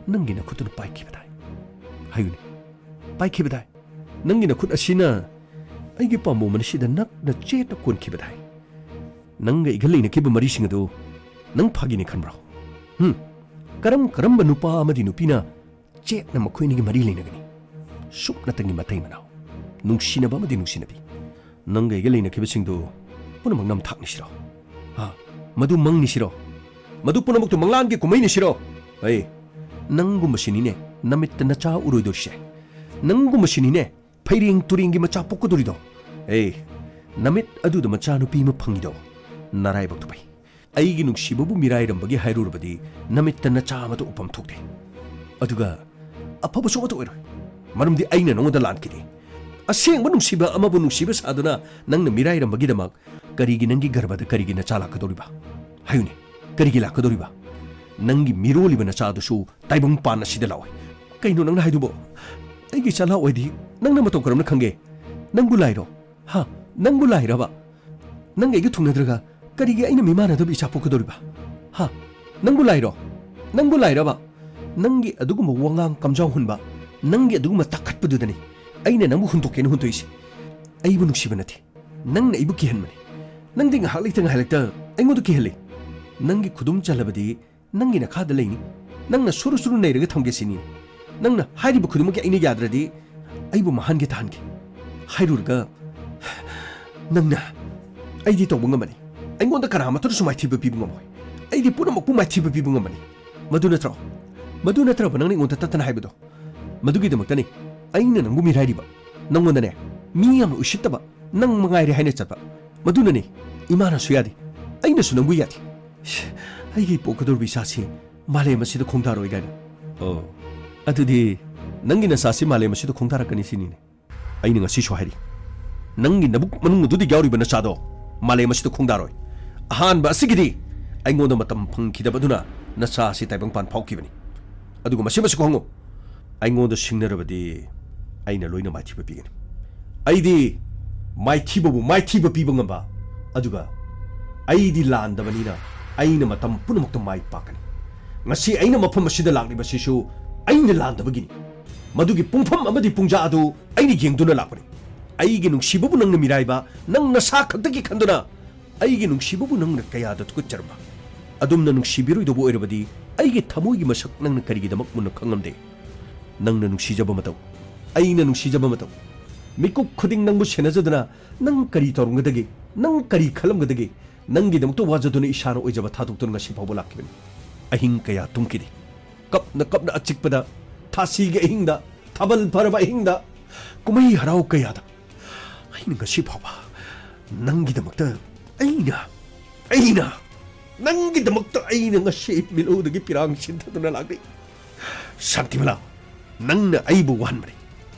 ꯅꯪꯒꯤ ꯅꯈꯨꯠꯇꯨꯅ ꯄꯥꯏꯈꯤꯕ ꯇꯥꯏ꯫ ꯍꯥꯏꯌꯨꯅꯦ, ꯄꯥꯏꯈꯤꯕ ꯇꯥꯏ꯫ ꯅꯪꯒꯤ ꯅꯈꯨꯠ ꯑꯁꯤꯅ ꯑꯩꯒꯤ ꯄꯥꯝꯕꯣꯝ ꯑꯁꯤꯗ ꯅꯛꯅ ꯆꯦꯠꯅ ꯀꯣꯟꯈꯤꯕ ꯇꯥꯏ꯫ ꯅꯪꯒ ꯑꯩꯒ ꯂꯩꯅꯈꯤꯕ ꯃꯔꯤꯁꯤꯡ ꯑꯗꯨ ꯅꯪ ꯐꯥꯒꯤꯅꯤ ꯈꯟꯕ꯭ꯔꯣ? ꯍꯨꯝ? ꯀꯔꯝ ꯀꯔꯝꯕ ꯅꯨꯄꯥ ꯑꯃꯗꯤ ꯅꯨꯄꯤꯅ ꯆꯦꯠꯅ ꯃꯈꯣꯏ ꯑꯅꯤꯒꯤ ꯃꯔꯤ ꯂꯩꯅꯒꯅꯤ? ꯁꯨꯞꯅꯇꯪꯒꯤ ꯃꯇꯩ ꯃꯅꯥꯎ, ꯅꯨꯡꯁꯤꯅꯕ ꯑꯃꯗꯤ ꯅꯨꯡꯁꯤꯅꯕꯤ꯫ ꯅꯪꯒ ꯑꯩꯒ ꯂꯩꯅꯈꯤꯕꯁꯤꯡꯗꯨ ꯄꯨꯝꯅꯃꯛ ꯅꯝꯊꯥꯛꯅꯤꯁꯤꯔꯣ? ꯍꯥ? ꯃꯗꯨ ꯃꯪꯅꯤꯁꯤꯔꯣ? ꯃꯗꯨ ꯄꯨꯝꯅꯃꯛꯇꯨ ꯃꯪꯂꯥꯟꯒꯤ ꯀꯨꯝꯍꯩꯅꯤꯁꯤꯔꯣ? ꯑꯩ, ꯅꯪꯒꯨꯝꯕꯁꯤꯅꯤꯅꯦ ꯅꯃꯤꯠꯇ ꯅꯆꯥ ꯎꯔꯣꯏꯗꯣꯏꯁꯦ꯫ ꯅꯪꯒꯨꯝꯕꯁꯤꯅꯤꯅꯦ ꯐꯩꯔꯦꯡ ꯇꯨꯔꯦꯡꯒꯤ ꯃꯆꯥ ꯄꯣꯛꯀꯗꯣꯔꯤꯗꯣ꯫ ꯑꯦ, ꯅꯃꯤꯠ ꯑꯗꯨꯗ ꯃꯆꯥꯅꯨꯄꯤ ꯑꯃ ꯐꯪꯉꯤꯗꯣ ꯅꯔꯥꯏꯕꯛꯇꯨ ꯐꯩ꯫ ꯑꯩꯒꯤ ꯅꯨꯡꯁꯤꯕꯕꯨ ꯃꯤꯔꯥꯏꯔꯝꯕꯒꯤ ꯍꯥꯏꯔꯨꯔꯕꯗꯤ ꯅꯃꯤꯠꯇ ꯅꯆꯥ ꯑꯃꯠꯇ ꯎꯐꯝ ꯊꯣꯛꯇꯦ꯫ ꯑꯗꯨꯒ ꯑꯐꯕꯁꯨ ꯑꯃꯠꯇ ꯑꯣꯏꯔꯣꯏ꯫ ꯃꯔꯝꯗꯤ ꯑꯩꯅ ꯅꯉꯣꯟꯗ ꯂꯥꯟꯈꯤꯗꯦ꯫ ꯑꯁꯦꯡꯕ ꯅꯨꯡꯁꯤꯕ ꯑꯃꯕꯨ ꯅꯨꯡꯁꯤꯕ ꯁꯥꯗꯨꯅ ꯅꯪꯅ ꯃꯤꯔꯥꯏꯔꯝꯕꯒꯤꯗꯃꯛ ꯀꯔꯤꯒꯤ ꯅꯪꯒꯤ ꯒꯔꯚꯗ ꯀꯔꯤꯒꯤ ꯅꯆꯥ ꯂꯥꯛꯀꯗꯧꯔꯤꯕ? ꯍꯥꯏꯌꯨꯅꯦ, ꯀꯔꯤꯒꯤ ꯂꯥꯛꯀꯗꯧꯔꯤꯕ? ꯅꯪꯒꯤ ꯃꯤꯔꯣꯜꯂꯤꯕ ꯅꯆꯥꯗꯨꯁꯨ ꯇꯥꯏꯕꯪ ꯄꯥꯟ ꯑꯁꯤꯗ ꯂꯥꯛꯑꯣꯏ꯫ ꯀꯩꯅꯣ ꯅꯪꯅ ꯍꯥꯏꯗꯨꯕꯣ? ꯑꯩꯒꯤ ꯏꯆꯥ ꯂꯥꯛꯑꯣꯏꯗꯤ ꯅꯪꯅ ꯃꯇꯧ ꯀꯔꯝꯅ ꯈꯪꯒꯦ? ꯅꯪꯕꯨ ꯂꯥꯏꯔꯣ? ꯍꯥ? ꯅꯪꯕꯨ ꯂꯥꯏꯔꯕ? ꯅꯪꯒ ꯑꯩꯒ ꯊꯨꯡꯅꯗ꯭ꯔꯒ ꯀꯔꯤꯒꯤ ꯑꯩꯅ ꯃꯤꯃꯥꯟꯅꯗꯕ ꯏꯆꯥ ꯄꯣꯛꯀꯗꯧꯔꯤꯕ? ꯍꯥ? ꯅꯪꯕꯨ ꯂꯥꯏꯔꯣ? ꯅꯪꯕꯨ ꯂꯥꯏꯔꯕ? ꯅꯪꯒꯤ ꯑꯗꯨꯒꯨꯝꯕ ꯋꯥꯉꯥꯡ ꯀꯝꯖꯥꯎ ꯍꯨꯟꯕ, ꯅꯪꯒꯤ ꯑꯗꯨꯒꯨꯝꯕ ꯇꯥꯈꯠꯄꯗꯨꯗꯅꯤ ꯑꯩꯅ ꯅꯪꯕꯨ ꯍꯨꯟꯗꯣꯛꯀꯦꯅ ꯍꯨꯟꯗꯣꯛꯏꯁꯦ꯫ ꯑꯩꯕꯨ ꯅꯨꯡꯁꯤꯕ ꯅꯠꯇꯦ, ꯅꯪꯅ ꯑꯩꯕꯨ ꯀꯤꯍꯟꯕꯅꯤ꯫ ꯅꯪꯗꯤ ꯉꯥꯏꯍꯥꯛ ꯂꯩꯇ ꯉꯥꯏꯍꯥꯛ ꯂꯩꯇ ꯑꯩꯉꯣꯟꯗ ꯀꯤꯍꯜꯂꯤ꯫ ꯅꯪꯒꯤ ꯈꯨꯗꯨꯝ ꯆꯜꯂꯕꯗꯤ ꯅꯪꯒꯤ ꯅꯈꯥꯗ ꯂꯩꯅꯤ꯫ ꯅꯪꯅ ꯁꯨꯔꯨ ꯁꯨꯔꯨ ꯅꯩꯔꯒ ꯊꯝꯒꯦ ꯁꯤꯅꯤ꯫ ꯅꯪꯅ ꯍꯥꯏꯔꯤꯕ ꯈꯨꯗꯤꯡꯃꯛꯀꯤ ꯑꯩꯅ ꯌꯥꯗ꯭ꯔꯗꯤ ꯑꯩꯕꯨ ꯃꯥꯡꯍꯟꯒꯦ ꯇꯥꯍꯟꯒꯦ꯫ ꯍꯥꯏꯔꯨꯔꯒ ꯅꯪꯅ ꯑꯩꯗꯤ ꯇꯧꯕ ꯉꯝꯕꯅꯤ꯫ ꯑꯩꯉꯣꯟꯗ ꯀꯅꯥꯃꯠꯇꯅꯁꯨ ꯃꯥꯏꯊꯤꯕ ꯄꯤꯕ ꯉꯝꯃꯣꯏ꯫ ꯑꯩꯗꯤ ꯄꯨꯝꯅꯃꯛꯄꯨ ꯃꯥꯏꯊꯤꯕ ꯄꯤꯕ ꯉꯝꯕꯅꯤ꯫ ꯃꯗꯨ ꯅꯠꯇ꯭ꯔꯣ? ꯃꯗꯨ ꯅꯠꯇ꯭ꯔꯕ ꯅꯪꯅ ꯑꯩꯉꯣꯟꯗ ꯇꯠꯇꯅ ꯍꯥꯏꯕꯗꯣ? ꯃꯗꯨꯒꯤꯗꯃꯛꯇꯅꯤ ꯑꯩꯅ ꯅꯪꯕꯨ ꯃꯤꯔꯥꯏꯔꯤꯕ꯫ ꯅꯪꯉꯣꯟꯗꯅꯦ, ꯃꯤ ꯌꯥꯝꯅ ꯎꯁꯤꯠꯇꯕ ꯅꯪ ꯃꯉꯥꯏꯔꯦ ꯍꯥꯏꯅ ꯆꯠꯄ꯫ ꯃꯗꯨꯅꯅꯦ ꯏꯃꯥꯅꯁꯨ ꯌꯥꯗꯦ, ꯑꯩꯅꯁꯨ ꯅꯪꯕꯨ ꯌꯥꯗꯦ꯫ ꯑꯩꯒꯤ ꯄꯣꯛꯀꯗꯧꯔꯤꯕ ꯏꯆꯥꯁꯤ ꯃꯥꯂꯦꯝ ꯑꯁꯤꯗ ꯈꯣꯡꯗꯥꯔꯣꯏ ꯀꯥꯏꯅ꯫ ꯑꯣ, ꯑꯗꯨꯗꯤ ꯅꯪꯒꯤ ꯅꯆꯥꯁꯤ ꯃꯥꯂꯦꯝ ꯑꯁꯤꯗ ꯈꯣꯡꯗꯥꯔꯛꯀꯅꯤ ꯁꯤꯅꯤꯅꯦ꯫ ꯑꯩꯅ ꯉꯁꯤꯁꯨ ꯍꯥꯏꯔꯤ, ꯅꯪꯒꯤ ꯅꯕꯨꯛ ꯃꯅꯨꯡ ꯑꯗꯨꯗ ꯌꯥꯎꯔꯤꯕ ꯅꯆꯥꯗꯣ ꯃꯥꯂꯦꯝ ꯑꯁꯤꯗ ꯈꯣꯡꯗꯥꯔꯣꯏ꯫ ꯑꯍꯥꯟꯕ ꯑꯁꯤꯒꯤꯗꯤ ꯑꯩꯉꯣꯟꯗ ꯃꯇꯝ ꯐꯪꯈꯤꯗꯕꯗꯨꯅ ꯅꯆꯥ ꯑꯁꯤ ꯇꯥꯏꯕꯪꯄꯥꯟ ꯐꯥꯎꯈꯤꯕꯅꯤ꯫ ꯑꯗꯨꯒ ꯃꯁꯤꯃꯁꯨ ꯈꯪꯉꯨ, ꯑꯩꯉꯣꯟꯗ ꯁꯤꯡꯅꯔꯕꯗꯤ ꯑꯩꯅ ꯂꯣꯏꯅ ꯃꯥꯏꯊꯤꯕ ꯄꯤꯒꯅꯤ꯫ ꯑꯩꯗꯤ ꯃꯥꯏꯊꯤꯕꯕꯨ ꯃꯥꯏꯊꯤꯕ ꯄꯤꯕ ꯉꯝꯕ, ꯑꯗꯨꯒ ꯑꯩꯗꯤ ꯂꯥꯟꯗꯕꯅꯤꯅ ꯑꯩꯅ ꯃꯇꯝ ꯄꯨꯝꯅꯃꯛꯇ ꯃꯥꯏ ꯄꯥꯛꯀꯅꯤ꯫ ꯉꯁꯤ ꯑꯩꯅ ꯃꯐꯝ ꯑꯁꯤꯗ ꯂꯥꯛꯂꯤꯕꯁꯤꯁꯨ ꯑꯩꯅ ꯂꯥꯟꯗꯕꯒꯤꯅꯤ꯫ ꯃꯗꯨꯒꯤ ꯄꯨꯡꯐꯝ ꯑꯃꯗꯤ ꯄꯨꯡꯖꯥ ꯑꯗꯨ ꯑꯩꯅ ꯌꯦꯡꯗꯨꯅ ꯂꯥꯛꯄꯅꯤ꯫ ꯑꯩꯒꯤ ꯅꯨꯡꯁꯤꯕꯕꯨ ꯅꯪꯅ ꯃꯤꯔꯥꯏꯕ, ꯅꯪ ꯅꯁꯥ ꯈꯛꯇꯒꯤ ꯈꯟꯗꯨꯅ ꯑꯩꯒꯤ ꯅꯨꯡꯁꯤꯕꯕꯨ ꯅꯪꯅ ꯀꯌꯥꯗ ꯊꯨꯀꯠꯆꯔꯝꯕ? ꯑꯗꯨꯝꯅ ꯅꯨꯡꯁꯤꯕꯤꯔꯣꯏꯗꯧꯕ ꯑꯣꯏꯔꯕꯗꯤ ꯑꯩꯒꯤ ꯊꯃꯣꯏꯒꯤ ꯃꯁꯛ ꯅꯪꯅ ꯀꯔꯤꯒꯤꯗꯃꯛ ꯃꯨꯟꯅ ꯈꯪꯉꯝꯗꯦ? ꯅꯪꯅ ꯅꯨꯡꯁꯤꯖꯕ ꯃꯇꯧ, ꯑꯩꯅ ꯅꯨꯡꯁꯤꯖꯕ ꯃꯇꯝ, ꯃꯤꯀꯨꯞ ꯈꯨꯗꯤꯡ ꯅꯪꯕꯨ ꯁꯦꯟꯅꯖꯗꯨꯅ ꯅꯪ ꯀꯔꯤ ꯇꯧꯔꯝꯒꯗꯒꯦ? ꯅꯪ ꯀꯔꯤ ꯈꯜꯂꯝꯒꯗꯒꯦ? ꯅꯪꯒꯤꯗꯃꯛꯇ ꯋꯥꯖꯗꯨꯅ ꯏꯁꯥꯅ ꯑꯣꯏꯖꯕ ꯊꯥꯗꯣꯛꯇꯨꯅ ꯉꯁꯤ ꯐꯥꯎꯕ ꯂꯥꯛꯈꯤꯕꯅꯤ꯫ ꯑꯍꯤꯡ ꯀꯌꯥ ꯇꯨꯝꯈꯤꯗꯦ꯫ ꯀꯞꯅ ꯀꯞꯅ ꯑꯆꯤꯛꯄꯗ, ꯊꯥꯁꯤꯒꯤ ꯑꯍꯤꯡꯗ, ꯊꯥꯕꯜ ꯐꯔꯕ ꯑꯍꯤꯡꯗ, ꯀꯨꯝꯍꯩ ꯍꯔꯥꯎ ꯀꯌꯥꯗ ꯑꯩꯅ ꯉꯁꯤ ꯐꯥꯎꯕ ꯅꯪꯒꯤꯗꯃꯛꯇ ꯑꯩꯅ, ꯑꯩꯅ, ꯅꯪꯒꯤꯗꯃꯛꯇ ꯑꯩꯅ ꯉꯁꯤ ꯃꯤꯠꯂꯨꯗꯒꯤ ꯄꯤꯔꯥꯡ ꯁꯤꯟꯊꯗꯨꯅ ꯂꯥꯛꯂꯤ꯫ ꯁꯥꯟꯇꯤꯃꯂꯥ, ꯅꯪꯅ ꯑꯩꯕꯨ ꯋꯥꯍꯟꯕꯅꯤ꯫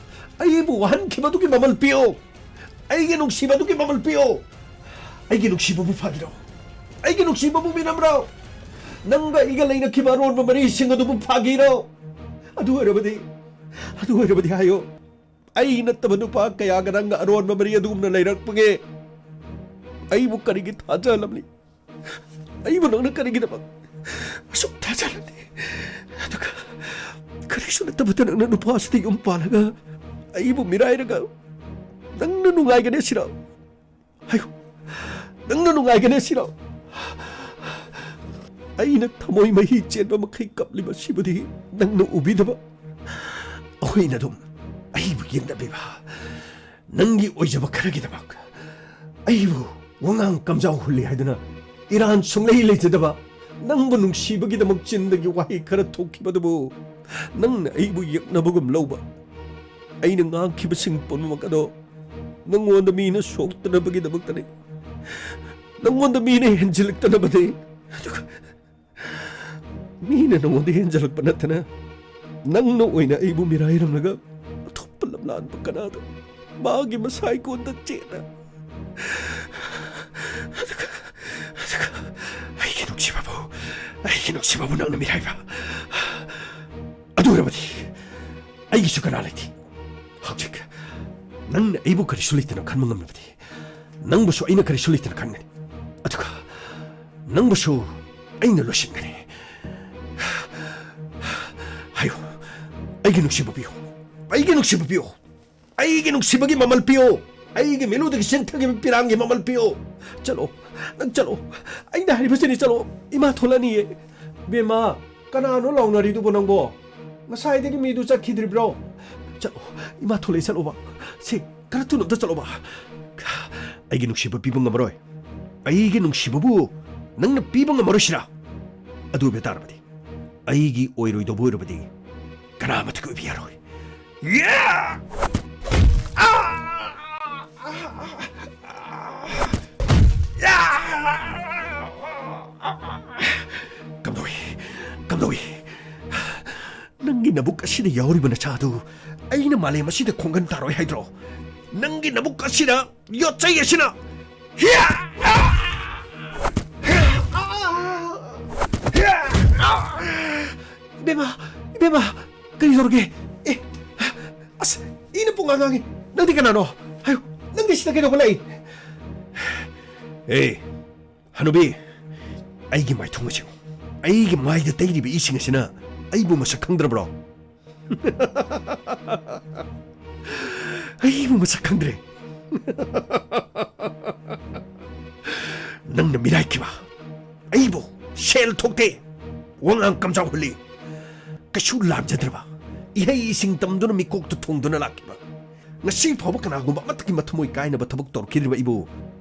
ꯑꯩꯕꯨ ꯋꯥꯍꯟꯈꯤꯕꯗꯨꯒꯤ ꯃꯃꯜ ꯄꯤꯌꯣ꯫ ꯑꯩꯒꯤ ꯅꯨꯡꯁꯤꯕꯗꯨꯒꯤ ꯃꯃꯜ ꯄꯤꯌꯣ꯫ ꯑꯩꯒꯤ ꯅꯨꯡꯁꯤꯕꯕꯨ ꯐꯥꯒꯤꯔꯣ? ꯑꯩꯒꯤ ꯅꯨꯡꯁꯤꯕꯕꯨ ꯃꯤꯅꯝꯔꯣ? ꯅꯪꯒ ꯑꯩꯒ ꯂꯩꯅꯈꯤꯕ ꯑꯔꯣꯟꯕ ꯃꯔꯤꯁꯤꯡ ꯑꯗꯨꯕꯨ ꯐꯥꯒꯤꯔꯣ? ꯑꯗꯨ ꯑꯣꯏꯔꯕꯗꯤ, ꯑꯗꯨ ꯑꯣꯏꯔꯕꯗꯤ ꯍꯥꯏꯌꯣ꯫ ꯑꯩ ꯅꯠꯇꯕ ꯅꯨꯄꯥ ꯀꯌꯥꯒ ꯅꯪꯒ ꯑꯔꯣꯟꯕ ꯃꯔꯤ ꯑꯗꯨꯒꯨꯝꯅ ꯂꯩꯔꯛꯄꯒꯦ? ꯑꯩꯕꯨ ꯀꯔꯤꯒꯤ ꯊꯥꯖꯍꯜꯂꯝꯂꯤ? ꯑꯩꯕꯨ ꯅꯪꯅ ꯀꯔꯤꯒꯤꯗꯃꯛ ꯑꯁꯨꯛ ꯊꯥꯖꯍꯜꯂꯝꯂꯤ? ꯑꯗꯨꯒ ꯀꯔꯤꯁꯨ ꯅꯠꯇꯕꯗ ꯅꯪꯅ ꯅꯨꯄꯥ ꯑꯁꯤꯗ ꯌꯨꯝ ꯄꯥꯜꯂꯒ ꯑꯩꯕꯨ ꯃꯤꯔꯥꯏꯔꯒ ꯅꯪꯅ ꯅꯨꯡꯉꯥꯏꯒꯅꯤ ꯁꯤꯔꯣ? ꯍꯥꯏꯌꯨ, ꯅꯪꯅ ꯅꯨꯡꯉꯥꯏꯒꯅꯤ ꯁꯤꯔꯣ? ꯑꯩꯅ ꯊꯃꯣꯏ ꯃꯍꯤ ꯆꯦꯟꯕ ꯃꯈꯩ ꯀꯞꯂꯤꯕ ꯁꯤꯕꯨꯗꯤ ꯅꯪꯅ ꯎꯕꯤꯗꯕ, ꯑꯩꯈꯣꯏꯅ ꯑꯗꯨꯝ ꯑꯩꯕꯨ ꯌꯦꯡꯗꯕꯤꯕ, ꯅꯪꯒꯤ ꯑꯣꯏꯖꯕ ꯈꯔꯒꯤꯗꯃꯛ ꯑꯩꯕꯨ ꯋꯥꯉꯥꯡ ꯀꯝꯖꯥꯎ ꯍꯨꯜꯂꯤ ꯍꯥꯏꯗꯨꯅ ꯏꯔꯥꯟ ꯁꯨꯡꯂꯩ ꯂꯩꯖꯗꯕ, ꯅꯪꯕꯨ ꯅꯨꯡꯁꯤꯕꯒꯤꯗꯃꯛ ꯆꯤꯟꯗꯒꯤ ꯋꯥꯍꯩ ꯈꯔ ꯊꯣꯛꯈꯤꯕꯗꯨꯕꯨ ꯅꯪꯅ ꯑꯩꯕꯨ ꯌꯦꯛꯅꯕꯒꯨꯝ ꯂꯧꯕ꯫ ꯑꯩꯅ ꯉꯥꯡꯈꯤꯕꯁꯤꯡ ꯄꯨꯝꯅꯃꯛ ꯑꯗꯣ ꯅꯪꯉꯣꯟꯗ ꯃꯤꯅ ꯁꯣꯛꯇꯅꯕꯒꯤꯗꯃꯛꯇꯅꯤ꯫ ꯅꯪꯉꯣꯟꯗ ꯃꯤꯅ ꯍꯦꯟꯖꯤꯜꯂꯛꯇꯅꯕꯅꯤ꯫ ꯑꯗꯨꯒ ꯃꯤꯅ ꯅꯉꯣꯟꯗ ꯍꯦꯟꯖꯜꯂꯛꯄ ꯅꯠꯇꯅ, ꯅꯪꯅ ꯑꯣꯏꯅ ꯑꯩꯕꯨ ꯃꯤꯔꯥꯏꯔꯝꯂꯒ ꯑꯇꯣꯞꯄ ꯂꯝꯂꯥꯟꯕ ꯀꯅꯥꯗ ꯃꯥꯒꯤ ꯃꯁꯥ ꯑꯩꯉꯣꯟꯗ ꯆꯦꯠꯅ꯫ ꯑꯗꯨꯒ, ꯑꯗꯨꯒ ꯑꯩꯒꯤ ꯅꯨꯡꯁꯤꯕꯕꯨ, ꯑꯩꯒꯤ ꯅꯨꯡꯁꯤꯕꯕꯨ ꯅꯪꯅ ꯃꯤꯔꯥꯏꯕ꯫ ꯑꯗꯨ ꯑꯣꯏꯔꯕꯗꯤ ꯑꯩꯒꯤꯁꯨ ꯀꯅꯥ ꯂꯩꯇꯦ꯫ ꯍꯧꯖꯤꯛ ꯅꯪꯅ ꯑꯩꯕꯨ ꯀꯔꯤꯁꯨ ꯂꯩꯇꯅ ꯈꯟꯕ ꯉꯝꯂꯕꯗꯤ, ꯅꯪꯕꯨꯁꯨ ꯑꯩꯅ ꯀꯔꯤꯁꯨ ꯂꯩꯇꯅ ꯈꯟꯒꯅꯤ꯫ ꯑꯗꯨꯒ ꯅꯪꯕꯨꯁꯨ ꯑꯩꯅ ꯂꯣꯏꯁꯤꯟꯒꯅꯤ꯫ ꯍꯥꯏꯌꯨ, ꯑꯩꯒꯤ ꯅꯨꯡꯁꯤꯕ ꯄꯤꯌꯨ, ꯑꯩꯒꯤ ꯅꯨꯡꯁꯤꯕ ꯄꯤꯌꯨ, ꯑꯩꯒꯤ ꯅꯨꯡꯁꯤꯕꯒꯤ ꯃꯃꯜ ꯄꯤꯌꯨ, ꯑꯩꯒꯤ ꯃꯤꯠꯂꯨꯗꯒꯤ ꯆꯦꯟꯊꯈꯤꯕ ꯄꯤꯔꯥꯡꯒꯤ ꯃꯃꯜ ꯄꯤꯌꯨ꯫ ꯆꯠꯂꯣ, ꯅꯪ ꯆꯠꯂꯣ, ꯑꯩꯅ ꯍꯥꯏꯔꯤꯕꯁꯤꯅꯤ, ꯆꯠꯂꯣ꯫ ꯏꯃꯥ ꯊꯣꯛꯂꯛꯑꯅꯤꯌꯦ꯫ ꯕꯦꯝꯃ, ꯀꯅꯥꯅꯣ ꯂꯥꯎꯅꯔꯤꯗꯨꯕꯣ ꯅꯪꯕꯣ? ꯉꯁꯥꯏꯗꯒꯤ ꯃꯤꯗꯨ ꯆꯠꯈꯤꯗ꯭ꯔꯤꯕ꯭ꯔꯣ? ꯆꯠꯂꯣ, ꯏꯃꯥ ꯊꯣꯛꯂꯛꯑꯦ, ꯆꯠꯂꯣꯕ꯫ ꯁꯦ, ꯈꯔ ꯊꯨꯅ ꯑꯝꯇ ꯆꯠꯂꯣꯕ꯫ ꯑꯩꯒꯤ ꯅꯨꯡꯁꯤꯕ ꯄꯤꯕ ꯉꯝꯃꯔꯣꯏ꯫ ꯑꯩꯒꯤ ꯅꯨꯡꯁꯤꯕꯕꯨ ꯅꯪꯅ ꯄꯤꯕ ꯉꯝꯃꯔꯣꯏꯁꯤꯔꯥ? ꯑꯗꯨ ꯑꯣꯏꯕ ꯇꯥꯔꯕꯗꯤ, ꯑꯩꯒꯤ ꯑꯣꯏꯔꯣꯏꯗꯧꯕ ꯑꯣꯏꯔꯕꯗꯤ, ꯀꯅꯥ ꯑꯃꯠꯇꯒꯤ ꯑꯣꯏꯕ ꯌꯥꯔꯣꯏ꯫ ꯌꯥ! ꯑꯥ! ꯌꯥ! ꯀꯝꯗꯧꯏ? ꯀꯝꯗꯧꯏ? ꯅꯪꯒꯤ ꯅꯕꯨꯛ ꯑꯁꯤꯗ ꯌꯥꯎꯔꯤꯕ ꯅꯆꯥꯗꯨ ꯑꯩꯅ ꯃꯥꯂꯦꯝ ꯑꯁꯤꯗ ꯈꯣꯡꯒꯟ ꯇꯥꯔꯣꯏ ꯍꯥꯏꯗ꯭ꯔꯣ? ꯅꯪꯒꯤ ꯅꯕꯨꯛ ꯑꯁꯤꯗ ꯌꯣꯠꯆꯩ ꯑꯁꯤꯅ! ꯍꯤꯌꯥ! ꯏꯕꯦꯝꯃ, ꯏꯕꯦꯝꯃ, ꯀꯔꯤ ꯇꯧꯔꯒꯦ? ꯑꯦ, ꯑꯁ, ꯏꯅ ꯄꯨꯡꯉꯥꯡ ꯉꯥꯡꯉꯤ꯫ ꯅꯪꯗꯤ ꯀꯅꯥꯅꯣ? ꯍꯥꯏꯌꯨ, ꯅꯪꯗꯤ ꯁꯤꯗ ꯀꯩꯗꯧꯕ ꯂꯥꯛꯏ? ꯑꯦ, ꯍꯅꯨꯕꯤ, ꯑꯩꯒꯤ ꯃꯥꯏꯊꯣꯡ ꯑꯁꯤ ꯌꯦꯡꯉꯨ꯫ ꯑꯩꯒꯤ ꯃꯥꯏꯗ ꯇꯩꯔꯤꯕ ꯏꯁꯤꯡ ꯑꯁꯤꯅ ꯑꯩꯕꯨ ꯃꯁꯛ ꯈꯪꯗ꯭ꯔꯕ꯭ꯔꯣ? ꯑꯩꯕꯨ ꯃꯁꯛ ꯈꯪꯗ꯭ꯔꯦ꯫ ꯅꯪꯅ ꯃꯤꯔꯥꯏꯈꯤꯕ, ꯑꯩꯕꯨ ꯁꯦꯜ ꯊꯣꯛꯇꯦ, ꯋꯥꯉꯥꯡ ꯀꯝꯖꯥꯎ ꯍꯨꯜꯂꯤ, ꯀꯩꯁꯨ ꯂꯥꯝꯖꯗ꯭ꯔꯕ, ꯏꯍꯩ ꯏꯁꯤꯡ ꯇꯝꯗꯨꯅ ꯃꯤꯀꯣꯛꯇ ꯊꯣꯡꯗꯨꯅ ꯂꯥꯛꯈꯤꯕ, ꯉꯁꯤ ꯐꯥꯎꯕ ꯀꯅꯥꯒꯨꯝꯕ ꯑꯃꯠꯇꯒꯤ ꯃꯊꯃꯣꯏ ꯀꯥꯏꯅꯕ ꯊꯕꯛ ꯇꯧꯔꯛꯈꯤꯗ꯭ꯔꯤꯕ ꯑꯩꯕꯨ,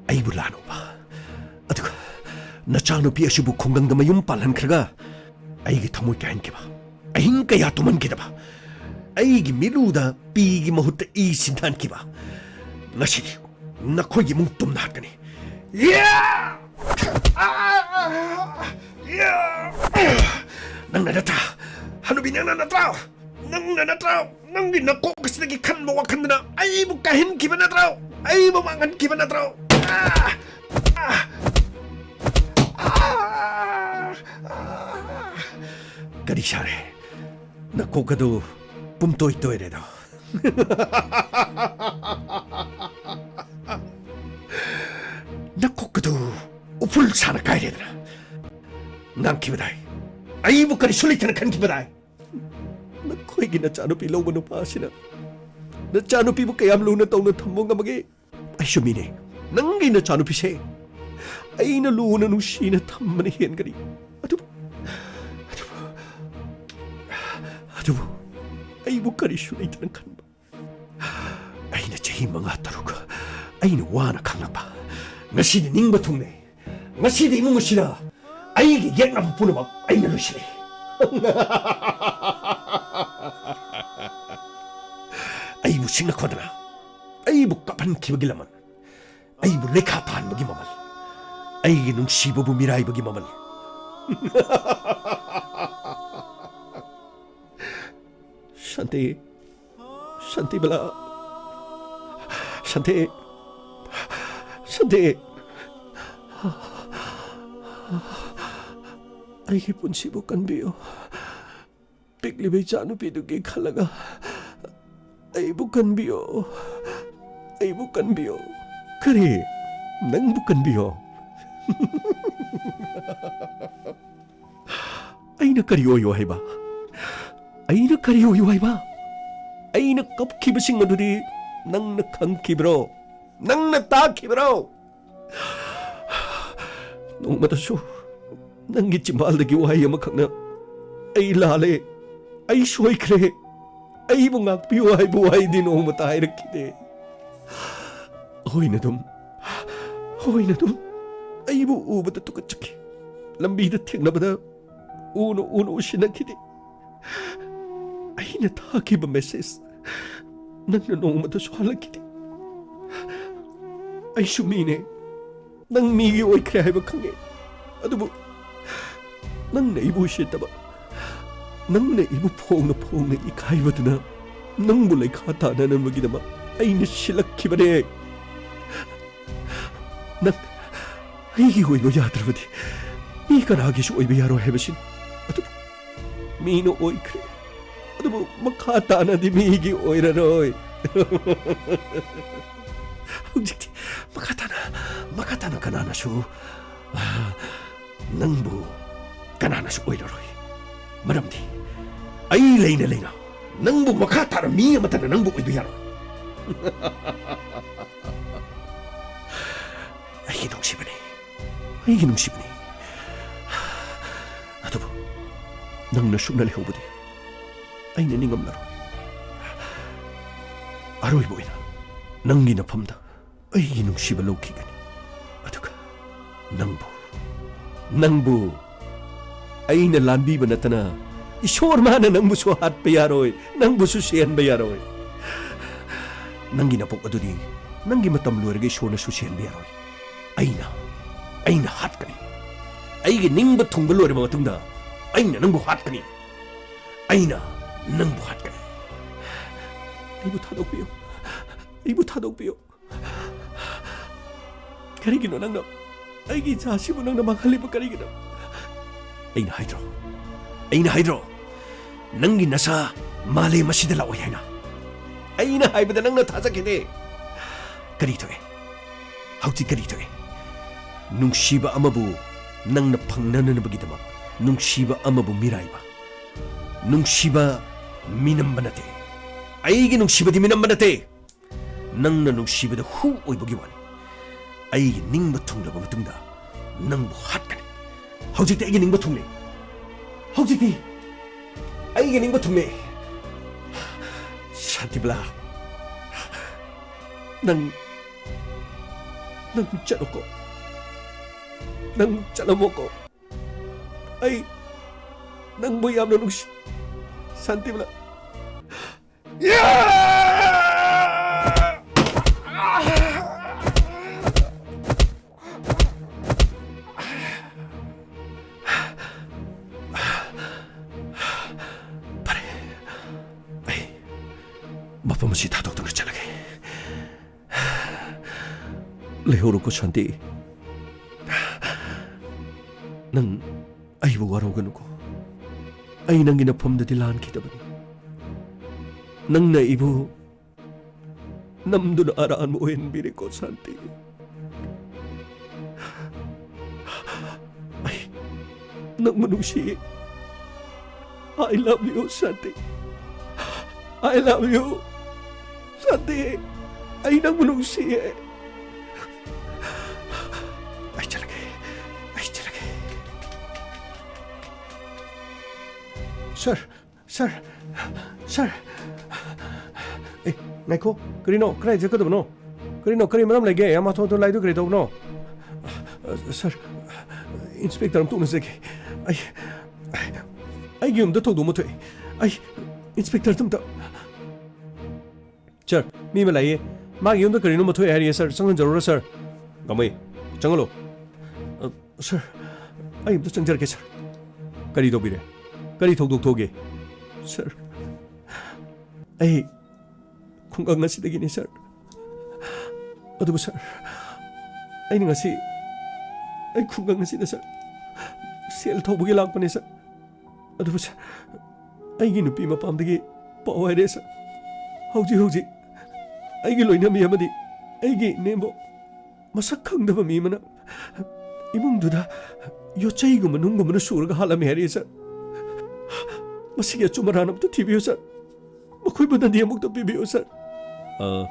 ꯑꯩꯕꯨ ꯂꯥꯟꯅ ꯎꯕ, ꯑꯗꯨꯒ ꯅꯆꯥꯅꯨꯄꯤ ꯑꯁꯤꯕꯨ ꯈꯨꯡꯒꯪꯗ ꯃꯌꯨꯝ ꯄꯥꯜꯍꯟꯈ꯭ꯔꯒ ꯑꯩꯒꯤ ꯊꯃꯣꯏ ꯀꯥꯏꯍꯟꯈꯤꯕ, ꯑꯍꯤꯡ ꯀꯌꯥ ꯇꯨꯝꯍꯟꯈꯤꯗꯕ, ꯑꯩꯒꯤ ꯃꯤꯠꯂꯨꯗ ꯄꯤꯒꯤ ꯃꯍꯨꯠꯇ ꯏ ꯁꯤꯟꯊꯍꯟꯈꯤꯕ, ꯉꯁꯤꯗꯤ ꯅꯈꯣꯏꯒꯤ ꯏꯃꯨꯡ ꯇꯨꯝꯅ ꯍꯥꯠꯀꯅꯤ꯫ ꯌꯥ! ꯅꯪꯅ ꯅꯠꯇ꯭ꯔꯥ? ꯍꯅꯨꯕꯤ, ꯅꯪꯅ ꯅꯠꯇ꯭ꯔꯥ? ꯅꯪꯅ ꯅꯠꯇ꯭ꯔꯥ? ꯅꯪꯒꯤ ꯅꯀꯣꯛ ꯑꯁꯤꯗꯒꯤ ꯈꯟꯕ ꯋꯥꯈꯟꯗꯨꯅ ꯑꯩꯕꯨ ꯀꯥꯏꯍꯟꯈꯤꯕ ꯅꯠꯇ꯭ꯔꯣ? ꯑꯩꯕꯨ ꯃꯥꯡꯍꯟꯈꯤꯕ ꯅꯠꯇ꯭ꯔꯣ? ꯑꯥ! ꯑꯥ! ꯑꯥ! ꯑꯥ! ꯀꯔꯤ ꯁꯥꯔꯦ? ꯅꯀꯣꯛ ꯑꯗꯨ ꯄꯨꯝꯇꯣꯏ ꯇꯣꯏꯔꯦꯗꯣ꯫ ꯅꯀꯣꯛ ꯑꯗꯨ ꯎꯐꯨꯜ ꯁꯥꯅ ꯀꯥꯏꯔꯦꯗꯅ꯫ ꯉꯥꯡꯈꯤꯕꯗꯥꯏ? ꯑꯩꯕꯨ ꯀꯔꯤꯁꯨ ꯂꯩꯇꯅ ꯈꯟꯈꯤꯕꯗꯥꯏ? ꯅꯈꯣꯏꯒꯤ ꯅꯆꯥꯅꯨꯄꯤ ꯂꯧꯕ ꯅꯨꯄꯥ ꯑꯁꯤꯅ ꯅꯆꯥꯅꯨꯄꯤꯕꯨ ꯀꯌꯥꯝ ꯂꯨꯅ ꯇꯧꯅ ꯊꯝꯕ ꯉꯝꯃꯒꯦ? ꯑꯩꯁꯨ ꯃꯤꯅꯦ꯫ ꯅꯪꯒꯤ ꯅꯆꯥꯅꯨꯄꯤꯁꯦ ꯑꯩꯅ ꯂꯨꯅ ꯅꯨꯡꯁꯤꯅ ꯊꯝꯕꯅ ꯍꯦꯟꯒꯅꯤ꯫ ꯑꯗꯨꯕꯨ, ꯑꯗꯨꯕꯨ, ꯑꯗꯨꯕꯨ ꯑꯩꯕꯨ ꯀꯔꯤꯁꯨ ꯂꯩꯇꯅ ꯈꯟꯕ꯫ ꯑꯩꯅ ꯆꯍꯤ ꯃꯉꯥ ꯇꯔꯨꯛ ꯑꯩꯅ ꯋꯥꯅ ꯈꯪꯂꯛꯄ, ꯉꯁꯤꯗꯤ ꯅꯤꯡꯕ ꯊꯨꯡꯂꯦ꯫ ꯉꯁꯤꯗꯤ ꯏꯃꯨꯡ ꯑꯁꯤꯗ ꯑꯩꯒꯤ ꯌꯦꯛꯅꯕ ꯄꯨꯝꯅꯃꯛ ꯑꯩꯅ ꯂꯣꯏꯁꯤꯜꯂꯦ꯫ ꯑꯩꯕꯨ ꯁꯤꯡꯅꯈꯣꯗꯅ, ꯑꯩꯕꯨ ꯀꯞꯍꯟꯈꯤꯕꯒꯤ ꯂꯃꯟ, ꯑꯩꯕꯨ ꯂꯩꯈꯥ ꯇꯥꯍꯟꯕꯒꯤ ꯃꯃꯜ, ꯑꯩꯒꯤ ꯅꯨꯡꯁꯤꯕꯕꯨ ꯃꯤꯔꯥꯏꯕꯒꯤ ꯃꯃꯜ꯫ ꯁꯥꯟꯇꯤ, ꯁꯥꯟꯇꯤꯕꯂꯥ, ꯁꯥꯟꯇꯤ, ꯁꯥꯟꯇꯤ꯫ ꯑꯩꯒꯤ ꯄꯨꯟꯁꯤꯕꯨ ꯀꯟꯕꯤꯌꯨ꯫ ꯄꯤꯛꯂꯤꯕ ꯏꯆꯥꯅꯨꯄꯤꯗꯨꯒꯤ ꯈꯜꯂꯒ ꯑꯩꯕꯨ ꯀꯟꯕꯤꯌꯨ, ꯑꯩꯕꯨ ꯀꯟꯕꯤꯌꯨ꯫ ꯀꯔꯤ? ꯅꯪꯕꯨ ꯀꯟꯕꯤꯌꯣ? ꯑꯩꯅ ꯀꯔꯤ ꯑꯣꯏꯌꯣ ꯍꯥꯏꯕ? ꯑꯩꯅ ꯀꯔꯤ ꯑꯣꯏꯌꯣ ꯍꯥꯏꯕ? ꯑꯩꯅ ꯀꯞꯈꯤꯕꯁꯤꯡ ꯑꯗꯨꯗꯤ ꯅꯪꯅ ꯈꯪꯈꯤꯕ꯭ꯔꯣ? ꯅꯪꯅ ꯇꯥꯈꯤꯕ꯭ꯔꯣ? ꯅꯣꯡꯃꯇꯁꯨ ꯅꯪꯒꯤ ꯆꯤꯝꯕꯥꯜꯗꯒꯤ ꯋꯥꯍꯩ ꯑꯃꯈꯛꯅ "ꯑꯩ ꯂꯥꯜꯂꯦ, ꯑꯩ ꯁꯣꯏꯈ꯭ꯔꯦ, ꯑꯩꯕꯨ ꯉꯥꯛꯄꯤꯌꯨ" ꯍꯥꯏꯕ ꯋꯥꯍꯩꯗꯤ ꯅꯣꯡꯃꯇ ꯍꯥꯏꯔꯛꯈꯤꯗꯦ꯫ ꯑꯣꯏꯅ ꯑꯗꯨꯝ, ꯑꯣꯏꯅ ꯑꯗꯨꯝ ꯑꯩꯕꯨ ꯎꯕꯗ ꯇꯨꯀꯠꯆꯈꯤ꯫ ꯂꯝꯕꯤꯗ ꯊꯦꯡꯅꯕꯗ ꯎꯅ ꯎꯅ ꯎꯁꯤꯟꯅꯈꯤꯗꯦ꯫ ꯑꯩꯅ ꯊꯥꯈꯤꯕ ꯃꯦꯁꯦꯖ ꯅꯪꯅ ꯅꯣꯡꯃꯇꯁꯨ ꯍꯜꯂꯛꯈꯤꯗꯦ꯫ ꯑꯩꯁꯨ ꯃꯤꯅꯦ, ꯅꯪ ꯃꯤꯒꯤ ꯑꯣꯏꯈ꯭ꯔꯦ ꯍꯥꯏꯕ ꯈꯪꯉꯦ, ꯑꯗꯨꯕꯨ ꯅꯪꯅ ꯑꯩꯕꯨ ꯎꯁꯤꯠꯇꯕ, ꯅꯪꯅ ꯑꯩꯕꯨ ꯐꯣꯡꯅ ꯐꯣꯡꯅ ꯏꯀꯥꯏꯕꯗꯨꯅ ꯅꯪꯕꯨ ꯂꯩꯈꯥ ꯇꯥꯅꯅꯕꯒꯤꯗꯃꯛ ꯑꯩꯅ ꯁꯤꯜꯂꯛꯈꯤꯕꯅꯦ꯫ ꯅꯪ ꯑꯩꯒꯤ ꯑꯣꯏꯕ ꯌꯥꯗ꯭ꯔꯕꯗꯤ ꯃꯤ ꯀꯅꯥꯒꯤꯁꯨ ꯑꯣꯏꯕ ꯌꯥꯔꯣꯏ ꯍꯥꯏꯕꯁꯤꯅꯤ꯫ ꯑꯗꯨꯕꯨ ꯃꯤꯅ ꯑꯣꯏꯈ꯭ꯔꯦ, ꯑꯗꯨꯕꯨ ꯃꯈꯥ ꯇꯥꯅꯗꯤ ꯃꯤꯒꯤ ꯑꯣꯏꯔꯔꯣꯏ꯫ ꯍꯧꯖꯤꯛꯇꯤ ꯃꯈꯥ ꯇꯥꯅ, ꯃꯈꯥ ꯇꯥꯅ ꯀꯅꯥꯅꯁꯨ, ꯑ, ꯅꯪꯕꯨ ꯀꯅꯥꯅꯁꯨ ꯑꯣꯏꯔꯔꯣꯏ꯫ ꯃꯔꯝꯗꯤ ꯑꯩ ꯂꯩꯅ ꯂꯩꯅ ꯅꯪꯕꯨ ꯃꯈꯥ ꯇꯥꯅ ꯃꯤ ꯑꯃꯠꯇꯅ ꯅꯪꯕꯨ ꯑꯣꯏꯕ ꯌꯥꯔꯣꯏ꯫ ꯑꯩꯒꯤ ꯅꯨꯡꯁꯤꯕꯅꯤ, ꯑꯩꯒꯤ ꯅꯨꯡꯁꯤꯕꯅꯤ꯫ ꯑꯗꯨꯕꯨ ꯅꯪꯅ ꯁꯨꯝꯅ ꯂꯩꯍꯧꯕꯗꯤ ꯑꯩꯅ ꯅꯤꯡꯉꯝꯂꯔꯣꯏ꯫ ꯑꯔꯣꯏꯕ ꯑꯣꯏꯅ ꯅꯪꯒꯤ ꯅꯐꯝꯗ ꯑꯩꯒꯤ ꯅꯨꯡꯁꯤꯕ ꯂꯧꯈꯤꯒꯅꯤ꯫ ꯑꯗꯨꯒ ꯅꯪꯕꯨ, ꯅꯪꯕꯨ ꯑꯩꯅ ꯂꯥꯟꯕꯤꯕ ꯅꯠꯇꯅ ꯏꯁꯣꯔ ꯃꯥꯅ ꯅꯪꯕꯨꯁꯨ ꯍꯥꯠꯄ ꯌꯥꯔꯣꯏ, ꯅꯪꯕꯨꯁꯨ ꯁꯤꯍꯟꯕ ꯌꯥꯔꯣꯏ꯫ ꯅꯪꯒꯤ ꯅꯄꯣꯛ ꯑꯗꯨꯗꯤ ꯅꯪꯒꯤ ꯃꯇꯝ ꯂꯣꯏꯔꯒ ꯏꯁꯣꯔꯅꯁꯨ ꯁꯤꯍꯟꯕ ꯌꯥꯔꯣꯏ꯫ ꯑꯩꯅ, ꯑꯩꯅ ꯍꯥꯠꯀꯅꯤ꯫ ꯑꯩꯒꯤ ꯅꯤꯡꯕ ꯊꯨꯡꯕ ꯂꯣꯏꯔꯕ ꯃꯇꯨꯡꯗ ꯑꯩꯅ ꯅꯪꯕꯨ ꯍꯥꯠꯀꯅꯤ꯫ ꯑꯩꯅ ꯅꯪꯕꯨ ꯍꯥꯠꯀꯅꯤ꯫ ꯑꯩꯕꯨ ꯊꯥꯗꯣꯛꯄꯤꯌꯨ꯫ ꯑꯩꯕꯨ ꯊꯥꯗꯣꯛꯄꯤꯌꯨ꯫ ꯀꯔꯤꯒꯤꯅꯣ ꯅꯪꯅ ꯑꯩꯒꯤ ꯏꯆꯥꯁꯤꯕꯨ ꯅꯪꯅ ꯃꯥꯡꯍꯜꯂꯤꯕ ꯀꯔꯤꯒꯤꯅꯣ? ꯑꯩꯅ ꯍꯥꯏꯗ꯭ꯔꯣ? ꯑꯩꯅ ꯍꯥꯏꯗ꯭ꯔꯣ? ꯅꯪꯒꯤ ꯅꯁꯥ ꯃꯥꯂꯦꯝ ꯑꯁꯤꯗ ꯂꯥꯛꯑꯣꯏ ꯍꯥꯏꯅ꯫ ꯑꯩꯅ ꯍꯥꯏꯕꯗ ꯅꯪꯅ ꯊꯥꯖꯈꯤꯗꯦ꯫ ꯀꯔꯤ ꯊꯣꯛꯑꯦ? ꯍꯧꯖꯤꯛ ꯀꯔꯤ ꯊꯣꯛꯑꯦ? ꯅꯨꯡꯁꯤꯕ ꯑꯃꯕꯨ ꯅꯪꯅ ꯐꯪꯅꯅꯕꯒꯤꯗꯃꯛ ꯅꯨꯡꯁꯤꯕ ꯑꯃꯕꯨ ꯃꯤꯔꯥꯏꯕ, ꯅꯨꯡꯁꯤꯕ ꯃꯤꯅꯝꯕ ꯅꯠꯇꯦ꯫ ꯑꯩꯒꯤ ꯅꯨꯡꯁꯤꯕꯗꯤ ꯃꯤꯅꯝꯕ ꯅꯠꯇꯦ꯫ ꯅꯪꯅ ꯅꯨꯡꯁꯤꯕꯗ ꯍꯨ ꯑꯣꯏꯕꯒꯤ ꯋꯥꯅꯤ꯫ ꯑꯩꯒꯤ ꯅꯤꯡꯕ ꯊꯨꯡꯂꯕ ꯃꯇꯨꯡꯗ ꯅꯪꯕꯨ ꯍꯥꯠꯀꯅꯤ꯫ ꯍꯧꯖꯤꯛꯇꯤ ꯑꯩꯒꯤ ꯅꯤꯡꯕ ꯊꯨꯡꯂꯦ꯫ ꯍꯧꯖꯤꯛꯇꯤ ꯑꯩꯒꯤ ꯅꯤꯡꯕ ꯊꯨꯡꯂꯦ꯫ ꯁꯥꯟꯇꯤꯕꯂꯥ, ꯅꯪ, ꯅꯪ ꯆꯠꯂꯣꯀꯣ꯫ ꯅꯪ ꯆꯠꯂꯝꯃꯣꯀꯣ꯫ ꯑꯩ ꯅꯪꯕꯨ ꯌꯥꯝꯅ ꯅꯨꯡꯁꯤ, ꯁꯥꯟꯇꯤꯕꯂꯥ꯫ ꯐꯔꯦ, ꯑꯩ ꯃꯐꯝ ꯑꯁꯤ ꯊꯥꯗꯣꯛꯇꯨꯅ ꯆꯠꯂꯒꯦ꯫ ꯂꯩꯍꯧꯔꯣꯀꯣ ꯁꯥꯟꯇꯤ꯫ ꯅꯪ ꯑꯩꯕꯨ ꯋꯥꯔꯧꯒꯅꯨꯀꯣ꯫ ꯑꯩ ꯅꯪꯒꯤ ꯅꯐꯝꯗꯗꯤ ꯂꯥꯟꯈꯤꯗꯕꯅꯤ꯫ ꯅꯪꯅ ꯑꯩꯕꯨ ꯅꯝꯗꯨꯅ ꯑꯔꯥꯟꯕ ꯑꯣꯏꯍꯟꯕꯤꯔꯦꯀꯣ ꯁꯥꯟꯇꯤ꯫ ꯑꯩ ꯅꯪꯕꯨ ꯅꯨꯡꯁꯤ꯫ I love you, Shanti. I love you, ꯁꯥꯟꯇꯤ꯫ ꯑꯩ ꯅꯪꯕꯨ ꯅꯨꯡꯁꯤꯌꯦ꯫ ꯑꯩ ꯆꯠꯂꯒꯦ, ꯑꯩ ꯆꯠꯂꯒꯦ꯫ ꯁꯥꯔ, ꯁꯥꯔ, ꯁꯥꯔ, ꯑꯩ, ꯉꯥꯏꯈꯣ, ꯀꯔꯤꯅꯣ? ꯀꯗꯥꯏ ꯆꯠꯀꯗꯕꯅꯣ? ꯀꯔꯤꯅꯣ? ꯀꯔꯤ ꯃꯔꯝ ꯂꯩꯒꯦ? ꯌꯥꯝ ꯍꯥꯊꯨ ꯍꯥꯊꯨ ꯂꯥꯛꯏꯗꯨ ꯀꯔꯤ ꯇꯧꯕꯅꯣ? ꯑ, ꯁꯥꯔ, ꯏꯟꯁꯄꯦꯛꯇꯔ ꯑꯃꯇ ꯎꯅꯖꯒꯦ꯫ ꯑꯩ, ꯑꯩꯒꯤ ꯌꯨꯝꯗ ꯊꯧꯗꯣꯛ ꯑꯃ ꯊꯣꯛꯑꯦ꯫ ꯑꯩ, ꯏꯟꯁꯄꯦꯛꯇꯔꯗꯨ ꯑꯝꯇ꯫ ꯁꯥꯔ, ꯃꯤ ꯑꯃ ꯂꯥꯛꯏꯌꯦ꯫ ꯃꯥꯒꯤ ꯌꯨꯝꯗ ꯀꯔꯤꯅꯣ ꯑꯃ ꯊꯣꯛꯑꯦ ꯍꯥꯏꯔꯤꯌꯦ, ꯁꯥꯔ꯫ ꯆꯪꯍꯟꯖꯔꯨꯔ, ꯁꯥꯔ? ꯒꯥꯡꯃꯩ, ꯆꯪꯍꯜꯂꯨ꯫ ꯑ, ꯁꯥꯔ, ꯑꯩ ꯑꯝꯇ ꯆꯪꯖꯔꯛꯀꯦ, ꯁꯥꯔ꯫ ꯀꯔꯤ ꯇꯧꯕꯤꯔꯦ? ꯀꯔꯤ ꯊꯧꯗꯣꯛ ꯊꯣꯛꯒꯦ? ꯁꯥꯔ, ꯑꯩ ꯈꯨꯡꯒꯪ ꯑꯁꯤꯗꯒꯤꯅꯤ, ꯁꯥꯔ꯫ ꯑꯗꯨꯕꯨ, ꯁꯥꯔ, ꯑꯩꯅ ꯉꯁꯤ ꯑꯩ ꯈꯨꯡꯒꯪ ꯑꯁꯤꯗ, ꯁꯥꯔ, ꯁꯦꯜ ꯊꯧꯕꯒꯤ ꯂꯥꯛꯄꯅꯦ, ꯁꯥꯔ꯫ ꯑꯗꯨꯕꯨ, ꯁꯥꯔ, ꯑꯩꯒꯤ ꯅꯨꯄꯤ ꯃꯄꯥꯝꯗꯒꯤ ꯄꯥꯎ ꯍꯥꯏꯔꯛꯑꯦ, ꯁꯥꯔ꯫ ꯍꯧꯖꯤꯛ ꯍꯧꯖꯤꯛ ꯑꯩꯒꯤ ꯂꯣꯏꯅꯕꯤ ꯑꯃꯗꯤ ꯑꯩꯒꯤ ꯏꯅꯦꯝꯕꯣꯛ ꯃꯁꯛ ꯈꯪꯗꯕ ꯃꯤ ꯑꯃꯅ ꯏꯃꯨꯡꯗꯨꯗ ꯌꯣꯠꯆꯩꯒꯨꯝꯕ ꯅꯨꯡꯒꯨꯝꯕꯅ ꯁꯨꯔꯒ ꯍꯥꯠꯂꯝꯃꯦ ꯍꯥꯏꯔꯛꯑꯦ, ꯁꯥꯔ꯫ ꯃꯁꯤꯒꯤ ꯑꯆꯨꯝ ꯑꯔꯥꯟ ꯑꯃꯇ ꯊꯤꯕꯤꯌꯨ, ꯁꯥꯔ꯫ ꯃꯈꯣꯏꯕꯨ ꯅꯟꯗꯤ ꯑꯃꯨꯛꯇ ꯄꯤꯕꯤꯌꯨ, ꯁꯥꯔ꯫ ꯑ,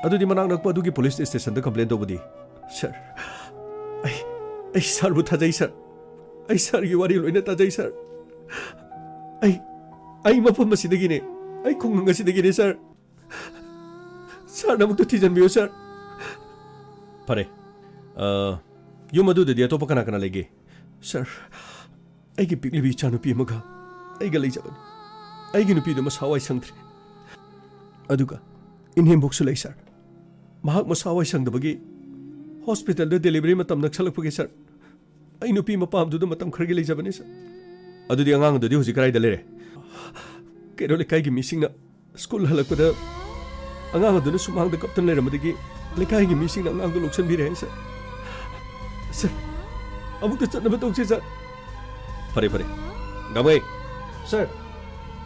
ꯑꯗꯨꯗꯤ ꯃꯅꯥꯛ ꯅꯛꯄ ꯑꯗꯨꯒꯤ ꯄꯨꯂꯤꯁ ꯁ꯭ꯇꯦꯁꯟꯗ ꯀꯝꯄ꯭ꯂꯦꯟ ꯇꯧꯕꯗꯤ? ꯁꯥꯔ, ꯑꯩ, ꯑꯩ ꯁꯥꯔꯕꯨ ꯊꯥꯖꯩ, ꯁꯥꯔ꯫ ꯑꯩ ꯁꯥꯔꯒꯤ ꯋꯥꯔꯤ ꯂꯣꯏꯅ ꯇꯥꯖꯩ, ꯁꯥꯔ꯫ ꯑꯩ, ꯑꯩ ꯃꯐꯝ ꯑꯁꯤꯗꯒꯤꯅꯦ꯫ ꯑꯩ ꯈꯨꯡꯒꯪ ꯑꯁꯤꯗꯒꯤꯅꯦ, ꯁꯥꯔ꯫ ꯁꯥꯔꯅ ꯑꯃꯨꯛꯇ ꯊꯤꯖꯤꯟꯕꯤꯌꯨ, ꯁꯥꯔ꯫ ꯐꯔꯦ꯫ ꯑ, ꯌꯨꯝ ꯑꯗꯨꯗꯗꯤ ꯑꯇꯣꯞꯄ ꯀꯅꯥ ꯀꯅꯥ ꯂꯩꯒꯦ? ꯁꯥꯔ, ꯑꯩꯒꯤ ꯄꯤꯛꯂꯤꯕꯤ ꯏꯆꯥꯅꯨꯄꯤ ꯑꯃꯒ ꯑꯩꯒ ꯂꯩꯖꯕꯅꯤ꯫ ꯑꯩꯒꯤ ꯅꯨꯄꯤꯗꯨ ꯃꯁꯥ ꯋꯥꯏ ꯁꯪꯗ꯭ꯔꯦ꯫ ꯑꯗꯨꯒ ꯏꯅꯦꯝꯕꯣꯛꯁꯨ ꯂꯩ, ꯁꯥꯔ꯫ ꯃꯍꯥꯛ ꯃꯁꯥ ꯋꯥꯏ ꯁꯪꯗꯕꯒꯤ ꯍꯣꯁꯄꯤꯇꯥꯜꯗ ꯗꯦꯂꯤꯚꯔꯤ ꯃꯇꯝ ꯅꯛꯁꯜꯂꯛꯄꯒꯤ, ꯁꯥꯔ, ꯑꯩ ꯅꯨꯄꯤ ꯃꯄꯥꯝꯗꯨꯗ ꯃꯇꯝ ꯈꯔꯒꯤ ꯂꯩꯖꯕꯅꯤ, ꯁꯥꯔ꯫ ꯑꯗꯨꯗꯤ ꯑꯉꯥꯡ ꯑꯗꯨꯗꯤ ꯍꯧꯖꯤꯛ ꯀꯗꯥꯏꯗ ꯂꯩꯔꯦ? ꯀꯩꯔꯣꯜ ꯂꯩꯀꯥꯏꯒꯤ ꯃꯤꯁꯤꯡꯅ ꯁ꯭ꯀꯨꯜ ꯍꯜꯂꯛꯄꯗ ꯑꯉꯥꯡ ꯑꯗꯨꯅ ꯁꯨꯃꯥꯡꯗ ꯀꯞꯇꯨꯅ ꯂꯩꯔꯝꯕꯗꯒꯤ ꯂꯩꯀꯥꯏꯒꯤ ꯃꯤꯁꯤꯡꯅ ꯑꯉꯥꯡꯗꯨ ꯂꯧꯁꯤꯟꯕꯤꯔꯦ ꯍꯥꯏ, ꯁꯥꯔ꯫ ꯁꯥꯔ, ꯑꯃꯨꯛꯇ ꯆꯠꯅꯕ ꯇꯧꯁꯤ, ꯁꯥꯔ꯫ ꯐꯔꯦ, ꯐꯔꯦ꯫ ꯒꯥꯡꯃꯩ꯫ ꯁꯥꯔ꯫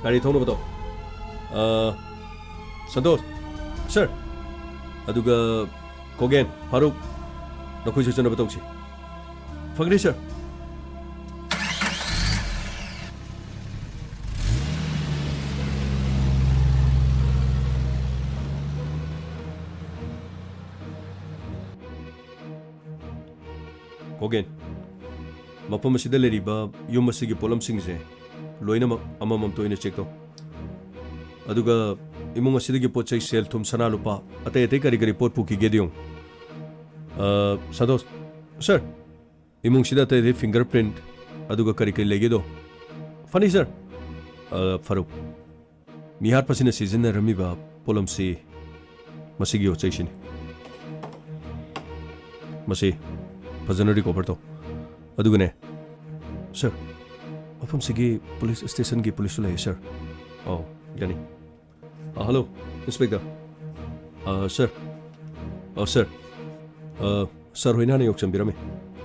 ꯒꯥꯔꯤ ꯊꯧꯅꯕ ꯇꯧ꯫ ꯑ, ꯁꯟꯇꯣꯁ꯫ ꯁꯥꯔ꯫ ꯑꯗꯨꯒ ꯀꯣꯒꯦꯟ, ꯐꯥꯔꯨꯛ, ꯅꯈꯣꯏꯁꯨ ꯆꯠꯅꯕ ꯇꯧꯁꯤ꯫ ꯐꯒꯅꯤ, ꯁꯥꯔ꯫ ꯀꯣꯒꯦꯟ, ꯃꯐꯝ ꯑꯁꯤꯗ ꯂꯩꯔꯤꯕ ꯌꯨꯝ ꯑꯁꯤꯒꯤ ꯄꯣꯠꯂꯝꯁꯤꯡꯁꯦ ꯂꯣꯏꯅꯃꯛ ꯑꯃꯃꯝꯇ ꯑꯣꯏꯅ ꯆꯦꯛ ꯇꯧ꯫ ꯑꯗꯨꯒ ꯏꯃꯨꯡ ꯑꯁꯤꯗꯒꯤ ꯄꯣꯠ ꯆꯩ, ꯁꯦꯜ ꯊꯨꯝ, ꯁꯅꯥ ꯂꯨꯄꯥ, ꯑꯇꯩ ꯑꯇꯩ ꯀꯔꯤ ꯀꯔꯤ ꯄꯣꯠ ꯄꯨꯈꯤꯒꯦꯗꯤ ꯌꯦꯡꯉꯨ꯫ ꯑ, ꯁꯟꯇꯣꯁ, ꯁꯔ, ꯏꯃꯨꯡꯁꯤꯗ ꯑꯇꯩ ꯑꯇꯩ ꯐꯤꯡꯒꯔ ꯄ꯭ꯔꯤꯟꯠ, ꯑꯗꯨꯒ ꯀꯔꯤ ꯀꯔꯤ ꯂꯩꯒꯦꯗꯣ꯫ ꯐꯅꯤ, ꯁꯔ꯫ ꯑ, ꯐꯔꯨꯛ, ꯃꯤꯍꯥꯠꯄꯁꯤꯅ ꯁꯤꯖꯤꯟꯅꯔꯝꯃꯤꯕ ꯄꯣꯠꯂꯝꯁꯤ ꯃꯁꯤꯒꯤ ꯌꯣꯠꯆꯩꯁꯤꯅꯤ꯫ ꯃꯁꯤ ꯐꯖꯅ ꯔꯤꯀꯣꯚꯔ ꯇꯧ꯫ ꯑꯗꯨꯒꯅꯦ, ꯁꯔ, ꯃꯐꯝꯁꯤꯒꯤ ꯄꯨꯂꯤꯁ ꯁ꯭ꯇꯦꯁꯟꯒꯤ ꯄꯨꯂꯤꯁꯁꯨ ꯂꯩ, ꯁꯔ꯫ ꯑꯧ, ꯌꯥꯅꯤ꯫ ꯑ, ꯍꯜꯂꯣ, ꯏꯟꯁꯄꯦꯛꯇꯔ꯫ ꯑ, ꯁꯔ꯫ ꯑ, ꯁꯔ꯫ ꯑ, ꯁꯔ ꯍꯣꯏꯅ ꯍꯥꯟꯅ ꯌꯧꯁꯟꯕꯤꯔꯝꯃꯤ꯫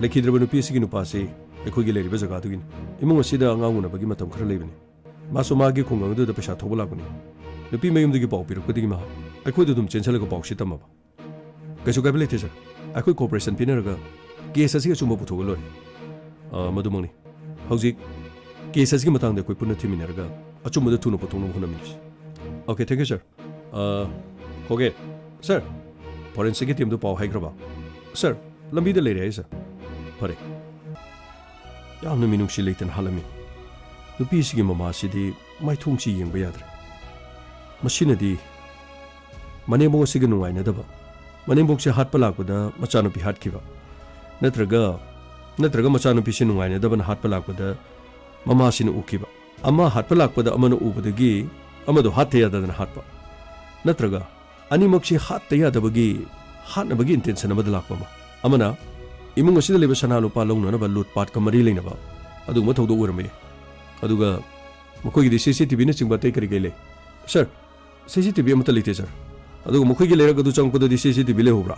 ꯂꯩꯈꯤꯗ꯭ꯔꯕ ꯅꯨꯄꯤ ꯑꯁꯤꯒꯤ ꯅꯨꯄꯥꯁꯤ ꯑꯩꯈꯣꯏꯒꯤ ꯂꯩꯔꯤꯕ ꯖꯒꯥꯗꯨꯒꯤꯅꯤ꯫ ꯏꯃꯨꯡ ꯑꯁꯤꯗ ꯑꯉꯥꯡ ꯎꯅꯕꯒꯤ ꯃꯇꯝ ꯈꯔ ꯂꯩꯕꯅꯤ꯫ ꯃꯥꯁꯨ ꯃꯥꯒꯤ ꯈꯨꯡꯒꯪ ꯑꯗꯨꯗ ꯄꯩꯁꯥ ꯊꯧꯕ ꯂꯥꯛꯄꯅꯤ꯫ ꯅꯨꯄꯤ ꯃꯌꯨꯝꯗꯒꯤ ꯄꯥꯎ ꯄꯤꯔꯛꯄꯗꯒꯤ ꯃꯍꯥꯛ ꯑꯩꯈꯣꯏꯗ ꯑꯗꯨꯝ ꯆꯦꯟꯁꯤꯜꯂꯒ ꯄꯥꯎꯁꯤ ꯇꯝꯃꯕ꯫ ꯀꯩꯁꯨ ꯀꯥꯏꯕ ꯂꯩꯇꯦ, ꯁꯔ꯫ ꯑꯩꯈꯣꯏ ꯀꯣꯑꯣꯄꯔꯦꯁꯟ ꯄꯤꯅꯔꯒ ꯀꯦꯁ ꯑꯁꯤꯒꯤ ꯑꯆꯨꯝꯕ ꯄꯨꯊꯣꯛꯑ ꯂꯣꯏꯔꯦ꯫ ꯑ, ꯃꯗꯨꯃꯛꯅꯤ꯫ ꯍꯧꯖꯤꯛ ꯀꯦꯁ ꯑꯁꯤꯒꯤ ꯃꯇꯥꯡꯗ ꯑꯩꯈꯣꯏ ꯄꯨꯟꯅ ꯊꯤꯃꯤꯟꯅꯔꯒ ꯑꯆꯨꯝꯕꯗ ꯊꯨꯅ ꯄꯨꯊꯣꯛꯅꯕ ꯍꯣꯠꯅꯃꯤꯟꯅꯁꯤ꯫ Okay, thank you, sir꯫ ꯑ, ꯈꯣꯒꯦ, ꯁꯔ, ꯐꯣꯔꯦꯟꯁꯤꯛꯀꯤ ꯇꯤꯝꯗꯨ ꯄꯥꯎ ꯍꯥꯏꯈ꯭ꯔꯕ? ꯁꯔ, ꯂꯝꯕꯤꯗ ꯂꯩꯔꯦ ꯍꯥꯏ, ꯁꯔ꯫ ꯐꯔꯦ꯫ ꯌꯥꯝꯅ ꯃꯤꯅꯨꯡꯁꯤ ꯂꯩꯇꯅ ꯍꯥꯠꯂꯝꯃꯤ꯫ ꯅꯨꯄꯤꯁꯤꯒꯤ ꯃꯃꯥꯁꯤꯗꯤ ꯃꯥꯏꯊꯣꯡꯁꯤ ꯌꯦꯡꯕ ꯌꯥꯗ꯭ꯔꯦ꯫ ꯃꯁꯤꯅꯗꯤ ꯃꯅꯦꯝꯕꯣꯛ ꯑꯁꯤꯒ ꯅꯨꯡꯉꯥꯏꯅꯗꯕ, ꯃꯅꯦꯝꯕꯣꯛꯁꯦ ꯍꯥꯠꯄ ꯂꯥꯛꯄꯗ ꯃꯆꯥꯅꯨꯄꯤ ꯍꯥꯠꯈꯤꯕ, ꯅꯠꯇ꯭ꯔꯒ, ꯅꯠꯇ꯭ꯔꯒ ꯃꯆꯥꯅꯨꯄꯤꯁꯦ ꯅꯨꯡꯉꯥꯏꯅꯗꯕꯅ ꯍꯥꯠꯄ ꯂꯥꯛꯄꯗ ꯃꯃꯥꯁꯤꯅ ꯎꯈꯤꯕ, ꯑꯃ ꯍꯥꯠꯄ ꯂꯥꯛꯄꯗ ꯑꯃꯅ ꯎꯕꯗꯒꯤ ꯑꯃꯗꯣ ꯍꯥꯠꯇ ꯌꯥꯗꯗꯅ ꯍꯥꯠꯄ, ꯅꯠꯇ꯭ꯔꯒ ꯑꯅꯤꯃꯛꯁꯤ ꯍꯥꯠꯇ ꯌꯥꯗꯕꯒꯤ ꯍꯥꯠꯅꯕꯒꯤ ꯏꯟꯇꯦꯟꯁꯟ ꯑꯃꯗ ꯂꯥꯛꯄ ꯑꯃ, ꯑꯃꯅ ꯏꯃꯨꯡ ꯑꯁꯤꯗ ꯂꯩꯕ ꯁꯅꯥ ꯂꯨꯄꯥ ꯂꯧꯅꯅꯕ ꯂꯨꯠ ꯄꯥꯠꯀ ꯃꯔꯤ ꯂꯩꯅꯕ ꯑꯗꯨꯒꯨꯝꯕ ꯊꯧꯗꯣꯛ ꯑꯣꯏꯔꯝꯕ ꯌꯥꯏ꯫ ꯑꯗꯨꯒ ꯃꯈꯣꯏꯒꯤꯗꯤ ꯁꯤ ꯁꯤ ꯇꯤ ꯚꯤꯅꯆꯤꯡꯕ ꯑꯇꯩ ꯀꯔꯤ ꯀꯔꯤ ꯂꯩ? ꯁꯔ, ꯁꯤ ꯁꯤ ꯇꯤ ꯚꯤ ꯑꯃꯠꯇ ꯂꯩꯇꯦ, ꯁꯔ꯫ ꯑꯗꯨꯒ ꯃꯈꯣꯏꯒꯤ ꯂꯩꯔꯛ ꯑꯗꯨ ꯆꯪꯉꯛꯄꯗꯗꯤ ꯁꯤ ꯁꯤ ꯇꯤ ꯚꯤ ꯂꯩꯍꯧꯕ꯭ꯔꯥ?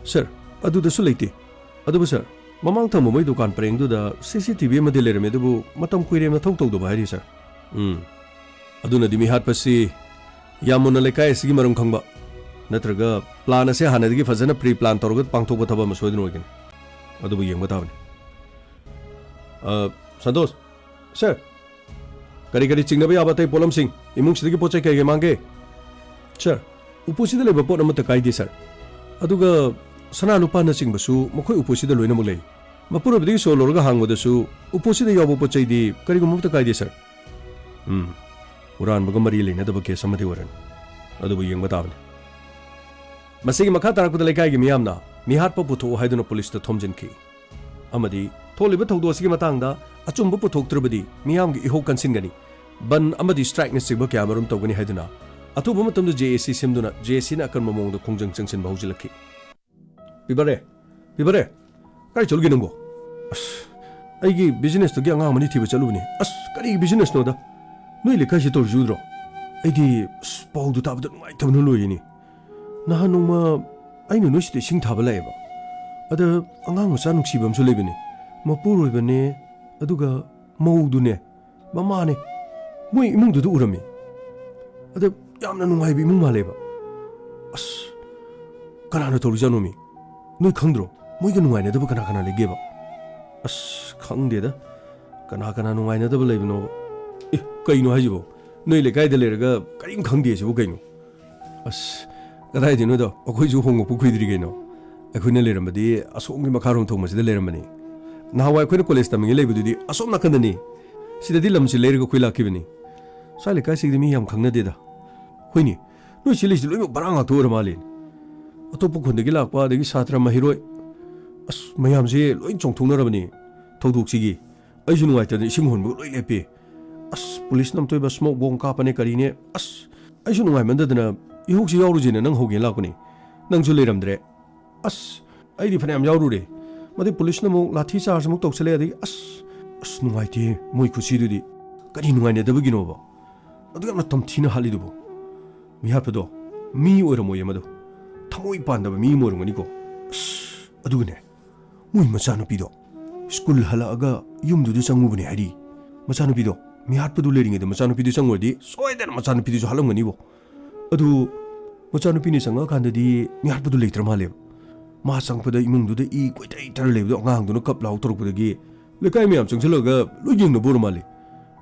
ꯁꯔ, ꯑꯗꯨꯗꯁꯨ ꯂꯩꯇꯦ꯫ ꯑꯗꯨꯕꯨ ꯁꯔ, ꯃꯃꯥꯡ ꯊꯪꯕ ꯃꯣꯏ ꯗꯨꯀꯥꯟ ꯄꯔꯦꯡꯗꯨꯗ ꯁꯤ ꯁꯤ ꯇꯤ ꯚꯤ ꯑꯃꯗꯤ ꯂꯩꯔꯝꯃꯤ, ꯑꯗꯨꯕꯨ ꯃꯇꯝ ꯀꯨꯏꯔꯦ ꯃꯊꯧ ꯇꯧꯗꯕ ꯍꯥꯏꯔꯤ, ꯁꯔ꯫ ꯎꯝ꯫ ꯑꯗꯨꯅꯗꯤ ꯃꯤꯍꯥꯠꯄꯁꯤ ꯌꯥꯝ ꯃꯨꯟꯅ ꯂꯩꯀꯥꯏ ꯑꯁꯤꯒꯤ ꯃꯔꯝ ꯈꯪꯕ, ꯅꯠꯇ꯭ꯔꯒ ꯄ꯭ꯂꯥꯟ ꯑꯁꯦ ꯍꯥꯟꯅꯗꯒꯤ ꯐꯖꯅ ꯄ꯭ꯔꯤ ꯄ꯭ꯂꯥꯟ ꯇꯧꯔꯒ ꯄꯥꯡꯊꯣꯛꯄ ꯊꯕꯛ ꯑꯃ ꯁꯣꯏꯗꯅ ꯑꯣꯏꯒꯅꯤ꯫ ꯑꯗꯨꯕꯨ ꯌꯦꯡꯕ ꯇꯥꯕꯅꯤ꯫ ꯑ, ꯁꯟꯇꯣꯁ, ꯁꯔ, ꯀꯔꯤ ꯀꯔꯤ ꯆꯤꯡꯅꯕ ꯌꯥꯕ ꯑꯇꯩ ꯄꯣꯠꯂꯝꯁꯤꯡ, ꯏꯃꯨꯡꯁꯤꯗꯒꯤ ꯄꯣꯠ ꯆꯩ ꯀꯔꯤ ꯀꯔꯤ ꯃꯥꯡꯒꯦ? ꯁꯔ, ꯎꯄꯨꯁꯤꯗ ꯂꯩꯕ ꯄꯣꯠ ꯑꯃꯠꯇ ꯀꯥꯏꯗꯦ, ꯁꯔ꯫ ꯑꯗꯨꯒ ꯁꯅꯥ ꯂꯨꯄꯥꯅꯆꯤꯡꯕꯁꯨ ꯃꯈꯣꯏ ꯎꯄꯨꯁꯤꯗ ꯂꯣꯏꯅꯃꯛ ꯂꯩ꯫ ꯃꯄꯨꯔꯣꯏꯕꯗꯒꯤ ꯁꯣ ꯂꯧꯔꯒ ꯍꯥꯡꯕꯗꯁꯨ ꯎꯄꯨꯁꯤꯗ ꯌꯥꯎꯕ ꯄꯣꯠ ꯆꯩꯗꯤ ꯀꯔꯤꯒꯨꯝꯕ ꯑꯃꯠꯇ ꯀꯥꯏꯗꯦ, ꯁꯔ꯫ ꯎꯝ, ꯍꯨꯔꯥꯟꯕꯒ ꯃꯔꯤ ꯂꯩꯅꯗꯕ ꯀꯦꯁ ꯑꯃꯗꯤ ꯑꯣꯏꯔꯅꯤ꯫ ꯑꯗꯨꯕꯨ ꯌꯦꯡꯕ ꯇꯥꯕꯅꯤ꯫ ꯃꯁꯤꯒꯤ ꯃꯈꯥ ꯇꯥꯔꯛꯄꯗ ꯂꯩꯀꯥꯏꯒꯤ ꯃꯤꯌꯥꯝꯅ ꯃꯤꯍꯥꯠꯄ ꯄꯨꯊꯣꯛꯎ ꯍꯥꯏꯗꯨꯅ ꯄꯨꯂꯤꯁꯇ ꯊꯣꯝꯖꯤꯟꯈꯤ꯫ ꯑꯃꯗꯤ ꯊꯣꯛꯂꯤꯕ ꯊꯧꯗꯣꯛ ꯑꯁꯤꯒꯤ ꯃꯇꯥꯡꯗ ꯑꯆꯨꯝꯕ ꯄꯨꯊꯣꯛꯇ꯭ꯔꯕꯗꯤ ꯃꯤꯌꯥꯝꯒꯤ ꯏꯍꯧ ꯀꯟꯁꯤꯟꯒꯅꯤ, ꯕꯟ ꯑꯃꯗꯤ ꯁ꯭ꯇ꯭ꯔꯥꯏꯛꯅꯆꯤꯡꯕ ꯀꯌꯥ ꯃꯔꯨꯝ ꯇꯧꯒꯅꯤ ꯍꯥꯏꯗꯨꯅ ꯑꯊꯨꯕ ꯃꯇꯝꯗ ꯖꯦ ꯑꯦ ꯁꯤ ꯁꯦꯝꯗꯨꯅ ꯖꯦ ꯑꯦ ꯁꯤꯅ ꯑꯀꯟꯕ ꯃꯑꯣꯡꯗ ꯈꯣꯡꯖꯪ ꯆꯪꯁꯤꯟꯕ ꯍꯧꯖꯤꯜꯂꯛꯈꯤ꯫ ꯄꯤꯕꯔꯦ, ꯄꯤꯕꯔꯦ, ꯀꯥꯏ ꯆꯠꯂꯨꯒꯦ ꯅꯪꯕꯣ? ꯑꯁ, ꯑꯩꯒꯤ ꯕꯤꯖꯤꯅꯦꯁꯇꯨꯒꯤ ꯑꯉꯥꯡ ꯑꯃꯅꯤ ꯊꯤꯕ ꯆꯠꯂꯨꯕꯅꯤ꯫ ꯑꯁ, ꯀꯔꯤ ꯕꯤꯖꯤꯅꯦꯁꯅꯣꯗ? ꯅꯣꯏ ꯂꯩꯀꯥꯏꯁꯤ ꯇꯧꯔꯤꯁꯤ ꯎꯗ꯭ꯔꯣ? ꯑꯩꯗꯤ, ꯑꯁ, ꯄꯥꯎꯗꯨ ꯇꯥꯕꯗ ꯅꯨꯡꯉꯥꯏꯇꯕꯅ ꯂꯣꯏꯔꯤꯅꯤ꯫ ꯅꯍꯥꯟ ꯅꯣꯡꯃ ꯑꯩꯅ ꯅꯣꯏꯁꯤꯗ ꯏꯁꯤꯡ ꯊꯥꯕ ꯂꯥꯛꯑꯦꯕ꯫ ꯑꯗ ꯑꯉꯥꯡ ꯃꯆꯥ ꯅꯨꯡꯁꯤꯕ ꯑꯃꯁꯨ ꯂꯩꯕꯅꯤ꯫ ꯃꯄꯨꯔꯣꯏꯕꯅꯦ, ꯑꯗꯨꯒ ꯃꯧꯗꯨꯅꯦ, ꯃꯃꯥꯅꯦ꯫ ꯃꯣꯏ ꯏꯃꯨꯡꯗꯨꯗ ꯎꯔꯝꯃꯤ꯫ ꯑꯗ ꯌꯥꯝꯅ ꯅꯨꯡꯉꯥꯏꯕ ꯏꯃꯨꯡ ꯃꯥꯜꯂꯦꯕ꯫ ꯑꯁ, ꯀꯅꯥꯅ ꯇꯧꯔꯤꯖꯥꯠꯅꯣꯃꯤ? ꯅꯣꯏ ꯈꯪꯗ꯭ꯔꯣ? ꯃꯣꯏꯒ ꯅꯨꯡꯉꯥꯏꯅꯗꯕ ꯀꯅꯥ ꯀꯅꯥ ꯂꯩꯒꯦꯕ? ꯑꯁ, ꯈꯪꯗꯦꯗ꯫ ꯀꯅꯥ ꯀꯅꯥ ꯅꯨꯡꯉꯥꯏꯅꯗꯕ ꯂꯩꯕꯅꯣꯕ? ꯑꯦ, ꯀꯩꯅꯣ ꯍꯥꯏꯁꯤꯕꯣ? ꯅꯣꯏ ꯂꯩꯀꯥꯏꯗ ꯂꯩꯔꯒ ꯀꯔꯤꯝ ꯈꯪꯗꯦ ꯁꯤꯕꯨ ꯀꯩꯅꯣ? ꯑꯁ, ꯀꯗꯥꯏꯗꯩꯅꯣꯗ, ꯑꯩꯈꯣꯏꯁꯨ ꯍꯣꯡꯉꯛꯄ ꯀꯨꯏꯗ꯭ꯔꯤ ꯀꯩꯅꯣ꯫ ꯑꯩꯈꯣꯏꯅ ꯂꯩꯔꯝꯕꯗꯤ ꯑꯁꯣꯝꯒꯤ ꯃꯈꯥꯔꯣꯝ ꯊꯣꯡꯕꯁꯤꯗ ꯂꯩꯔꯝꯕꯅꯤ꯫ ꯅꯍꯥꯟꯋꯥꯏ ꯑꯩꯈꯣꯏꯅ ꯀꯣꯂꯦꯖ ꯇꯝꯃꯤꯉꯩ ꯂꯩꯕꯗꯨꯗꯤ ꯑꯁꯣꯝ ꯅꯥꯀꯟꯗꯅꯤ꯫ ꯁꯤꯗꯗꯤ ꯂꯝꯁꯤ ꯂꯩꯔꯒ ꯑꯩꯈꯣꯏ ꯂꯥꯛꯈꯤꯕꯅꯤ꯫ ꯁ꯭ꯋꯥꯏ ꯂꯩꯀꯥꯏꯁꯤꯒꯤꯗꯤ ꯃꯤ ꯌꯥꯝ ꯈꯪꯅꯗꯦꯗ꯫ ꯍꯣꯏꯅꯦ, ꯅꯣꯏ ꯁꯤ ꯂꯩꯁꯤ ꯂꯣꯏꯅꯃꯛ ꯚꯔꯥ ꯉꯥꯛꯇ ꯑꯣꯏꯔ ꯃꯥꯜꯂꯦ꯫ ꯑꯇꯣꯞꯄ ꯈꯨꯟꯗꯒꯤ ꯂꯥꯛꯄ, ꯑꯗꯒꯤ ꯁꯥꯇ꯭ꯔ ꯃꯍꯩꯔꯣꯏ꯫ ꯑꯁ, ꯃꯌꯥꯝꯁꯦ ꯂꯣꯏ ꯆꯣꯡꯊꯣꯛꯅꯔꯕꯅꯤ ꯊꯧꯗꯣꯛꯁꯤꯒꯤ꯫ ꯑꯩꯁꯨ ꯅꯨꯡꯉꯥꯏꯇꯗꯅ ꯏꯁꯤꯡ ꯍꯣꯟꯕꯒ ꯂꯣꯏ ꯂꯦꯞꯄꯤ꯫ ꯑꯁ, ꯄꯨꯂꯤꯁꯅ ꯑꯃꯨꯛꯇꯣꯏꯕ smoke bomb ꯀꯥꯞꯄꯅꯦ ꯀꯔꯤꯅꯦ꯫ ꯑꯁ, ꯑꯩꯁꯨ ꯅꯨꯡꯉꯥꯏꯃꯟꯗꯗꯅ ꯏꯍꯧꯁꯤ ꯌꯥꯎꯔꯨꯁꯦꯅ ꯅꯪ ꯍꯧꯒꯦꯅ ꯂꯥꯛꯄꯅꯤ꯫ ꯅꯪꯁꯨ ꯂꯩꯔꯝꯗ꯭ꯔꯦ꯫ ꯑꯁ, ꯑꯩꯗꯤ ꯐꯅꯌꯥꯝ ꯌꯥꯎꯔꯨꯔꯦ꯫ ꯃꯗꯩ ꯄꯨꯂꯤꯁꯅ ꯑꯃꯨꯛ ꯂꯥꯊꯤ ꯆꯥꯔꯖ ꯑꯃꯨꯛ ꯇꯧꯁꯜꯂꯦ꯫ ꯑꯗꯒꯤ ꯑꯁ, ꯑꯁ, ꯅꯨꯡꯉꯥꯏꯇꯦ ꯃꯣꯏ ꯈꯨꯠꯁꯤꯗꯨꯗꯤ꯫ ꯀꯔꯤ ꯅꯨꯡꯉꯥꯏꯅꯗꯕꯒꯤꯅꯣꯕ? ꯑꯗꯨ ꯌꯥꯝꯅ ꯇꯝꯊꯤꯅ ꯍꯥꯠꯂꯤꯗꯨꯕꯨ꯫ ꯃꯤꯍꯥꯠꯄꯗꯣ ꯃꯤ ꯑꯣꯏꯔꯝꯃꯣꯏꯌꯦ ꯃꯗꯣ꯫ ꯊꯃꯣꯏ ꯄꯥꯟꯗꯕ ꯃꯤ ꯑꯃ ꯑꯣꯏꯔꯝꯒꯅꯤꯀꯣ꯫ ꯑꯁ, ꯑꯗꯨꯒꯅꯦ, ꯃꯣꯏ ꯃꯆꯥꯅꯨꯄꯤꯗꯣ ꯁ꯭ꯀꯨꯜ ꯍꯜꯂꯛꯑꯒ ꯌꯨꯝꯗꯨꯗ ꯆꯪꯉꯨꯕꯅꯦ ꯍꯥꯏꯔꯤ꯫ ꯃꯆꯥꯅꯨꯄꯤꯗꯣ, ꯃꯤꯍꯥꯠꯄꯗꯨ ꯂꯩꯔꯤꯉꯩꯗ ꯃꯆꯥꯅꯨꯄꯤꯗꯨ ꯆꯪꯉꯨꯔꯗꯤ ꯁꯣꯏꯗꯅ ꯃꯆꯥꯅꯨꯄꯤꯗꯨꯁꯨ ꯍꯥꯠꯂꯝꯒꯅꯤꯕꯣ꯫ ꯑꯗꯨ ꯃꯆꯥꯅꯨꯄꯤꯅ ꯆꯪꯉꯛꯑꯀꯥꯟꯗꯗꯤ ꯃꯤꯍꯥꯠꯄꯗꯨ ꯂꯩꯇ꯭ꯔ ꯃꯥꯜꯂꯦꯕ꯫ ꯃꯥ ꯆꯪꯉꯛꯄꯗ ꯏꯃꯨꯡꯗꯨꯗ ꯏ ꯀꯣꯏꯇꯩ ꯇꯔ ꯂꯩꯕꯗꯣ ꯑꯉꯥꯡꯗꯨꯅ ꯀꯞ ꯂꯥꯎ ꯇꯧꯔꯛꯄꯗꯒꯤ ꯂꯩꯀꯥꯏ ꯃꯌꯥꯝ ꯆꯪꯁꯤꯜꯂꯒ ꯂꯣꯏ ꯌꯦꯡꯅꯕ ꯑꯣꯏꯔ ꯃꯥꯜꯂꯦ꯫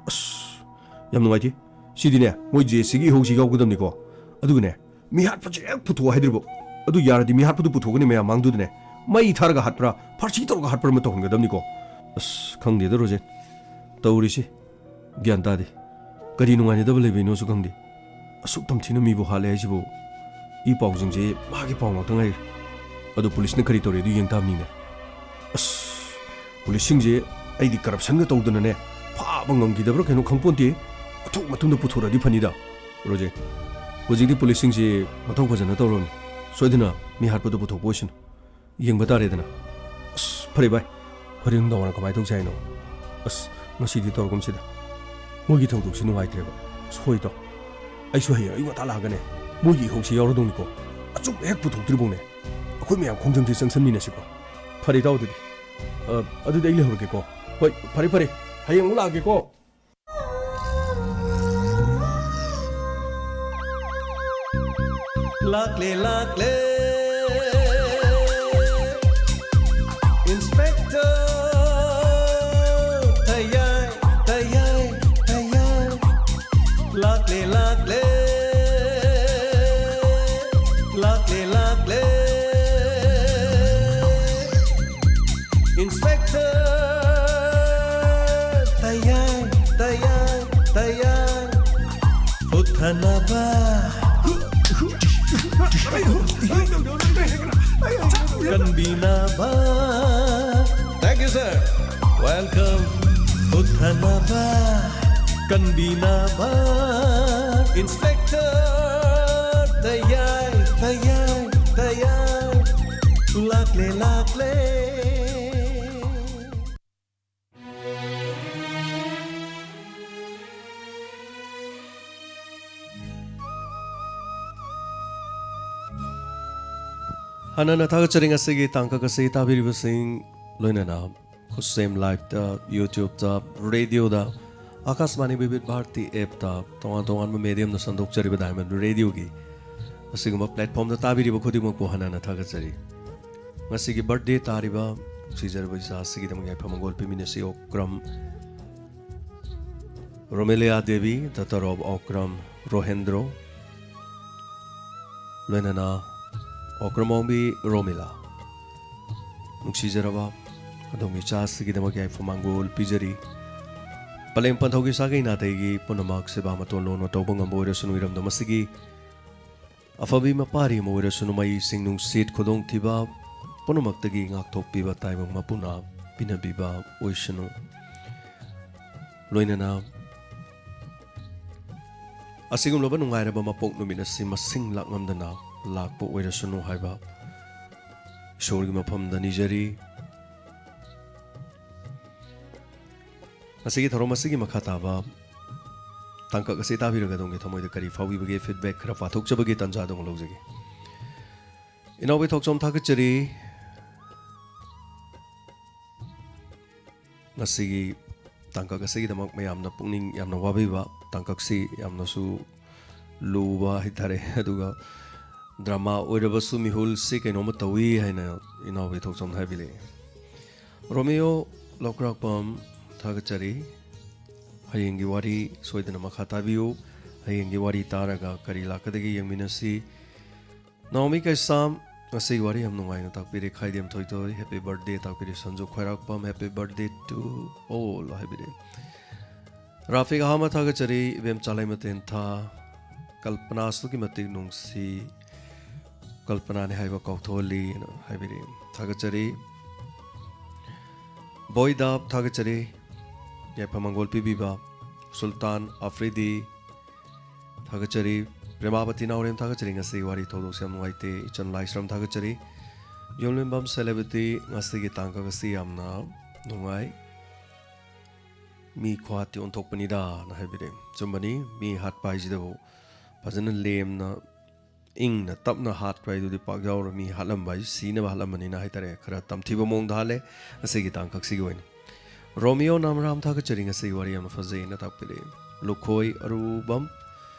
ꯑꯁ, ꯌꯥꯝ ꯅꯨꯡꯉꯥꯏꯇꯦ꯫ ꯁꯤꯗꯤꯅꯦ, ꯃꯣꯏ ꯖꯦ ꯑꯦ ꯁꯤꯒꯤ ꯏꯍꯧꯁꯤ ꯌꯥꯎꯒꯗꯕꯅꯤꯀꯣ꯫ ꯑꯗꯨꯒꯅꯦ, ꯃꯤꯍꯥꯠꯄꯁꯦ ꯍꯦꯛ ꯄꯨꯊꯣꯛꯑꯣ ꯍꯥꯏꯗ꯭ꯔꯤꯕꯣ꯫ ꯑꯗꯨ ꯌꯥꯔꯗꯤ ꯃꯤꯍꯥꯠꯄꯗꯨ ꯄꯨꯊꯣꯛꯀꯅꯤ ꯃꯌꯥꯝ ꯃꯥꯡꯗꯨꯗꯅꯦ꯫ ꯃꯩ ꯊꯥꯔꯒ ꯍꯥꯠꯄ꯭ꯔꯥ, ꯐꯥꯔꯁꯤ ꯇꯧꯔꯒ ꯍꯥꯠꯄ꯭ꯔꯥ ꯑꯃ ꯇꯧꯍꯟꯒꯗꯕꯅꯤꯀꯣ꯫ ꯑꯁ, ꯈꯪꯗꯦꯗ ꯔꯣꯖꯦꯟ, ꯇꯧꯔꯤꯁꯤ ꯒ꯭ꯌꯥꯟ ꯇꯥꯗꯦ꯫ ꯀꯔꯤ ꯅꯨꯡꯉꯥꯏꯅꯗꯕ ꯂꯩꯕꯩꯅꯣꯁꯨ ꯈꯪꯗꯦ꯫ ꯑꯁꯨꯛ ꯇꯝꯊꯤꯅ ꯃꯤꯕꯨ ꯍꯥꯠꯂꯦ ꯍꯥꯏꯁꯤꯕꯨ? ꯏ ꯄꯥꯎꯁꯤꯡꯁꯦ ꯃꯥꯒꯤ ꯄꯥꯎ ꯉꯥꯛꯇ ꯉꯥꯏꯔꯦ꯫ ꯑꯗꯣ ꯄꯨꯂꯤꯁꯅ ꯀꯔꯤ ꯇꯧꯔꯤ ꯑꯗꯨ ꯌꯦꯡ ꯇꯥꯕꯅꯤꯅꯦ꯫ ꯑꯁ, ꯄꯨꯂꯤꯁꯁꯤꯡꯁꯦ ꯑꯩꯗꯤ ꯀꯔꯞꯁꯟꯒ ꯇꯧꯗꯅꯅꯦ, ꯐꯥꯕ ꯉꯝꯈꯤꯗꯕ꯭ꯔꯥ ꯀꯩꯅꯣ ꯈꯪꯄꯣꯟꯇꯦ꯫ ꯑꯊꯨꯕ ꯃꯇꯨꯡꯗ ꯄꯨꯊꯣꯔꯛꯑꯗꯤ ꯐꯅꯤꯗ꯫ ꯔꯣꯖꯦ, ꯍꯧꯖꯤꯛꯇꯤ ꯄꯨꯂꯤꯁꯁꯤꯡꯁꯤ ꯃꯊꯧ ꯐꯖꯅ ꯇꯧꯔꯕꯅꯤ꯫ ꯁꯣꯏꯗꯅ ꯃꯤ ꯍꯥꯠꯄꯗꯨ ꯄꯨꯊꯣꯛꯄ ꯑꯣꯏꯁꯅꯨ꯫ ꯌꯦꯡꯕ ꯇꯥꯔꯦꯗꯅ꯫ ꯑꯁ, ꯐꯔꯦ ꯚꯥꯏ, ꯍꯣꯔꯦꯟ ꯅꯨꯡꯗꯥꯡ ꯋꯥꯏꯔꯝ ꯀꯃꯥꯏꯅ ꯇꯧꯁꯦ ꯍꯥꯏꯅꯣ? ꯑꯁ, ꯉꯁꯤꯗꯤ ꯇꯧꯔꯒꯨꯝꯁꯤꯗ꯫ ꯃꯣꯏꯒꯤ ꯊꯧꯗꯣꯛꯁꯤ ꯅꯨꯡꯉꯥꯏꯇ꯭ꯔꯦꯕ꯫ ꯑꯁ, ꯍꯣꯏ ꯏꯇꯥꯎ, ꯑꯩꯁꯨ ꯍꯌꯦꯡ ꯑꯌꯨꯛ ꯉꯟꯇꯥ ꯂꯥꯛꯑꯒꯅꯦ, ꯃꯣꯏꯒꯤ ꯏꯍꯧꯁꯤ ꯌꯥꯎꯔꯗꯧꯅꯤꯀꯣ꯫ ꯑꯆꯨꯝꯕ ꯍꯦꯛ ꯄꯨꯊꯣꯛꯇ꯭ꯔꯤꯐꯥꯎꯅꯦ ꯑꯩꯈꯣꯏ ꯃꯌꯥꯝ ꯈꯣꯡꯖꯪꯁꯤ ꯆꯪꯁꯟꯃꯤꯟꯅꯁꯤꯀꯣ꯫ ꯐꯔꯦ ꯏꯇꯥꯎ, ꯑꯗꯨꯗꯤ, ꯑ, ꯑꯗꯨꯗꯤ ꯑꯩ ꯂꯩꯍꯧꯔꯒꯦꯀꯣ꯫ ꯍꯣꯏ, ꯐꯔꯦ ꯐꯔꯦ, ꯍꯌꯦꯡ ꯑꯃꯨꯛ ꯂꯥꯛꯑꯒꯦꯀꯣ꯫ ꯂꯥꯛꯂꯦ, ꯂꯥꯛꯂꯦ, Inspector ꯇꯌꯥꯏ, ꯇꯌꯥꯏ, ꯇꯌꯥꯏ꯫ ꯂꯥꯛꯂꯦ, ꯂꯥꯛꯂꯦ, ꯂꯥꯛꯂꯦ, ꯂꯥꯛꯂꯦ, Inspector ꯇꯌꯥꯏ, ꯇꯌꯥꯏ, ꯇꯌꯥꯏ꯫ ꯍꯨꯠꯊꯅꯕ ꯀꯟꯕꯤꯅꯕ꯫ Thank you, sir. Welcome. ꯍꯨꯠꯊꯅꯕ ꯀꯟꯕꯤꯅꯕ Inspector ꯇꯌꯥꯏ, ꯇꯌꯥꯏ, ꯇꯌꯥꯏ꯫ ꯂꯥꯛꯂꯦ, ꯂꯥꯛꯂꯦ꯫ ꯍꯥꯟꯅꯅ ꯊꯥꯒꯠꯆꯔꯤ ꯉꯁꯤꯒꯤ ꯇꯥꯡꯀꯛ ꯑꯁꯤ ꯇꯥꯕꯤꯔꯤꯕꯁꯤꯡ, ꯂꯣꯏꯅꯅ ꯈꯨꯠꯁꯦꯝ ꯂꯥꯏꯚꯇ, YouTubeꯇ, ꯔꯦꯗꯤꯑꯣꯗ, ꯑꯥꯀꯥꯁꯕꯥꯅꯤ ꯕꯤꯕꯤꯙ ꯚꯥꯔꯇꯤ ꯑꯦꯞꯇ, ꯇꯣꯉꯥꯟ ꯇꯣꯉꯥꯟꯕ ꯃꯦꯗꯤꯌꯝꯗ ꯁꯟꯗꯣꯛꯆꯔꯤꯕ ꯗꯥꯏꯃꯟ ꯔꯦꯗꯤꯑꯣꯒꯤ ꯑꯁꯤꯒꯨꯝꯕ ꯄ꯭ꯂꯦꯠꯐꯣꯝꯗ ꯇꯥꯕꯤꯔꯤꯕ ꯈꯨꯗꯤꯡꯃꯛꯄꯨ ꯍꯥꯟꯅꯅ ꯊꯥꯒꯠꯆꯔꯤ꯫ ꯉꯁꯤꯒꯤ ꯕꯔꯊꯗꯦ ꯇꯥꯔꯤꯕ ꯅꯨꯡꯁꯤꯖꯔꯕ ꯏꯆꯥ ꯑꯁꯤꯒꯤꯗꯃꯛ ꯌꯥꯏꯐ ꯃꯪꯒꯣꯜ ꯄꯤꯃꯤꯟꯅꯁꯤ꯫ ꯑꯣꯀ꯭ꯔꯝ ꯔꯣꯃꯦꯂꯤꯌꯥ ꯗꯦꯕꯤ, daughter of ꯑꯣꯀ꯭ꯔꯝ ꯔꯣꯍꯦꯟꯗ꯭ꯔꯣ, ꯂꯣꯏꯅꯅ ꯑꯣꯀ꯭ꯔꯝ ꯑꯣꯡꯕꯤ ꯔꯣꯃꯤꯂꯥ꯫ ꯅꯨꯡꯁꯤꯖꯔꯕ ꯑꯗꯣꯝꯒꯤ ꯏꯆꯥ ꯑꯁꯤꯒꯤꯗꯃꯛ ꯌꯥꯏꯐ ꯃꯪꯒꯣꯜ ꯄꯤꯖꯔꯤ꯫ ꯄꯂꯦꯝ ꯄꯟꯊꯧꯒꯤ ꯁꯥꯒꯩ ꯅꯥꯇꯩꯒꯤ ꯄꯨꯝꯅꯃꯛ ꯁꯦꯕꯥ ꯃꯇꯣꯟ ꯂꯣꯟꯅ ꯇꯧꯕ ꯉꯝꯕ ꯑꯣꯏꯔꯁꯅꯨ, ꯏꯔꯝꯗꯝ ꯑꯁꯤꯒꯤ ꯑꯐꯕꯤ ꯃꯄꯥꯔꯤ ꯑꯃ ꯑꯣꯏꯔꯁꯅꯨ, ꯃꯍꯩꯁꯤꯡ ꯅꯨꯡꯁꯤꯠ ꯈꯨꯗꯣꯡꯊꯤꯕ ꯄꯨꯝꯅꯃꯛꯇꯒꯤ ꯉꯥꯛꯊꯣꯛꯄꯤꯕ ꯇꯥꯏꯕꯪ ꯃꯄꯨꯅ ꯄꯤꯅꯕꯤꯕ ꯑꯣꯏꯁꯅꯨ꯫ ꯂꯣꯏꯅꯅ ꯑꯁꯤꯒꯨꯝꯂꯕ ꯅꯨꯡꯉꯥꯏꯔꯕ ꯃꯄꯣꯛ ꯅꯨꯃꯤꯠ ꯑꯁꯤ ꯃꯁꯤꯡ ꯂꯥꯛꯉꯝꯗꯅ ꯂꯥꯛꯄ ꯑꯣꯏꯔꯁꯅꯨ ꯍꯥꯏꯕ ꯏꯁꯣꯔꯒꯤ ꯃꯐꯝꯗ ꯅꯤꯖꯔꯤ꯫ ꯉꯁꯤꯒꯤ ꯊꯧꯔꯝ ꯑꯁꯤꯒꯤ ꯃꯈꯥ ꯇꯥꯕ ꯇꯥꯡꯀꯛ ꯑꯁꯤ ꯇꯥꯕꯤꯔꯒ ꯑꯗꯣꯝꯒꯤ ꯊꯃꯣꯏꯗ ꯀꯔꯤ ꯐꯥꯎꯕꯤꯕꯒꯦ? Feedback ꯈꯔ ꯄꯥꯊꯣꯛꯆꯕꯒꯤ ꯇꯥꯟꯖꯥ ꯑꯗꯨ ꯂꯧꯖꯒꯦ꯫ ꯏꯅꯥꯎꯕꯤ ꯊꯣꯛꯆꯣꯝ, ꯊꯥꯒꯠꯆꯔꯤ꯫ ꯉꯁꯤꯒꯤ ꯇꯥꯡꯀꯛ ꯑꯁꯤꯒꯤꯗꯃꯛ ꯃꯌꯥꯝꯅ ꯄꯨꯛꯅꯤꯡ ꯌꯥꯝꯅ ꯋꯥꯕꯤꯕ, ꯇꯥꯡꯀꯛꯁꯤ ꯌꯥꯝꯅꯁꯨ ꯂꯨꯕ ꯍꯥꯏꯇꯥꯔꯦ, ꯑꯗꯨꯒ drama ꯑꯣꯏꯔꯕꯁꯨ ꯃꯤꯍꯨꯜꯁꯤ ꯀꯩꯅꯣꯝꯃ ꯇꯧꯏ ꯍꯥꯏꯅ ꯏꯅꯥꯎꯕꯤ ꯊꯣꯛꯆꯣꯝꯅ ꯍꯥꯏꯕꯤꯔꯛꯏ꯫ ꯔꯣꯃꯤꯌꯣ ꯂꯧꯀ꯭ꯔꯥꯛꯄꯝ, ꯊꯥꯒꯠꯆꯔꯤ꯫ ꯍꯌꯦꯡꯒꯤ ꯋꯥꯔꯤ ꯁꯣꯏꯗꯅ ꯃꯈꯥ ꯇꯥꯕꯤꯌꯨ꯫ ꯍꯌꯦꯡꯒꯤ ꯋꯥꯔꯤ ꯇꯥꯔꯒ ꯀꯔꯤ ꯂꯥꯛꯀꯗꯒꯦ ꯌꯦꯡꯃꯤꯟꯅꯁꯤ꯫ ꯅꯥꯎꯃꯤ ꯀꯩꯁꯥꯝ, ꯉꯁꯤꯒꯤ ꯋꯥꯔꯤ ꯌꯥꯝ ꯅꯨꯡꯉꯥꯏꯅ ꯇꯥꯛꯄꯤꯔꯦ꯫ ꯈꯥꯏꯗꯦꯝ ꯊꯣꯏꯊꯣꯏ, happy birthday ꯇꯥꯛꯄꯤꯔꯦ꯫ ꯁꯟꯖꯨ ꯈ꯭ꯋꯥꯏꯔꯥꯛꯄꯝ, happy birthday to all ꯍꯥꯏꯕꯤꯔꯦ꯫ Rafiq Ahmad, ꯊꯥꯒꯠꯆꯔꯤ꯫ ꯏꯕꯦꯝ ꯆꯥꯂꯩꯃꯊꯦꯟ ꯊꯥ, ꯀꯜꯄꯅꯥꯁꯨ ꯑꯗꯨꯛꯀꯤ ꯃꯇꯤꯛ ꯅꯨꯡꯁꯤ, ꯀꯜꯄꯅꯥꯅꯤ ꯍꯥꯏꯕ ꯀꯥꯎꯊꯣꯛꯍꯜꯂꯤꯅ ꯍꯥꯏꯕꯤꯔꯛꯏ꯫ ꯊꯥꯒꯠꯆꯔꯤ꯫ ꯕꯣꯏꯗꯥꯞ, ꯊꯥꯒꯠꯆꯔꯤ꯫ ꯌꯥꯏꯐ ꯃꯪꯒꯣꯜ ꯄꯤꯕꯤꯕ ꯁꯨꯜꯇꯥꯟ ꯑꯐ꯭ꯔꯤꯗꯤ, ꯊꯥꯒꯠꯆꯔꯤ꯫ ꯄ꯭ꯔꯦꯃꯥꯕꯇꯤ ꯅꯥꯎꯔꯦꯝ, ꯊꯥꯒꯠꯆꯔꯤ꯫ ꯉꯁꯤꯒꯤ ꯋꯥꯔꯤ ꯊꯧꯗꯣꯛꯁꯦ ꯌꯥꯝ ꯅꯨꯡꯉꯥꯏꯇꯦ꯫ ꯏꯆꯟ ꯂꯥꯏꯁ꯭ꯔꯝ, ꯊꯥꯒꯠꯆꯔꯤ꯫ ꯌꯣꯝꯂꯦꯝꯕꯝ ꯁꯦꯂꯦꯕ꯭ꯔꯤꯇꯤ, ꯉꯁꯤꯒꯤ ꯇꯥꯡꯀꯛ ꯑꯁꯤ ꯌꯥꯝꯅ ꯅꯨꯡꯉꯥꯏ꯫ ꯃꯤ ꯈꯨꯍꯥꯠꯇꯤ ꯑꯣꯟꯊꯣꯛꯄꯅꯤꯗꯥꯅ ꯍꯥꯏꯕꯤꯔꯛꯑꯦ꯫ ꯆꯨꯝꯕꯅꯤ, ꯃꯤ ꯍꯥꯠꯄ ꯍꯥꯏꯁꯤꯗꯕꯨ ꯐꯖꯅ ꯂꯦꯝꯅ ꯏꯪꯅ ꯇꯞꯅ ꯍꯥꯠꯄ ꯍꯥꯏꯗꯨꯗꯤ ꯄꯥꯛ ꯌꯥꯎꯔꯣꯏ꯫ ꯃꯤ ꯍꯥꯠꯂꯝꯕ ꯍꯥꯏꯁꯤ ꯁꯤꯅꯕ ꯍꯥꯠꯂꯝꯕꯅꯤꯅ ꯍꯥꯏꯇꯥꯔꯦ꯫ ꯈꯔ ꯇꯝꯊꯤꯕ ꯃꯑꯣꯡꯗ ꯍꯥꯠꯂꯦ ꯉꯁꯤꯒꯤ ꯇꯥꯡꯀꯛꯁꯤꯒꯤ ꯑꯣꯏꯅ꯫ ꯔꯣꯃꯤꯌꯣ ꯅꯥꯝꯔꯥꯝ, ꯊꯥꯒꯠꯆꯔꯤ꯫ ꯉꯁꯤꯒꯤ ꯋꯥꯔꯤ ꯌꯥꯝꯅ ꯐꯖꯩꯅ ꯇꯥꯛꯄꯤꯔꯛꯑꯦ꯫ ꯂꯨꯈꯣꯏ ꯑꯔꯨꯕꯝ,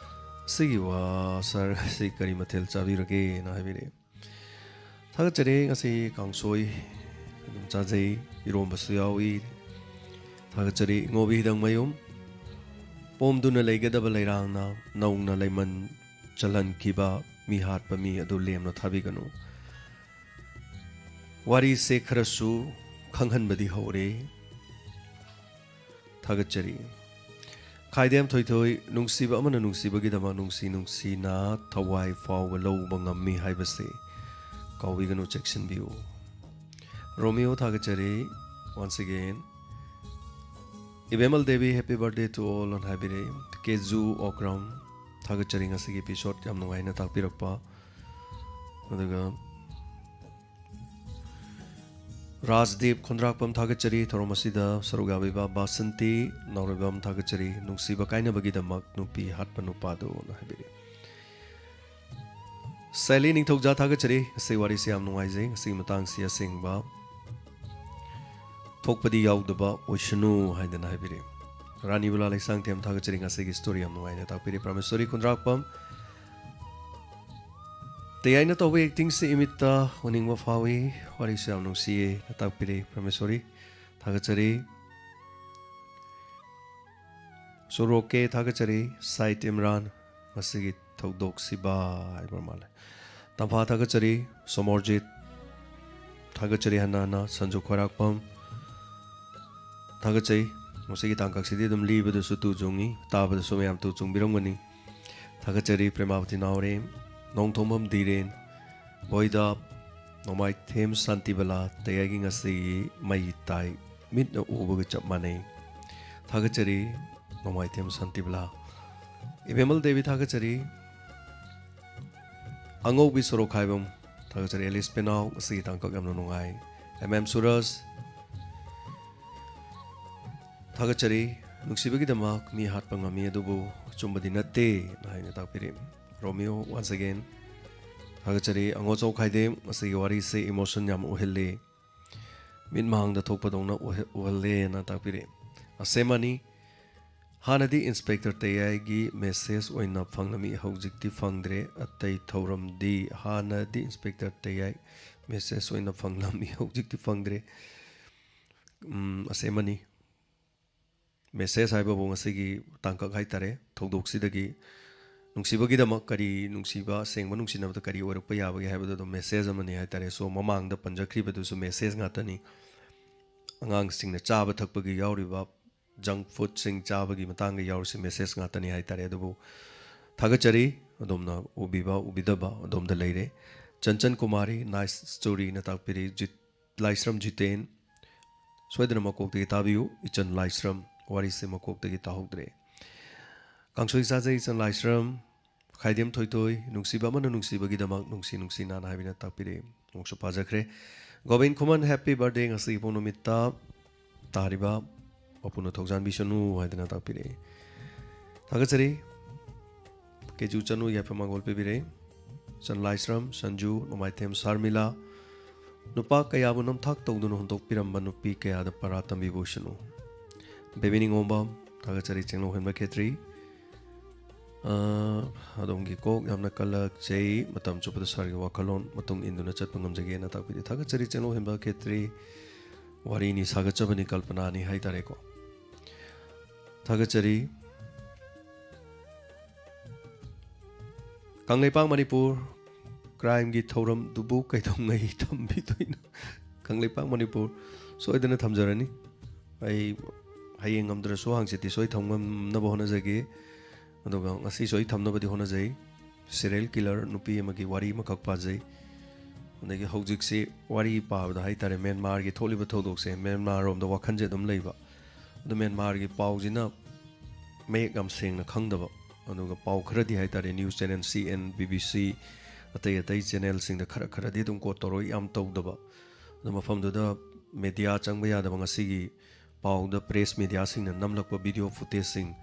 ꯁꯤꯒꯤ ꯋꯥ ꯁꯥꯔ, ꯉꯁꯤ ꯀꯔꯤ ꯃꯊꯦꯜ ꯆꯥꯕꯤꯔꯒꯦꯅ ꯍꯥꯏꯕꯤꯔꯛꯑꯦ꯫ ꯊꯥꯒꯠꯆꯔꯤ꯫ ꯉꯁꯤ ꯀꯥꯡꯁꯣꯏ ꯑꯗꯨꯝ ꯆꯥꯖꯩ, ꯏꯔꯣꯝꯕꯁꯨ ꯌꯥꯎꯏ꯫ ꯊꯥꯒꯠꯆꯔꯤ꯫ ꯏꯉꯣꯕꯤ ꯍꯤꯗꯪꯃꯌꯨꯝ, ꯄꯣꯝꯗꯨꯅ ꯂꯩꯒꯗꯕ ꯂꯩꯔꯥꯡꯅ ꯅꯧꯅ ꯂꯩꯃꯟ ꯆꯜꯍꯟꯈꯤꯕ ꯃꯤꯍꯥꯠꯄ ꯃꯤ ꯑꯗꯨ ꯂꯦꯝꯅ ꯊꯥꯕꯤꯒꯅꯨ꯫ ꯋꯥꯔꯤꯁꯦ ꯈꯔꯁꯨ ꯈꯪꯍꯟꯕꯗꯤ ꯍꯧꯔꯦ꯫ ꯊꯥꯒꯠꯆꯔꯤ꯫ ꯈꯥꯏꯗꯦꯝ ꯊꯣꯏꯊꯣꯏ, ꯅꯨꯡꯁꯤꯕ ꯑꯃꯅ ꯅꯨꯡꯁꯤꯕꯒꯤꯗꯃꯛ ꯅꯨꯡꯁꯤ ꯅꯨꯡꯁꯤꯅ ꯊꯋꯥꯏ ꯐꯥꯎꯕ ꯂꯧꯕ ꯉꯝꯃꯤ ꯍꯥꯏꯕꯁꯤ ꯀꯥꯎꯕꯤꯒꯅꯨ, ꯆꯦꯛꯁꯤꯟꯕꯤꯌꯨ꯫ ꯔꯣꯃꯤꯌꯣ ꯊꯥꯒꯠꯆꯔꯤ꯫ Once again, ꯏꯕꯦꯝꯃꯜ Devi, happy birthday to all ꯑꯅ ꯍꯥꯏꯕꯤꯔꯛꯏ꯫ ꯀꯦꯖꯨ ꯑꯣꯀ꯭ꯔꯝ ꯊꯥꯒꯠꯆꯔꯤ, ꯉꯁꯤꯒꯤ episode ꯌꯥꯝ ꯅꯨꯡꯉꯥꯏꯅ ꯇꯥꯛꯄꯤꯔꯛꯄ꯫ ꯑꯗꯨꯒ ꯔꯥꯖꯗꯤꯞ ꯈꯨꯟꯗ꯭ꯔꯥꯛꯄꯝ ꯊꯥꯒꯠꯆꯔꯤ, ꯊꯧꯔꯝ ꯑꯁꯤꯗ ꯁꯔꯨꯛ ꯌꯥꯕꯤꯕ ꯕꯥꯁꯟꯇꯤ ꯅꯥꯎꯔꯦꯝꯕꯝ ꯊꯥꯒꯠꯆꯔꯤ, ꯅꯨꯡꯁꯤꯕ ꯀꯥꯏꯅꯕꯒꯤꯗꯃꯛ ꯅꯨꯄꯤ ꯍꯥꯠꯄ ꯅꯨꯄꯥꯗꯨꯅ ꯍꯥꯏꯕꯤꯔꯤ꯫ ꯁꯦꯂꯤ ꯅꯤꯡꯊꯧꯖꯥ ꯊꯥꯒꯠꯆꯔꯤ, ꯉꯁꯤ ꯋꯥꯔꯤꯁꯤ ꯌꯥꯝ ꯅꯨꯡꯉꯥꯏꯖꯩ, ꯉꯁꯤꯒꯤ ꯃꯇꯥꯡꯁꯤ ꯑꯁꯦꯡꯕ ꯊꯣꯛꯄꯗꯤ ꯌꯥꯎꯗꯕ ꯑꯣꯏꯁꯅꯨ ꯍꯥꯏꯗꯅ ꯍꯥꯏꯕꯤꯔꯤ꯫ ꯔꯥꯅꯤ ꯕꯂꯥ ꯂꯩꯁꯥꯡꯊꯦꯝ ꯊꯥꯒꯠꯆꯔꯤ, ꯉꯁꯤꯒꯤ story ꯌꯥꯝ ꯅꯨꯡꯉꯥꯏꯅ ꯇꯥꯛꯄꯤꯔꯤ꯫ ꯄ꯭ꯔꯃꯦꯁꯣꯔꯤ ꯈꯨꯟꯗ꯭ꯔꯥꯛꯄꯝ, ꯇꯌꯥꯏꯅ ꯇꯧꯕ actingꯁꯤ ꯏꯃꯤꯠꯇ ꯎꯅꯤꯡꯕ ꯐꯥꯎꯏ, ꯋꯥꯔꯤꯁꯨ ꯌꯥꯝ ꯅꯨꯡꯁꯤꯌꯦ ꯇꯥꯛꯄꯤꯔꯤ꯫ ꯄ꯭ꯔꯃꯦꯁꯣꯔꯤ ꯊꯥꯒꯠꯆꯔꯤ꯫ ꯁꯣꯔꯣꯛꯀꯦ ꯊꯥꯒꯠꯆꯔꯤ꯫ ꯁꯥꯏꯠ ꯏꯝꯔꯥꯟ, ꯉꯁꯤꯒꯤ ꯊꯧꯗꯣꯛꯁꯤꯕ ꯍꯥꯏꯕ ꯃꯥꯜꯂꯦ꯫ ꯇꯝꯐꯥ ꯊꯥꯒꯠꯆꯔꯤ꯫ ꯁꯣꯃꯣꯔꯖꯤꯠ ꯊꯥꯒꯠꯆꯔꯤ꯫ ꯍꯟꯅ ꯍꯟꯅ ꯁꯟꯖꯨ ꯈ꯭ꯋꯥꯏꯔꯥꯛꯄꯝ ꯊꯥꯒꯠꯆꯩ꯫ ꯃꯁꯤꯒꯤ ꯇꯥꯡꯀꯛꯁꯤꯗꯤ ꯑꯗꯨꯝ ꯂꯤꯕꯗꯁꯨ ꯇꯨ ꯆꯨꯡꯉꯤ, ꯇꯥꯕꯗꯁꯨ ꯃꯌꯥꯝ ꯇꯨ ꯆꯨꯡꯕꯤꯔꯝꯒꯅꯤ꯫ ꯊꯥꯒꯠꯆꯔꯤ꯫ ꯄ꯭ꯔꯦꯃꯥꯕꯇꯤ ꯅꯥꯎꯔꯦꯝ, ꯅꯣꯡꯊꯣꯝꯕꯝ ꯙꯤꯔꯦꯟ, ꯕꯣꯏꯗꯥꯞ, ꯅꯣꯡꯃꯥꯏꯊꯦꯝ ꯁꯥꯟꯇꯤꯕꯂꯥ, ꯇꯌꯥꯏꯒꯤ ꯉꯁꯤꯒꯤ ꯃꯩ ꯇꯥꯏ, ꯃꯤꯠꯅ ꯎꯕꯒ ꯆꯞ ꯃꯥꯟꯅꯩ꯫ ꯊꯥꯒꯠꯆꯔꯤ꯫ ꯅꯣꯡꯃꯥꯏꯊꯦꯝ ꯁꯥꯟꯇꯤꯕꯂꯥ, ꯏꯕꯦꯝꯃꯜ ꯗꯦꯕꯤ ꯊꯥꯒꯠꯆꯔꯤ꯫ ꯑꯉꯧꯕꯤ ꯁꯣꯔꯣꯛꯈꯥꯏꯕꯝ ꯊꯥꯒꯠꯆꯔꯤ꯫ ꯑꯦꯂꯤꯁ ꯄꯦꯅꯥꯎ, ꯉꯁꯤꯒꯤ ꯇꯥꯡꯀꯛ ꯌꯥꯝꯅ ꯅꯨꯡꯉꯥꯏ꯫ ꯑꯦꯝ ꯑꯦꯝ ꯁꯨꯔꯖ ꯊꯥꯒꯠꯆꯔꯤ꯫ ꯅꯨꯡꯁꯤꯕꯒꯤꯗꯃꯛ ꯃꯤ ꯍꯥꯠꯄ ꯉꯝꯃꯤ, ꯑꯗꯨꯕꯨ ꯑꯆꯨꯝꯕꯗꯤ ꯅꯠꯇꯦ ꯍꯥꯏꯅ ꯇꯥꯛꯄꯤꯔꯤ꯫ ꯔꯣꯃꯤꯌꯣ, once again ꯊꯥꯒꯠꯆꯔꯤ꯫ ꯑꯉꯣꯆꯧ ꯈꯥꯏꯗꯦꯝ, ꯉꯁꯤꯒꯤ ꯋꯥꯔꯤꯁꯦ emotion ꯌꯥꯝ ꯑꯣꯏꯍꯜꯂꯤ, ꯃꯤꯠꯃꯥꯡꯗ ꯊꯣꯛꯄꯗꯧꯅ ꯑꯣꯏꯍ-, ꯎꯍꯜꯂꯦꯅ ꯇꯥꯛꯄꯤꯔꯛꯑꯦ꯫ ꯑꯁꯦꯝꯃꯅꯤ, ꯍꯥꯟꯅꯗꯤ ꯏꯟꯁꯄꯦꯛꯇꯔ ꯇꯌꯥꯏꯒꯤ message ꯑꯣꯏꯅ ꯐꯪꯂꯝꯃꯤ, ꯍꯧꯖꯤꯛꯇꯤ ꯐꯪꯗ꯭ꯔꯦ꯫ ꯑꯇꯩ ꯊꯧꯔꯝꯗꯤ ꯍꯥꯟꯅꯗꯤ ꯏꯟꯁꯄꯦꯛꯇꯔ ꯇꯌꯥꯏ message ꯑꯣꯏꯅ ꯐꯪꯂꯝꯃꯤ, ꯍꯧꯖꯤꯛꯇꯤ ꯐꯪꯗ꯭ꯔꯦ꯫ ꯎꯝ, ꯑꯁꯦꯝꯃꯅꯤ꯫ Message ꯍꯥꯏꯕꯕꯨ ꯉꯁꯤꯒꯤ ꯇꯥꯡꯀꯛ ꯍꯥꯏꯇꯥꯔꯦ, ꯊꯧꯗꯣꯛꯁꯤꯗꯒꯤ ꯅꯨꯡꯁꯤꯕꯒꯤꯗꯃꯛ ꯀꯔꯤ, ꯅꯨꯡꯁꯤꯕ ꯑꯁꯦꯡꯕ ꯅꯨꯡꯁꯤꯅꯕꯗ ꯀꯔꯤ ꯑꯣꯏꯔꯛꯄ ꯌꯥꯕꯒꯦ ꯍꯥꯏꯕꯗꯨ ꯑꯗꯨꯝ message ꯑꯃꯅꯤ ꯍꯥꯏꯇꯥꯔꯦ꯫ So, ꯃꯃꯥꯡꯗ ꯄꯟꯖꯈ꯭ꯔꯤꯕꯗꯨꯁꯨ message ꯉꯥꯛꯇꯅꯤ꯫ ꯑꯉꯥꯡꯁꯤꯡꯅ ꯆꯥꯕ ꯊꯛꯄꯒꯤ ꯌꯥꯎꯔꯤꯕ ꯖꯪꯛ ꯐꯨꯗꯁꯤꯡ ꯆꯥꯕꯒꯤ ꯃꯇꯥꯡꯗ ꯌꯥꯎꯔꯤꯁꯦ ꯃꯦꯁꯦꯖ ꯉꯥꯛꯇꯅꯤ ꯍꯥꯏꯇꯥꯔꯦ꯫ ꯑꯗꯨꯕꯨ ꯊꯥꯒꯠꯆꯔꯤ, ꯑꯗꯣꯝꯅ ꯎꯕꯤꯕ ꯎꯕꯤꯗꯕ ꯑꯗꯣꯝꯗ ꯂꯩꯔꯦ꯫ ꯆꯟꯆꯟ ꯀꯨꯃꯥꯔꯤ, ꯅꯥꯏꯁ ꯁ꯭ꯇꯣꯔꯤꯅ ꯇꯥꯛꯄꯤꯔꯤ꯫ ꯖꯤꯠ ꯂꯥꯏꯁ꯭ꯔꯝ ꯖꯤꯇꯦꯟ, ꯁꯣꯏꯗꯅ ꯃꯀꯣꯛꯇꯒꯤ ꯇꯥꯕꯤꯌꯨ꯫ ꯏꯆꯟ ꯂꯥꯏꯁ꯭ꯔꯝ, ꯋꯥꯔꯤꯁꯦ ꯃꯀꯣꯛꯇꯒꯤ ꯇꯥꯍꯧꯗ꯭ꯔꯦ꯫ ꯀꯥꯡꯁꯣꯏ ꯆꯥꯖꯩ ꯏꯆꯟ ꯂꯥꯏꯁ꯭ꯔꯝ꯫ ꯈꯥꯏꯗꯦꯝ ꯊꯣꯏꯊꯣꯏ, ꯅꯨꯡꯁꯤꯕ ꯑꯃꯅ ꯅꯨꯡꯁꯤꯕꯒꯤꯗꯃꯛ ꯅꯨꯡꯁꯤ ꯅꯨꯡꯁꯤ ꯅꯥꯅ ꯍꯥꯏꯕꯤꯅ ꯇꯥꯛꯄꯤꯔꯛꯏ꯫ ꯑꯃꯨꯛꯁꯨ ꯄꯥꯖꯈ꯭ꯔꯦ꯫ ꯒꯣꯕꯤꯟ ꯈꯨꯃꯟ, ꯍꯦꯄꯤ ꯕꯥꯔꯗꯦ ꯉꯁꯤ ꯏꯄꯣꯛ ꯅꯨꯃꯤꯠꯇ ꯇꯥꯔꯤꯕ ꯃꯄꯨꯅ ꯊꯧꯖꯥꯟꯕꯤꯁꯅꯨ ꯍꯥꯏꯗꯅ ꯇꯥꯛꯄꯤꯔꯛꯏ꯫ ꯊꯥꯒꯠꯆꯔꯤ꯫ ꯀꯦꯖꯨ ꯆꯅꯨ ꯌꯥꯏꯐ ꯃꯪꯒꯣꯜ ꯄꯤꯕꯤꯔꯛꯏ꯫ ꯆꯟ ꯂꯥꯏꯁ꯭ꯔꯝ, ꯁꯟꯖꯨ, ꯅꯣꯡꯃꯥꯏꯊꯦꯝ ꯁꯥꯔꯃꯤꯂꯥ, ꯅꯨꯄꯥ ꯀꯌꯥꯕꯨ ꯅꯝꯊꯥꯛ ꯇꯧꯗꯨꯅ ꯍꯨꯟꯗꯣꯛꯄꯤꯔꯝꯕ ꯅꯨꯄꯤ ꯀꯌꯥꯗ ꯄꯔꯥ ꯇꯝꯕꯤꯕ ꯑꯣꯏꯁꯅꯨ꯫ ꯕꯦꯕꯤ ꯅꯤꯉꯣꯝꯕꯝ, ꯊꯥꯒꯠꯆꯔꯤ꯫ ꯆꯦꯡꯂꯧ ꯍꯦꯟꯕ ꯈꯦꯇ꯭ꯔꯤ, ꯑ, ꯑꯗꯣꯝꯒꯤ ꯀꯣꯛ ꯌꯥꯝꯅ ꯀꯜꯂꯛꯆꯩ꯫ ꯃꯇꯝ ꯆꯨꯞꯄꯗ ꯁꯥꯔꯒꯤ ꯋꯥꯈꯜꯂꯣꯟ ꯃꯇꯨꯡ ꯏꯟꯗꯨꯅ ꯆꯠꯄ ꯉꯝꯖꯒꯦꯅ ꯇꯥꯛꯄꯤꯔꯤ꯫ ꯊꯥꯒꯠꯆꯔꯤ ꯆꯦꯡꯂꯧ ꯍꯦꯟꯕ ꯈꯦꯇ꯭ꯔꯤ꯫ ꯋꯥꯔꯤꯅꯤ, ꯁꯥꯒꯠꯆꯕꯅꯤ, ꯀꯜꯄꯅꯥꯅꯤ ꯍꯥꯏꯇꯥꯔꯦꯀꯣ꯫ ꯊꯥꯒꯠꯆꯔꯤ꯫ ꯀꯪꯂꯩꯄꯥꯛ ꯃꯅꯤꯄꯨꯔ, ꯀ꯭ꯔꯥꯏꯝꯒꯤ ꯊꯧꯔꯝꯗꯨꯕꯨ ꯀꯩꯗꯧꯉꯩ ꯊꯝꯕꯤꯗꯣꯏꯅꯣ? ꯀꯪꯂꯩꯄꯥꯛ ꯃꯅꯤꯄꯨꯔ ꯁꯣꯏꯗꯅ ꯊꯝꯖꯔꯅꯤ꯫ ꯑꯩ ꯍꯌꯦꯡ ꯉꯝꯗ꯭ꯔꯁꯨ ꯍꯪꯆꯤꯠꯇꯤ ꯁꯣꯏ ꯊꯝ ꯉꯝꯅꯕ ꯍꯣꯠꯅꯖꯒꯦ꯫ ꯑꯗꯨꯒ ꯉꯁꯤꯁꯨ ꯑꯩ ꯊꯝꯅꯕꯗꯤ ꯍꯣꯠꯅꯖꯩ꯫ ꯁꯤꯔꯤꯌꯦꯜ ꯀꯤꯂꯔ ꯅꯨꯄꯤ ꯑꯃꯒꯤ ꯋꯥꯔꯤ ꯑꯃꯈꯛ ꯄꯥꯖꯩ꯫ ꯑꯗꯒꯤ ꯍꯧꯖꯤꯛꯁꯤ ꯋꯥꯔꯤ ꯄꯥꯕꯗ ꯍꯥꯏꯇꯥꯔꯦ, ꯃ꯭ꯌꯥꯟꯃꯥꯔꯒꯤ ꯊꯣꯛꯂꯤꯕ ꯊꯧꯗꯣꯛꯁꯦ, ꯃ꯭ꯌꯥꯟꯃꯥꯔꯔꯣꯝꯗ ꯋꯥꯈꯜꯁꯦ ꯑꯗꯨꯝ ꯂꯩꯕ꯫ ꯑꯗꯣ ꯃ꯭ꯌꯥꯟꯃꯥꯔꯒꯤ ꯄꯥꯎꯁꯤꯅ ꯃꯌꯦꯛ ꯌꯥꯝ ꯁꯦꯡꯅ ꯈꯪꯗꯕ, ꯑꯗꯨꯒ ꯄꯥꯎ ꯈꯔꯗꯤ ꯍꯥꯏꯇꯥꯔꯦ, ꯅ꯭ꯌꯨꯁ ꯆꯦꯅꯦꯜ ꯁꯤ ꯑꯦꯟ, ꯕꯤ ꯕꯤ ꯁꯤ, ꯑꯇꯩ ꯑꯇꯩ ꯆꯦꯅꯦꯜꯁꯤꯡꯗ ꯈꯔ ꯈꯔꯗꯤ ꯑꯗꯨꯝ ꯀꯣꯠ ꯇꯧꯔꯒ ꯌꯥꯝ ꯇꯧꯗꯕ꯫ ꯑꯗꯣ ꯃꯐꯝꯗꯨꯗ ꯃꯦꯗꯤꯌꯥ ꯆꯪꯕ ꯌꯥꯗꯕ, ꯉꯁꯤꯒꯤ ꯄꯥꯎꯗ ꯄ꯭ꯔꯦꯁ ꯃꯦꯗꯤꯌꯥꯁꯤꯡꯅ ꯅꯝꯂꯛꯄ ꯚꯤꯗꯤꯑꯣ ꯐꯨꯇꯦꯖꯁꯤꯡ,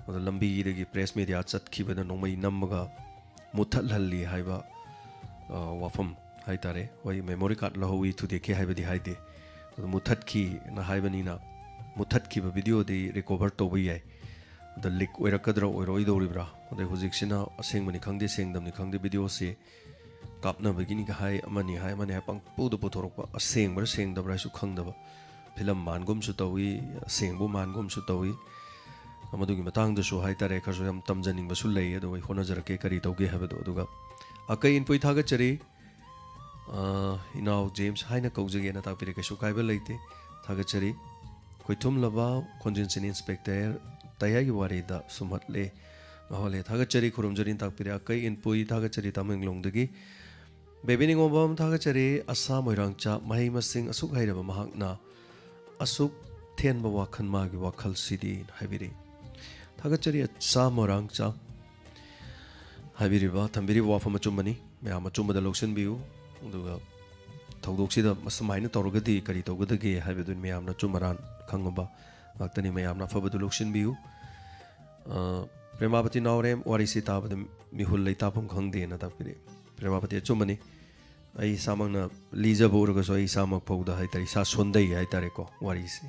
ꯑꯗꯣ ꯂꯝꯕꯤꯗꯒꯤ ꯄ꯭ꯔꯦꯁ ꯃꯦꯗꯤꯌꯥ ꯆꯠꯈꯤꯕꯗ ꯅꯣꯡꯃꯩ ꯅꯝꯃꯒ ꯃꯨꯠꯊꯠꯍꯜꯂꯤ ꯍꯥꯏꯕ, ꯑ, ꯋꯥꯐꯝ ꯍꯥꯏꯇꯥꯔꯦ꯫ ꯍꯣꯏ, ꯃꯦꯃꯣꯔꯤ ꯀꯥꯔꯗ ꯂꯧꯍꯧꯋꯤ, ꯊꯨꯗꯦꯛꯈꯤ ꯍꯥꯏꯕꯗꯤ ꯍꯥꯏꯗꯦ꯫ ꯑꯗꯨ ꯃꯨꯠꯊꯠꯈꯤꯅ ꯍꯥꯏꯕꯅꯤꯅ, ꯃꯨꯠꯊꯠꯈꯤꯕ ꯚꯤꯗꯤꯑꯣꯗꯤ ꯔꯤꯀꯣꯚꯔ ꯇꯧꯕ ꯌꯥꯏ꯫ ꯑꯗ ꯂꯤꯛ ꯑꯣꯏꯔꯛꯀꯗ꯭ꯔꯥ ꯑꯣꯏꯔꯛꯑꯣꯏꯗꯧꯔꯤꯕ꯭ꯔꯥ? ꯑꯗꯩ ꯍꯧꯖꯤꯛꯁꯤꯅ ꯑꯁꯦꯡꯕꯅꯤ ꯈꯪꯗꯦ, ꯁꯦꯡꯗꯕꯅꯤ ꯈꯪꯗꯦ, ꯚꯤꯗꯤꯑꯣꯁꯤ ꯀꯥꯞꯅꯕꯒꯤꯅꯤ ꯍꯥꯏ, ꯑꯃꯅꯤ ꯍꯥꯏ, ꯑꯃꯅꯤ ꯍꯥꯏ, ꯄꯪꯄꯨꯗ ꯄꯨꯊꯣꯔꯛꯄ, ꯑꯁꯦꯡꯕ꯭ꯔꯥ ꯁꯦꯡꯗꯕ꯭ꯔꯥ ꯍꯥꯏꯁꯨ ꯈꯪꯗꯕ꯫ ꯐꯤꯂꯝ ꯃꯥꯟꯒꯨꯝꯁꯨ ꯇꯧꯏ, ꯑꯁꯦꯡꯕ ꯃꯥꯟꯒꯨꯝꯁꯨ ꯇꯧꯏ꯫ ꯃꯗꯨꯒꯤ ꯃꯇꯥꯡꯗꯁꯨ ꯍꯥꯏꯇꯥꯔꯦ, ꯈꯔꯁꯨ ꯌꯥꯝ ꯇꯝꯖꯅꯤꯡꯕꯁꯨ ꯂꯩ, ꯑꯗꯨ ꯑꯩ ꯍꯣꯠꯅꯖꯔꯛꯀꯦ ꯀꯔꯤ ꯇꯧꯒꯦ ꯍꯥꯏꯕꯗꯣ꯫ ꯑꯗꯨꯒ ꯑꯀꯩ ꯏꯟꯄꯨꯏ ꯊꯥꯒꯠꯆꯔꯤ꯫ ꯑ, ꯏꯅꯥꯎ ꯖꯦꯝꯁ ꯍꯥꯏꯅ ꯀꯧꯖꯒꯦꯅ ꯇꯥꯛꯄꯤꯔꯦ, ꯀꯩꯁꯨ ꯀꯥꯏꯕ ꯂꯩꯇꯦ, ꯊꯥꯒꯠꯆꯔꯤ꯫ ꯈꯣꯏꯊꯨꯝꯂꯕ ꯈꯣꯟꯖꯦꯜꯁꯤꯅ ꯏꯟꯁꯄꯦꯛꯇꯔ ꯇꯌꯥꯏꯒꯤ ꯋꯥꯔꯤꯗ ꯁꯨꯝꯍꯠꯂꯦ꯫ ꯉꯥꯎꯍꯜꯂꯦ꯫ ꯊꯥꯒꯠꯆꯔꯤ, ꯈꯨꯔꯨꯝꯖꯔꯤ, ꯇꯥꯛꯄꯤꯔꯦ꯫ ꯑꯀꯩ ꯏꯟꯄꯨꯏ ꯊꯥꯒꯠꯆꯔꯤ, ꯇꯃꯦꯡꯂꯣꯡꯗꯒꯤ꯫ ꯕꯦꯕꯤ ꯅꯤꯉꯣꯝꯕꯝ ꯊꯥꯒꯠꯆꯔꯤ꯫ ꯑꯁꯥ ꯃꯣꯏꯔꯥꯡꯆꯥ, ꯃꯍꯩ ꯃꯁꯤꯡ ꯑꯁꯨꯛ ꯍꯩꯔꯕ ꯃꯍꯥꯛꯅ ꯑꯁꯨꯛ ꯊꯦꯟꯕ ꯋꯥꯈꯜ, ꯃꯥꯒꯤ ꯋꯥꯈꯜꯁꯤꯗꯤ ꯍꯥꯏꯕꯤꯔꯤ꯫ ꯊꯥꯒꯠꯆꯔꯤ ꯑꯁꯥ ꯃꯣꯏꯔꯥꯡꯆꯥ꯫ ꯍꯥꯏꯕꯤꯔꯤꯕ, ꯊꯝꯕꯤꯔꯤꯕ ꯋꯥꯐꯝ ꯑꯆꯨꯝꯕꯅꯤ꯫ ꯃꯌꯥꯝ ꯑꯆꯨꯝꯕꯗ ꯂꯧꯁꯤꯟꯕꯤꯌꯨ꯫ ꯑꯗꯨꯒ ꯊꯧꯗꯣꯛꯁꯤꯗ ꯑꯁꯨꯃꯥꯏꯅ ꯇꯧꯔꯒꯗꯤ ꯀꯔꯤ ꯇꯧꯒꯗꯒꯦ ꯍꯥꯏꯕꯗꯨ ꯃꯌꯥꯝꯅ ꯑꯆꯨꯝ ꯑꯔꯥꯟ ꯈꯪꯉꯕ ꯉꯥꯛꯇꯅꯤ꯫ ꯃꯌꯥꯝꯅ ꯑꯐꯕꯗꯨ ꯂꯧꯁꯤꯟꯕꯤꯌꯨ꯫ ꯑ, ꯄ꯭ꯔꯦꯃꯥꯕꯇꯤ ꯅꯥꯎꯔꯦꯝ, ꯋꯥꯔꯤꯁꯤ ꯇꯥꯕꯗ ꯃꯤꯍꯨꯜ ꯂꯩꯇꯥꯐꯝ ꯈꯪꯗꯦꯅ ꯇꯥꯛꯄꯤꯔꯛꯏ꯫ ꯄ꯭ꯔꯦꯃꯥꯕꯇꯤ, ꯑꯆꯨꯝꯕꯅꯤ꯫ ꯑꯩ ꯏꯁꯥꯃꯛꯅ ꯂꯤꯖꯕ ꯑꯣꯏꯔꯒꯁꯨ ꯑꯩ ꯏꯁꯥꯃꯛ ꯐꯥꯎꯗ ꯍꯥꯏꯇꯥꯔꯦ, ꯏꯁꯥ ꯁꯣꯟꯊꯩ ꯍꯥꯏꯇꯥꯔꯦꯀꯣ ꯋꯥꯔꯤꯁꯤ꯫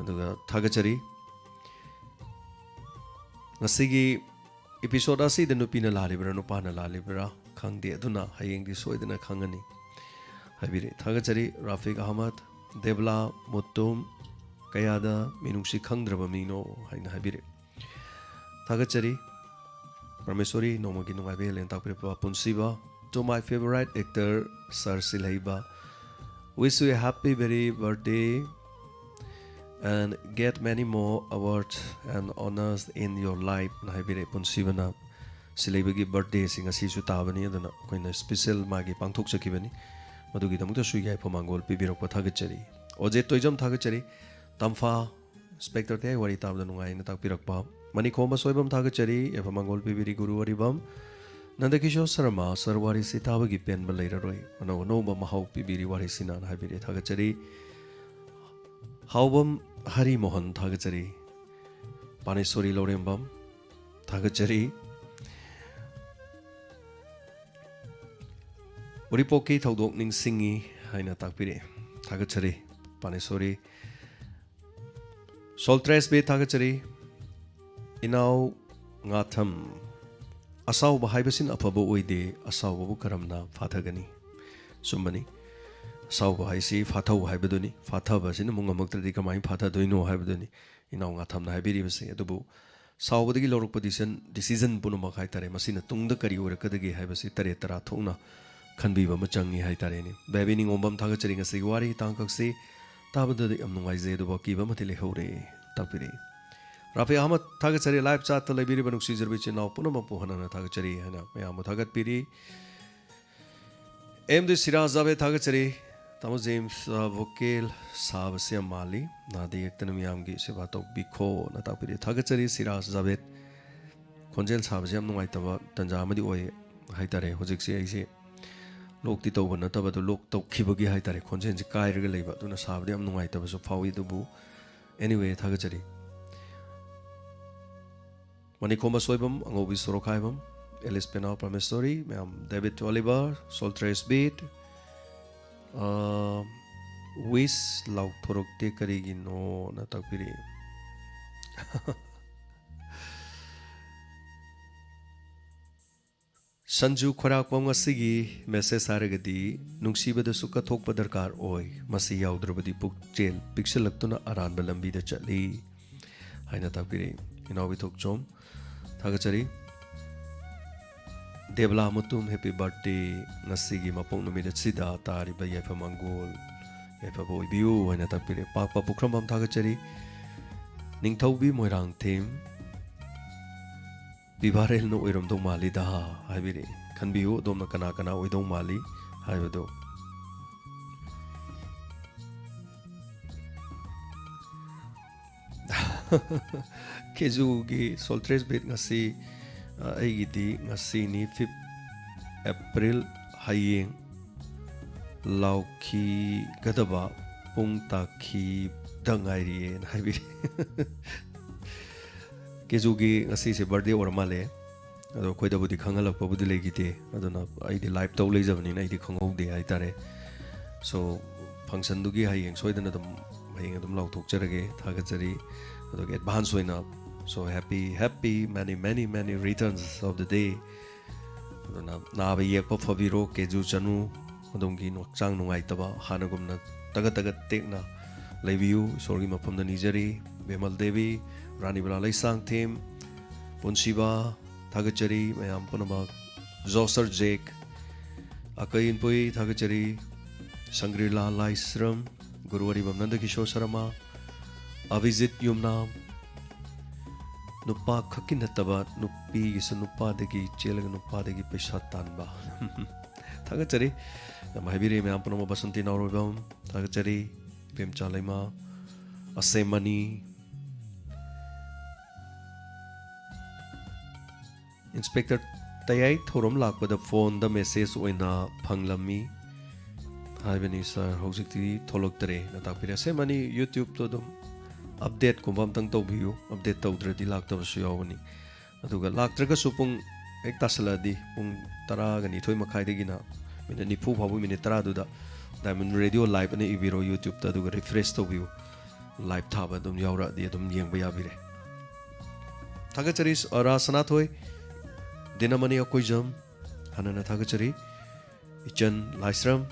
ꯑꯗꯨꯒ ꯊꯥꯒꯠꯆꯔꯤ꯫ ꯉꯁꯤꯒꯤ ꯏꯄꯤꯁꯣꯗ ꯑꯁꯤꯗ ꯅꯨꯄꯤꯅ ꯂꯥꯜꯂꯤꯕ꯭ꯔꯥ, ꯅꯨꯄꯥꯅ ꯂꯥꯜꯂꯤꯕ꯭ꯔꯥ ꯈꯪꯗꯦ, ꯑꯗꯨꯅ ꯍꯌꯦꯡꯗꯤ ꯁꯣꯏꯗꯅ ꯈꯪꯉꯅꯤ ꯍꯥꯏꯕꯤꯔꯦ꯫ ꯊꯥꯒꯠꯆꯔꯤ ꯔꯥꯐꯤꯛ ꯑꯍꯃꯗ, ꯗꯦꯕꯂꯥ, ꯃꯨꯠꯇꯨꯝ, ꯀꯌꯥꯗ ꯃꯤꯅꯨꯡꯁꯤ ꯈꯪꯗ꯭ꯔꯕ ꯃꯤꯅꯣ ꯍꯥꯏꯅ ꯍꯥꯏꯕꯤꯔꯦ꯫ ꯊꯥꯒꯠꯆꯔꯤ꯫ ꯄ꯭ꯔꯃꯦꯁꯣꯔꯤ, ꯅꯣꯡꯃꯒꯤ ꯅꯨꯡꯉꯥꯏꯕ ꯍꯦꯜꯂꯦꯅ ꯇꯥꯛꯄꯤꯔꯛꯄ ꯄꯨꯟꯁꯤꯕ꯫ To my favorite actor, Sir ꯁꯤꯜꯍꯩꯕ, wish you a happy very birthday and get many more awards and honors in your life ꯅ ꯍꯥꯏꯕꯤꯔꯛꯑꯦ꯫ ꯄꯨꯟꯁꯤꯕꯅ ꯁꯤꯜꯍꯩꯕꯒꯤ ꯕꯥꯔꯊꯗꯦꯁꯤ ꯉꯁꯤꯁꯨ ꯇꯥꯕꯅꯤ, ꯑꯗꯨꯅ ꯑꯩꯈꯣꯏꯅ ꯁ꯭ꯄꯦꯁꯦꯜ ꯃꯥꯒꯤ ꯄꯥꯡꯊꯣꯛꯆꯈꯤꯕꯅꯤ꯫ ꯃꯗꯨꯒꯤꯗꯃꯛꯇꯁꯨ ꯌꯥꯏꯐ ꯃꯥꯡꯒꯣꯜ ꯄꯤꯕꯤꯔꯛꯄ ꯊꯥꯒꯠꯆꯔꯤ꯫ ꯑꯣꯖꯦ ꯇꯣꯏꯖꯝ ꯊꯥꯒꯠꯆꯔꯤ꯫ ꯇꯝꯐꯥ ꯏꯟꯁꯄꯦꯛꯇꯔ ꯇꯌꯥꯏ ꯋꯥꯔꯤ ꯇꯥꯕꯗ ꯅꯨꯡꯉꯥꯏꯅ ꯇꯥꯛꯄꯤꯔꯛꯄ꯫ ꯃꯅꯤꯈꯣꯝꯕ ꯁꯣꯏꯕꯝ ꯊꯥꯒꯠꯆꯔꯤ꯫ ꯌꯥꯏꯐ ꯃꯥꯡꯒꯣꯜ ꯄꯤꯕꯤꯔꯤ ꯒꯨꯔꯨ ꯑꯔꯤꯕꯝ꯫ ꯅꯟꯗꯀꯤꯁꯣꯔ ꯁꯔꯃ, ꯁꯔ ꯋꯥꯔꯤꯁꯤ ꯇꯥꯕꯒꯤ ꯄꯦꯟꯕ ꯂꯩꯔꯔꯣꯏ꯫ ꯑꯅꯧ ꯑꯅꯧꯕ ꯃꯍꯥꯎ ꯄꯤꯕꯤꯔꯤ ꯋꯥꯔꯤꯁꯤꯅ ꯍꯥꯏꯕꯤꯔꯤ꯫ ꯊꯥꯒꯠꯆꯔꯤ꯫ ꯍꯥꯎꯕꯝ ꯍꯔꯤꯃꯣꯍꯟ ꯊꯥꯒꯠꯆꯔꯤ꯫ ꯄꯥꯅꯦꯁꯣꯔꯤ ꯂꯧꯔꯦꯝꯕꯝ ꯊꯥꯒꯠꯆꯔꯤ꯫ ꯎꯔꯤꯄꯣꯛꯀꯤ ꯊꯧꯗꯣꯛ ꯅꯤꯡꯁꯤꯡꯉꯤ ꯍꯥꯏꯅ ꯇꯥꯛꯄꯤꯔꯛꯑꯦ꯫ ꯊꯥꯒꯠꯆꯔꯤ꯫ ꯄꯥꯅꯦꯁꯣꯔꯤ꯫ ꯁꯣꯜꯇ꯭ꯔꯦꯁ ꯕꯦ ꯊꯥꯒꯠꯆꯔꯤ꯫ ꯏꯅꯥꯎ ꯉꯥꯊꯝ, ꯑꯁꯥꯎꯕ ꯍꯥꯏꯕꯁꯤꯅ ꯑꯐꯕ ꯑꯣꯏꯗꯦ, ꯑꯁꯥꯎꯕꯕꯨ ꯀꯔꯝꯅ ꯐꯥꯊꯒꯅꯤ? ꯆꯨꯝꯕꯅꯤ, ꯑꯁꯥꯎꯕ ꯍꯥꯏꯁꯤ ꯐꯥꯊꯧ ꯍꯥꯏꯕꯗꯨꯅꯤ꯫ ꯐꯥꯊꯕ ꯑꯁꯤꯅ ꯑꯃꯨꯛ ꯉꯝꯃꯛꯇ꯭ꯔꯗꯤ ꯀꯃꯥꯏꯅ ꯐꯥꯊꯗꯣꯏꯅꯣ ꯍꯥꯏꯕꯗꯨꯅꯤ ꯏꯅꯥꯎ ꯉꯥꯊꯝꯅ ꯍꯥꯏꯕꯤꯔꯤꯕꯁꯦ꯫ ꯑꯗꯨꯕꯨ ꯁꯥꯎꯕꯗꯒꯤ ꯂꯧꯔꯛꯄ ꯗꯤꯁꯤꯖꯟ, ꯗꯤꯁꯤꯖꯟ ꯄꯨꯝꯅꯃꯛ ꯍꯥꯏꯇꯥꯔꯦ, ꯃꯁꯤꯅ ꯇꯨꯡꯗ ꯀꯔꯤ ꯑꯣꯏꯔꯛꯀꯗꯒꯦ ꯍꯥꯏꯕꯁꯤ ꯇꯔꯦꯠ ꯇꯔꯥ ꯊꯣꯛꯅ ꯈꯟꯕꯤꯕ ꯑꯃ ꯆꯪꯉꯤ ꯍꯥꯏꯇꯥꯔꯦꯅꯦ꯫ ꯕꯦꯕꯤ ꯅꯤꯉꯣꯝꯕꯝ ꯊꯥꯒꯠꯆꯔꯤ ꯉꯁꯤꯒꯤ ꯋꯥꯔꯤ ꯇꯥꯡꯀꯛꯁꯤ꯫ ꯇꯥꯕꯗꯗꯤ ꯌꯥꯝ ꯅꯨꯡꯉꯥꯏꯖꯩ, ꯑꯗꯨꯕꯨ ꯑꯀꯤꯕ ꯑꯃꯗꯤ ꯂꯩꯍꯧꯔꯦ ꯇꯥꯛꯄꯤꯔꯤ꯫ ꯔꯥꯐꯤ ꯑꯍꯃꯗ ꯊꯥꯒꯠꯆꯔꯤ꯫ ꯂꯥꯏꯚ ꯆꯥꯠꯇ ꯂꯩꯕꯤꯔꯤꯕ ꯅꯨꯡꯁꯤꯖꯔꯕ ꯏꯆꯤꯟ ꯏꯅꯥꯎ ꯄꯨꯝꯅꯃꯛꯄꯨ ꯍꯟꯅ ꯍꯟꯅ ꯊꯥꯒꯠꯆꯔꯤ ꯍꯥꯏꯅ ꯃꯌꯥꯝꯕꯨ ꯊꯥꯒꯠꯄꯤꯔꯤ꯫ ꯑꯦꯝ ꯗꯤ ꯁꯤꯔꯥꯖ ꯖꯥꯕꯦꯗ ꯊꯥꯒꯠꯆꯔꯤ꯫ ꯇꯥꯃꯣ ꯖꯦꯝꯁ, ꯑ, ꯚꯣꯀꯦꯜ ꯁꯥꯕꯁꯦ ꯌꯥꯝ ꯃꯥꯜꯂꯤ꯫ ꯅꯥꯗ ꯌꯦꯛꯇꯅ ꯃꯤꯌꯥꯝꯒꯤ ꯁꯦꯕꯥ ꯇꯧꯕꯤꯈꯣꯅ ꯇꯥꯛꯄꯤꯔꯤ꯫ ꯊꯥꯒꯠꯆꯔꯤ ꯁꯤꯔꯥꯖ ꯖꯥꯕꯦꯗ꯫ ꯈꯣꯟꯖꯦꯜ ꯁꯥꯕꯁꯦ ꯌꯥꯝ ꯅꯨꯡꯉꯥꯏꯇꯕ ꯇꯥꯟꯖꯥ ꯑꯃꯗꯤ ꯑꯣꯏ ꯍꯥꯏꯇꯥꯔꯦ꯫ ꯍꯧꯖꯤꯛꯁꯦ ꯑꯩꯁꯦ ꯂꯣꯛꯇꯤ ꯇꯧꯕ ꯅꯠꯇꯕ, ꯑꯗꯣ ꯂꯣꯛ ꯇꯧꯈꯤꯕꯒꯤ ꯍꯥꯏꯇꯥꯔꯦ, ꯈꯣꯟꯖꯦꯜꯁꯦ ꯀꯥꯏꯔꯒ ꯂꯩꯕ, ꯑꯗꯨꯅ ꯁꯥꯕꯗꯤ ꯌꯥꯝ ꯅꯨꯡꯉꯥꯏꯇꯕꯁꯨ ꯐꯥꯎꯏ꯫ ꯑꯗꯨꯕꯨ anyway, ꯊꯥꯒꯠꯆꯔꯤ꯫ ꯃꯅꯤꯈꯣꯝꯕ ꯁꯣꯏꯕꯝ, ꯑꯉꯧꯕꯤ ꯁꯣꯔꯣꯛꯈꯥꯏꯕꯝ, ꯑꯦꯂꯤꯁ ꯄꯦꯅꯥꯎ ꯄ꯭ꯔꯃꯦꯁꯣꯔꯤ, ꯃꯌꯥꯝ ꯗꯦꯕꯤꯠ ꯑꯣꯂꯤꯚꯔ, ꯁꯣꯜꯇ꯭ꯔꯦꯁ ꯕꯤꯠ, ꯑ, ꯋꯤꯁ ꯂꯥꯎꯊꯣꯔꯛꯇꯦ ꯀꯔꯤꯒꯤꯅꯣꯅ ꯇꯥꯛꯄꯤꯔꯛꯏ꯫ ꯁꯟꯖꯨ ꯈꯣꯏꯔꯥꯛꯄꯝ, ꯉꯁꯤꯒꯤ ꯃꯦꯁꯦꯖ ꯍꯥꯏꯔꯒꯗꯤ, "ꯅꯨꯡꯁꯤꯕꯗꯁꯨ ꯀꯠꯊꯣꯛꯄ ꯗꯔꯀꯥꯔ ꯑꯣꯏ, ꯃꯁꯤ ꯌꯥꯎꯗ꯭ꯔꯕꯗꯤ ꯄꯨꯛꯆꯦꯜ ꯄꯤꯛꯁꯤꯜꯂꯛꯇꯨꯅ ꯑꯔꯥꯟꯕ ꯂꯝꯕꯤꯗ ꯆꯠꯂꯤ" ꯍꯥꯏꯅ ꯇꯥꯛꯄꯤꯔꯛꯏ꯫ ꯏꯅꯥꯎꯕꯤ ꯊꯣꯛꯆꯣꯝ, ꯊꯥꯒꯠꯆꯔꯤ꯫ ꯗꯦꯕꯂꯥ ꯃꯇꯨꯝ, ꯍꯦꯄꯤ ꯕꯥꯔꯠꯗꯦ꯫ ꯉꯁꯤꯒꯤ ꯃꯄꯣꯛ ꯅꯨꯃꯤꯠ ꯑꯁꯤꯗ ꯇꯥꯔꯤꯕ ꯌꯥꯏꯐ ꯃꯪꯒꯣꯜ ꯌꯥꯏꯐꯕ ꯑꯣꯏꯕꯤꯌꯨ ꯍꯥꯏꯅ ꯇꯥꯛꯄꯤꯔꯦ꯫ ꯄꯥꯛꯄ ꯄꯨꯈ꯭ꯔꯝꯕꯝ, ꯊꯥꯒꯠꯆꯔꯤ꯫ ꯅꯤꯡꯊꯧꯕꯤ ꯃꯣꯏꯔꯥꯡꯊꯦꯝ, ꯕꯤꯚꯥꯔꯦꯜꯅ ꯑꯣꯏꯔꯝꯗꯧ ꯃꯥꯜꯂꯤꯗ ꯍꯥꯏꯕꯤꯔꯛꯏ꯫ ꯈꯟꯕꯤꯌꯨ ꯑꯗꯣꯝꯅ ꯀꯅꯥ ꯀꯅꯥ ꯑꯣꯏꯗꯧ ꯃꯥꯜꯂꯤ ꯍꯥꯏꯕꯗꯨ꯫ ꯀꯦꯖꯨꯒꯤ ꯁꯣꯜꯇ꯭ꯔꯦꯁ ꯕꯤꯠ ꯉꯁꯤ, ꯑ, ꯑꯩꯒꯤꯗꯤ ꯉꯁꯤꯅꯤ, fifth April, ꯍꯌꯦꯡ ꯂꯥꯎꯈꯤꯒꯗꯕ ꯄꯨꯡ ꯇꯥꯈꯤꯗ ꯉꯥꯏꯔꯤꯑꯅ ꯍꯥꯏꯕꯤꯔꯤ꯫ ꯀꯦꯖꯨꯒꯤ ꯉꯁꯤꯁꯦ ꯕꯥꯔꯗꯦ ꯑꯣꯏꯔ ꯃꯥꯜꯂꯦ꯫ ꯑꯗꯣ ꯑꯩꯈꯣꯏꯗꯕꯨꯗꯤ ꯈꯪꯍꯜꯂꯛꯄꯕꯨꯗꯤ ꯂꯩꯈꯤꯗꯦ, ꯑꯗꯨꯅ ꯑꯩꯗꯤ ꯂꯥꯏꯚ ꯇꯧ ꯂꯩꯖꯕꯅꯤꯅ ꯑꯩꯗꯤ ꯈꯪꯍꯧꯗꯦ ꯍꯥꯏꯇꯥꯔꯦ꯫ So, ꯐꯪꯁꯟꯗꯨꯒꯤ ꯍꯌꯦꯡ ꯁꯣꯏꯗꯅ ꯑꯗꯨꯝ, ꯍꯌꯦꯡ ꯑꯗꯨꯝ ꯂꯥꯎꯊꯣꯛꯆꯔꯒꯦ, ꯊꯥꯒꯠꯆꯔꯤ꯫ ꯑꯗꯨꯒ ꯑꯦꯗꯚꯥꯟꯁ ꯑꯣꯏꯅ, so, happy, happy, many, many, many returns of the day꯫ ꯑꯗꯨꯅ ꯅꯥꯕ ꯌꯦꯛꯄ ꯐꯕꯤꯔꯣ, ꯀꯦꯖꯨ ꯆꯅꯨ, ꯑꯗꯣꯝꯒꯤ ꯍꯛꯆꯥꯡ ꯅꯨꯡꯉꯥꯏꯇꯕ ꯍꯥꯟꯅꯒꯨꯝꯅ ꯇꯒꯠ ꯇꯒꯠ ꯇꯦꯛꯅ ꯂꯩꯕꯤꯌꯨ, ꯏꯁꯣꯔꯒꯤ ꯃꯐꯝꯗ ꯅꯤꯖꯔꯤ꯫ ꯕꯦꯃꯜ ꯗꯦꯕꯤ, ꯔꯥꯅꯤꯕꯂꯥ ꯂꯩꯁꯥꯡꯊꯦꯝ, ꯄꯨꯟꯁꯤꯕ, ꯊꯥꯒꯠꯆꯔꯤ ꯃꯌꯥꯝ ꯄꯨꯝꯅꯃꯛ꯫ ꯖꯣꯁꯔ ꯖꯦꯛ, ꯑꯀꯩ ꯏꯟꯄꯨꯏ, ꯊꯥꯒꯠꯆꯔꯤ꯫ ꯁꯪꯒ꯭ꯔꯤꯂꯥ ꯂꯥꯏꯁ꯭ꯔꯝ, ꯒꯨꯔꯨ ꯑꯔꯤꯕꯝ ꯅꯟꯗ ꯀꯤꯁꯣꯔ ꯁꯔꯃ, ꯑꯚꯤꯖꯤꯠ ꯌꯨꯝꯅꯥꯝ, ꯅꯨꯄꯥ ꯈꯛꯀꯤ ꯅꯠꯇꯕ ꯅꯨꯄꯤꯒꯤꯁꯨ ꯅꯨꯄꯥꯗꯒꯤ ꯆꯦꯜꯂꯒ ꯅꯨꯄꯥꯗꯒꯤ ꯄꯩꯁꯥ ꯇꯥꯟꯕ꯫ ꯊꯥꯒꯠꯆꯔꯤ꯫ ꯌꯥꯝ ꯍꯥꯏꯕꯤꯔꯤ ꯃꯌꯥꯝ ꯄꯨꯝꯅꯃꯛ, ꯕꯁꯟꯇꯤ ꯅꯥꯎꯔꯣꯏꯕꯝ ꯊꯥꯒꯠꯆꯔꯤ, ꯏꯕꯦꯝꯆꯥ ꯂꯩꯃ, ꯑꯁꯦꯝꯃꯅꯤ, ꯏꯟꯁꯄꯦꯛꯇꯔ ꯇꯌꯥꯏ ꯊꯧꯔꯝ ꯂꯥꯛꯄꯗ ꯐꯣꯟꯗ ꯃꯦꯁꯦꯖ ꯑꯣꯏꯅ ꯐꯪꯂꯝꯃꯤ ꯍꯥꯏꯕꯅꯤ ꯁꯥꯔ, ꯍꯧꯖꯤꯛꯇꯤ ꯊꯣꯛꯂꯛꯇꯔꯦꯅ ꯇꯥꯛꯄꯤꯔꯦ꯫ ꯑꯁꯦꯝꯃꯅꯤ, ꯌꯨꯇ꯭ꯌꯨꯕꯇꯣ ꯑꯗꯨꯝ ꯑꯞꯗꯦꯠꯀꯨꯝꯕ ꯑꯝꯇꯪ ꯇꯧꯕꯤꯌꯨ, ꯑꯞꯗꯦꯠ ꯇꯧꯗ꯭ꯔꯗꯤ ꯂꯥꯛꯇꯕꯁꯨ ꯌꯥꯎꯕꯅꯤ꯫ ꯑꯗꯨꯒ ꯂꯥꯛꯇ꯭ꯔꯒꯁꯨ ꯄꯨꯡ ꯍꯦꯛ ꯇꯥꯁꯜꯂꯛꯑꯗꯤ, ꯄꯨꯡ ꯇꯔꯥꯒ ꯅꯤꯊꯣꯏ ꯃꯈꯥꯏꯗꯒꯤꯅ ꯃꯤꯅꯤꯠ ꯅꯤꯐꯨ ꯐꯥꯎꯕ ꯃꯤꯅꯤꯠ ꯇꯔꯥꯗꯨꯗ ꯗꯥꯏꯃꯟ ꯔꯦꯗꯤꯑꯣ ꯂꯥꯏꯚ ꯑꯅ ꯏꯕꯤꯔꯣ ꯌꯨꯇ꯭ꯌꯨꯕꯇ, ꯑꯗꯨꯒ ꯔꯤꯐ꯭ꯔꯦꯁ ꯇꯧꯕꯤꯌꯨ꯫ ꯂꯥꯏꯚ ꯊꯥꯕ ꯑꯗꯨꯝ ꯌꯥꯎꯔꯛꯑꯗꯤ ꯑꯗꯨꯝ ꯌꯦꯡꯕ ꯌꯥꯕꯤꯔꯦ꯫ ꯊꯥꯒꯠꯆꯔꯤ, ꯑ, ꯔꯥ ꯁꯅꯥꯊꯣꯏ, ꯗꯤꯅꯃꯅꯤ ꯑꯀꯣꯏꯖꯝ, ꯍꯥꯟꯅꯅ ꯊꯥꯒꯠꯆꯔꯤ꯫ ꯏꯆꯟ ꯂꯥꯏꯁ꯭ꯔꯝ,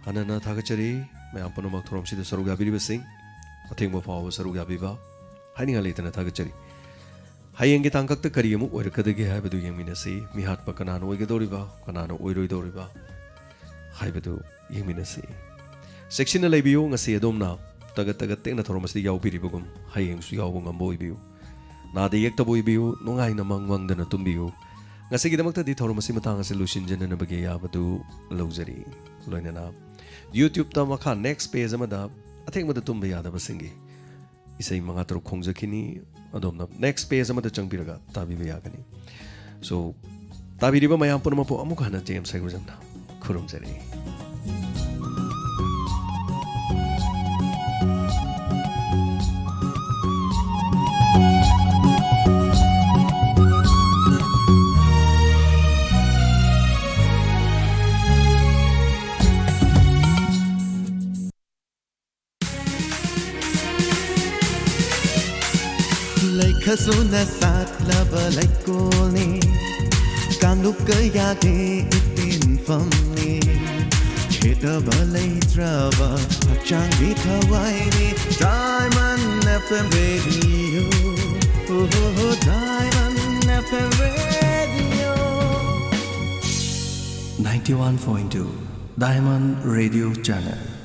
ꯍꯥꯟꯅꯅ ꯊꯥꯒꯠꯆꯔꯤ꯫ ꯃꯌꯥꯝ ꯄꯨꯝꯅꯃꯛ ꯊꯧꯔꯝꯁꯤꯗ ꯁꯔꯨꯛ ꯌꯥꯕꯤꯔꯤꯕꯁꯤꯡ, ꯑꯊꯦꯡꯕ ꯐꯥꯎꯕ ꯁꯔꯨꯛ ꯌꯥꯕꯤꯕ ꯍꯥꯏꯅꯤꯡꯉꯥꯏ ꯂꯩꯇꯅ ꯊꯥꯒꯠꯆꯔꯤ꯫ ꯍꯌꯦꯡꯒꯤ ꯇꯥꯡꯀꯛꯇ ꯀꯔꯤ ꯑꯃꯨꯛ ꯑꯣꯏꯔꯛꯀꯗꯒꯦ ꯍꯥꯏꯕꯗꯨ ꯌꯦꯡꯃꯤꯟꯅꯁꯤ꯫ ꯃꯤꯍꯥꯠꯄ ꯀꯅꯥꯅ ꯑꯣꯏꯒꯗꯧꯔꯤꯕ, ꯀꯅꯥꯅ ꯑꯣꯏꯔꯣꯏꯗꯧꯔꯤꯕ ꯍꯥꯏꯕꯗꯨ ꯌꯦꯡꯃꯤꯟꯅꯁꯤ꯫ ꯆꯦꯛꯁꯤꯟꯅ ꯂꯩꯕꯤꯌꯨ꯫ ꯉꯁꯤ ꯑꯗꯣꯝꯅ ꯇꯒꯠ ꯇꯒꯠ ꯇꯦꯛꯅ ꯊꯧꯔꯝ ꯑꯁꯤꯗ ꯌꯥꯎꯕꯤꯔꯤꯕꯒꯨꯝ ꯍꯌꯦꯡꯁꯨ ꯌꯥꯎꯕ ꯉꯝꯕ ꯑꯣꯏꯕꯤꯌꯨ꯫ ꯅꯥꯗ ꯌꯦꯛꯇꯕ ꯑꯣꯏꯕꯤꯌꯨ꯫ ꯅꯨꯡꯉꯥꯏꯅ ꯃꯪ ꯃꯪꯗꯅ ꯇꯨꯝꯕꯤꯌꯨ꯫ ꯉꯁꯤꯒꯤꯗꯃꯛꯇꯗꯤ ꯊꯧꯔꯝ ꯑꯁꯤ ꯃꯇꯥꯡ ꯑꯁꯤ ꯂꯣꯏꯁꯤꯟꯖꯅꯅꯕꯒꯤ ꯑꯌꯥꯕꯗꯨ ꯂꯧꯖꯔꯤ꯫ ꯂꯣꯏꯅꯅ ꯌꯨꯇ꯭ꯌꯨꯕꯇ ꯃꯈꯥ ꯅꯦꯛꯁ ꯄꯦꯖ ꯑꯃꯗ ꯑꯊꯦꯡꯕꯗ ꯇꯨꯝꯕ ꯌꯥꯗꯕꯁꯤꯡꯒꯤ ꯏꯁꯩ ꯃꯉꯥ ꯇꯔꯨꯛ ꯈꯣꯡꯖꯈꯤꯅꯤ꯫ ꯑꯗꯣꯝꯅ ꯅꯦꯛꯁ ꯄꯦꯖ ꯑꯃꯗ ꯆꯪꯕꯤꯔꯒ ꯇꯥꯕꯤꯕ ꯌꯥꯒꯅꯤ꯫ ꯁꯣ, ꯇꯥꯕꯤꯔꯤꯕ ꯃꯌꯥꯝ ꯄꯨꯝꯅꯃꯛꯄꯨ ꯑꯃꯨꯛ ꯍꯟꯅ ꯖꯦ ꯑꯦꯝ ꯁꯥꯏꯒꯨꯖꯝꯅ ꯈꯨꯔꯨꯝꯖꯔꯤ꯫ ꯂꯩꯈꯁꯨꯅ ꯁꯥꯠꯂꯕ ꯂꯩꯀꯣꯜꯅꯤ, ꯀꯥꯡꯂꯨꯞ ꯀꯌꯥꯒꯤ ꯏꯇꯤꯟꯐꯝꯅꯤ꯫ ꯈꯦꯠꯅꯕ ꯂꯩꯇ꯭ꯔꯕ ꯍꯛꯆꯥꯡꯒꯤ ꯊꯋꯥꯏꯅꯤ, Diamond F M Radio. Oh, Diamond F M Radio. Ninety-one point two. Diamond Radio Channel.